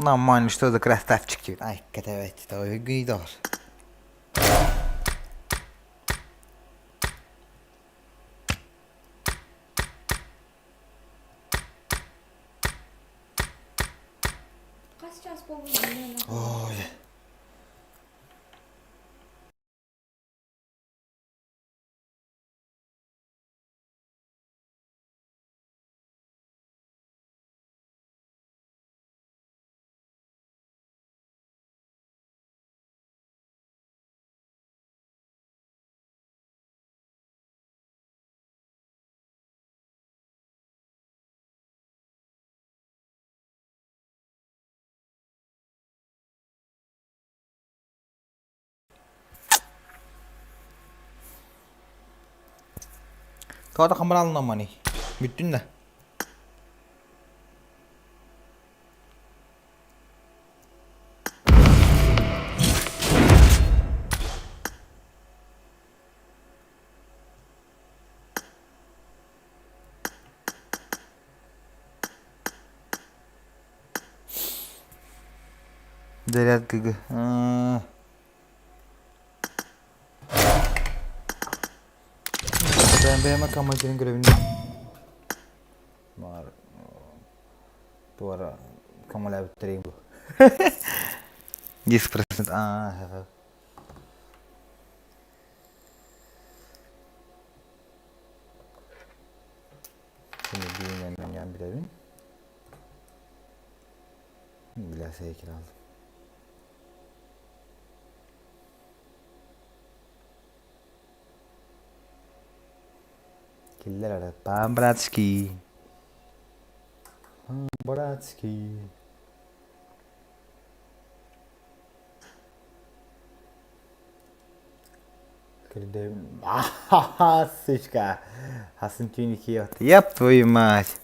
Нормально, что за красавчик? Ай, катавать, того гидор. Хас час буолбут Ой. Тоҕо хамыраалына мани. Бүттүн да. Заряд ГГ. Бэйэм командирын көрөбүн. Баар туора көҥүлээбиттэрин бу. 10%. Аа, Şimdi düğümlerini oynayan bilelim. Bilase heykel aldım. Киллер По-братски. По-братски. Ха-ха, сучка. Хасынтюники. Еб твою мать.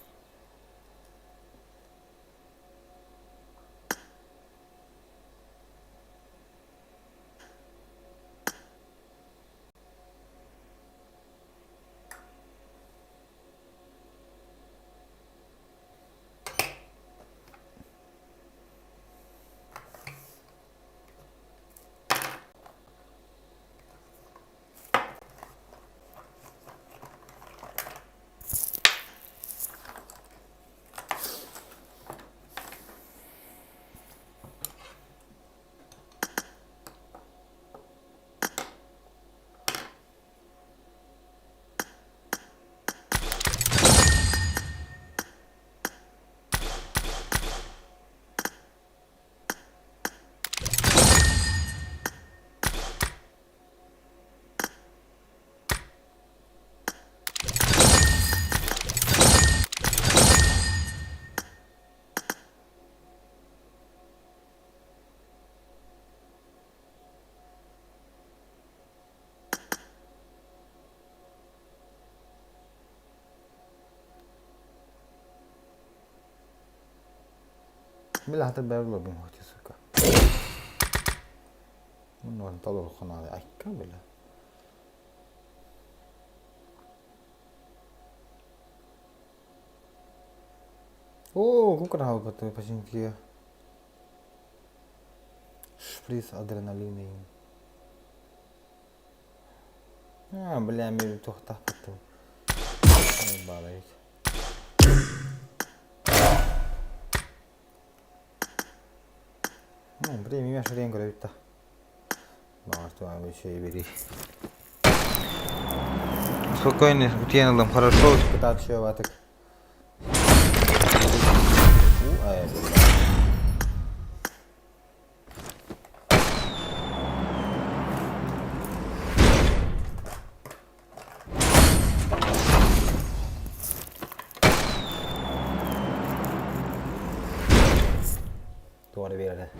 Бля, хата бэр лобин хоть, сука. Ну, толор ханады. Айка, бля. О, кукра починки. Шприц адреналина. А, бля, мен тохтаппытым. Балайт. Ну, премия шырен көрөбүт да. Баҕар еще и бери. Спокойно, утуйан ыллым. Хорошо, кытаат ватык. Туора биэрэрэ.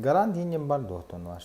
Гарант диэн бар дуо оттон ваш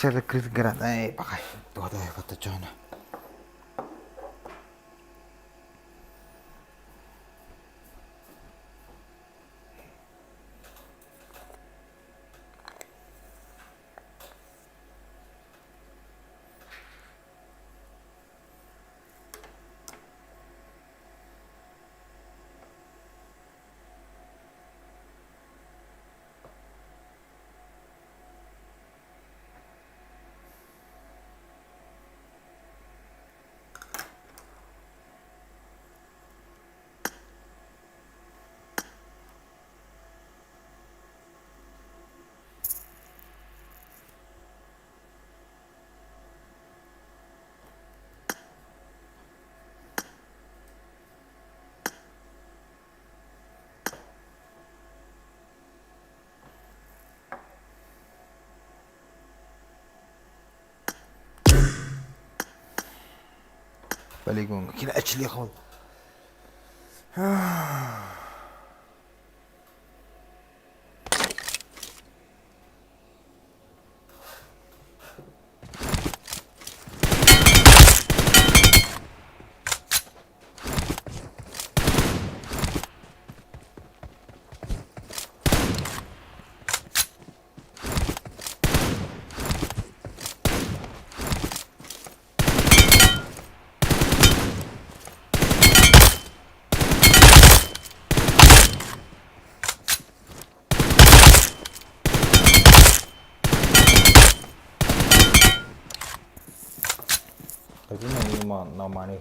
Сейчас крыс гранат. Эй, пока. Вот, вот, вот, она. Полигон. Кини эчилиэх ол. No money.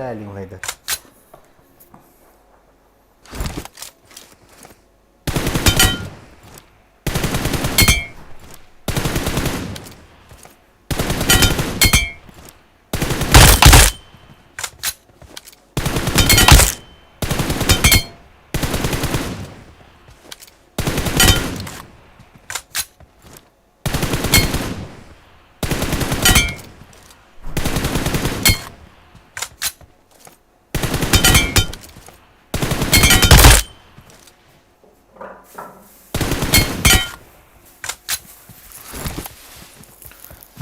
Бля, лиҥ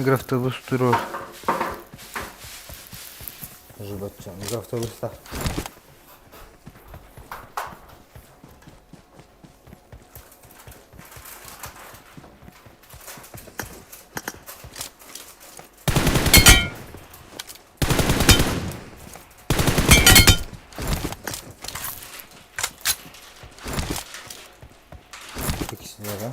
Микроавтобус турар. Жубачча, микроавтобуста. İkisi de.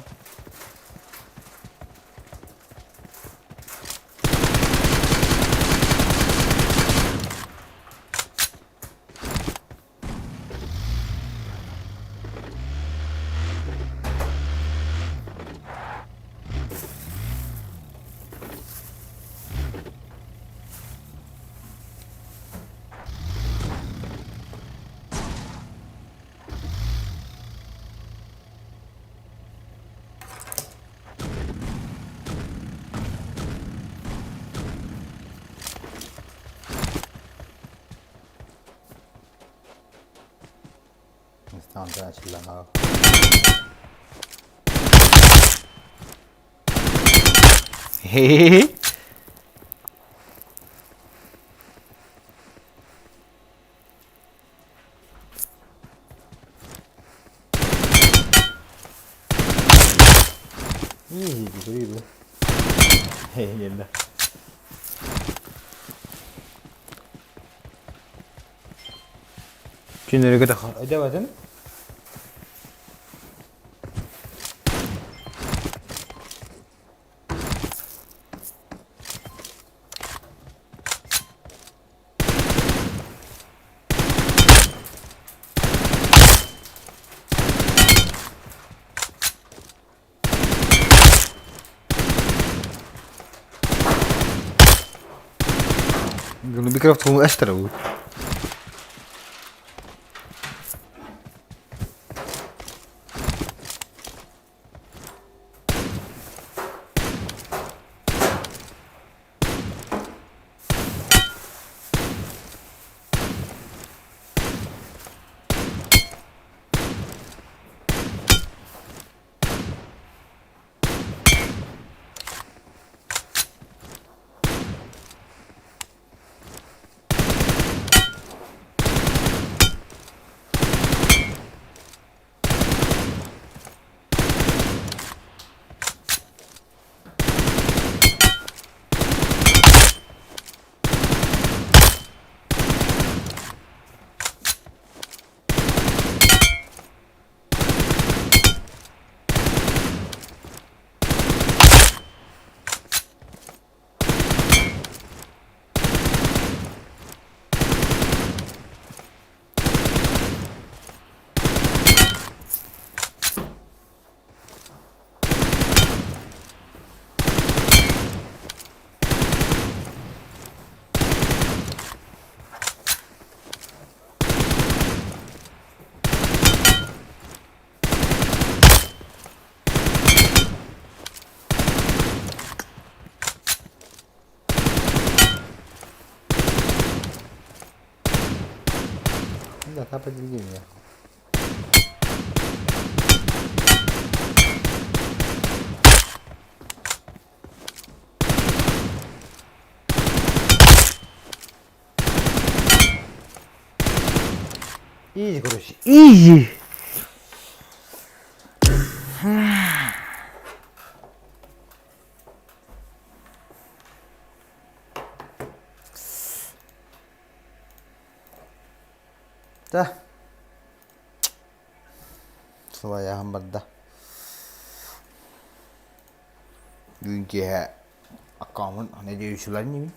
Станция Хе-хе-хе. Easy, грибы. Хе-хе, Күннэргэ да Микрофон эстер. Да, та подведение. Изи, короче. Изи! Да. Сылайаһын барда. Бүгүн киэһэ аккаунт аны диэйүсүлэр инибин.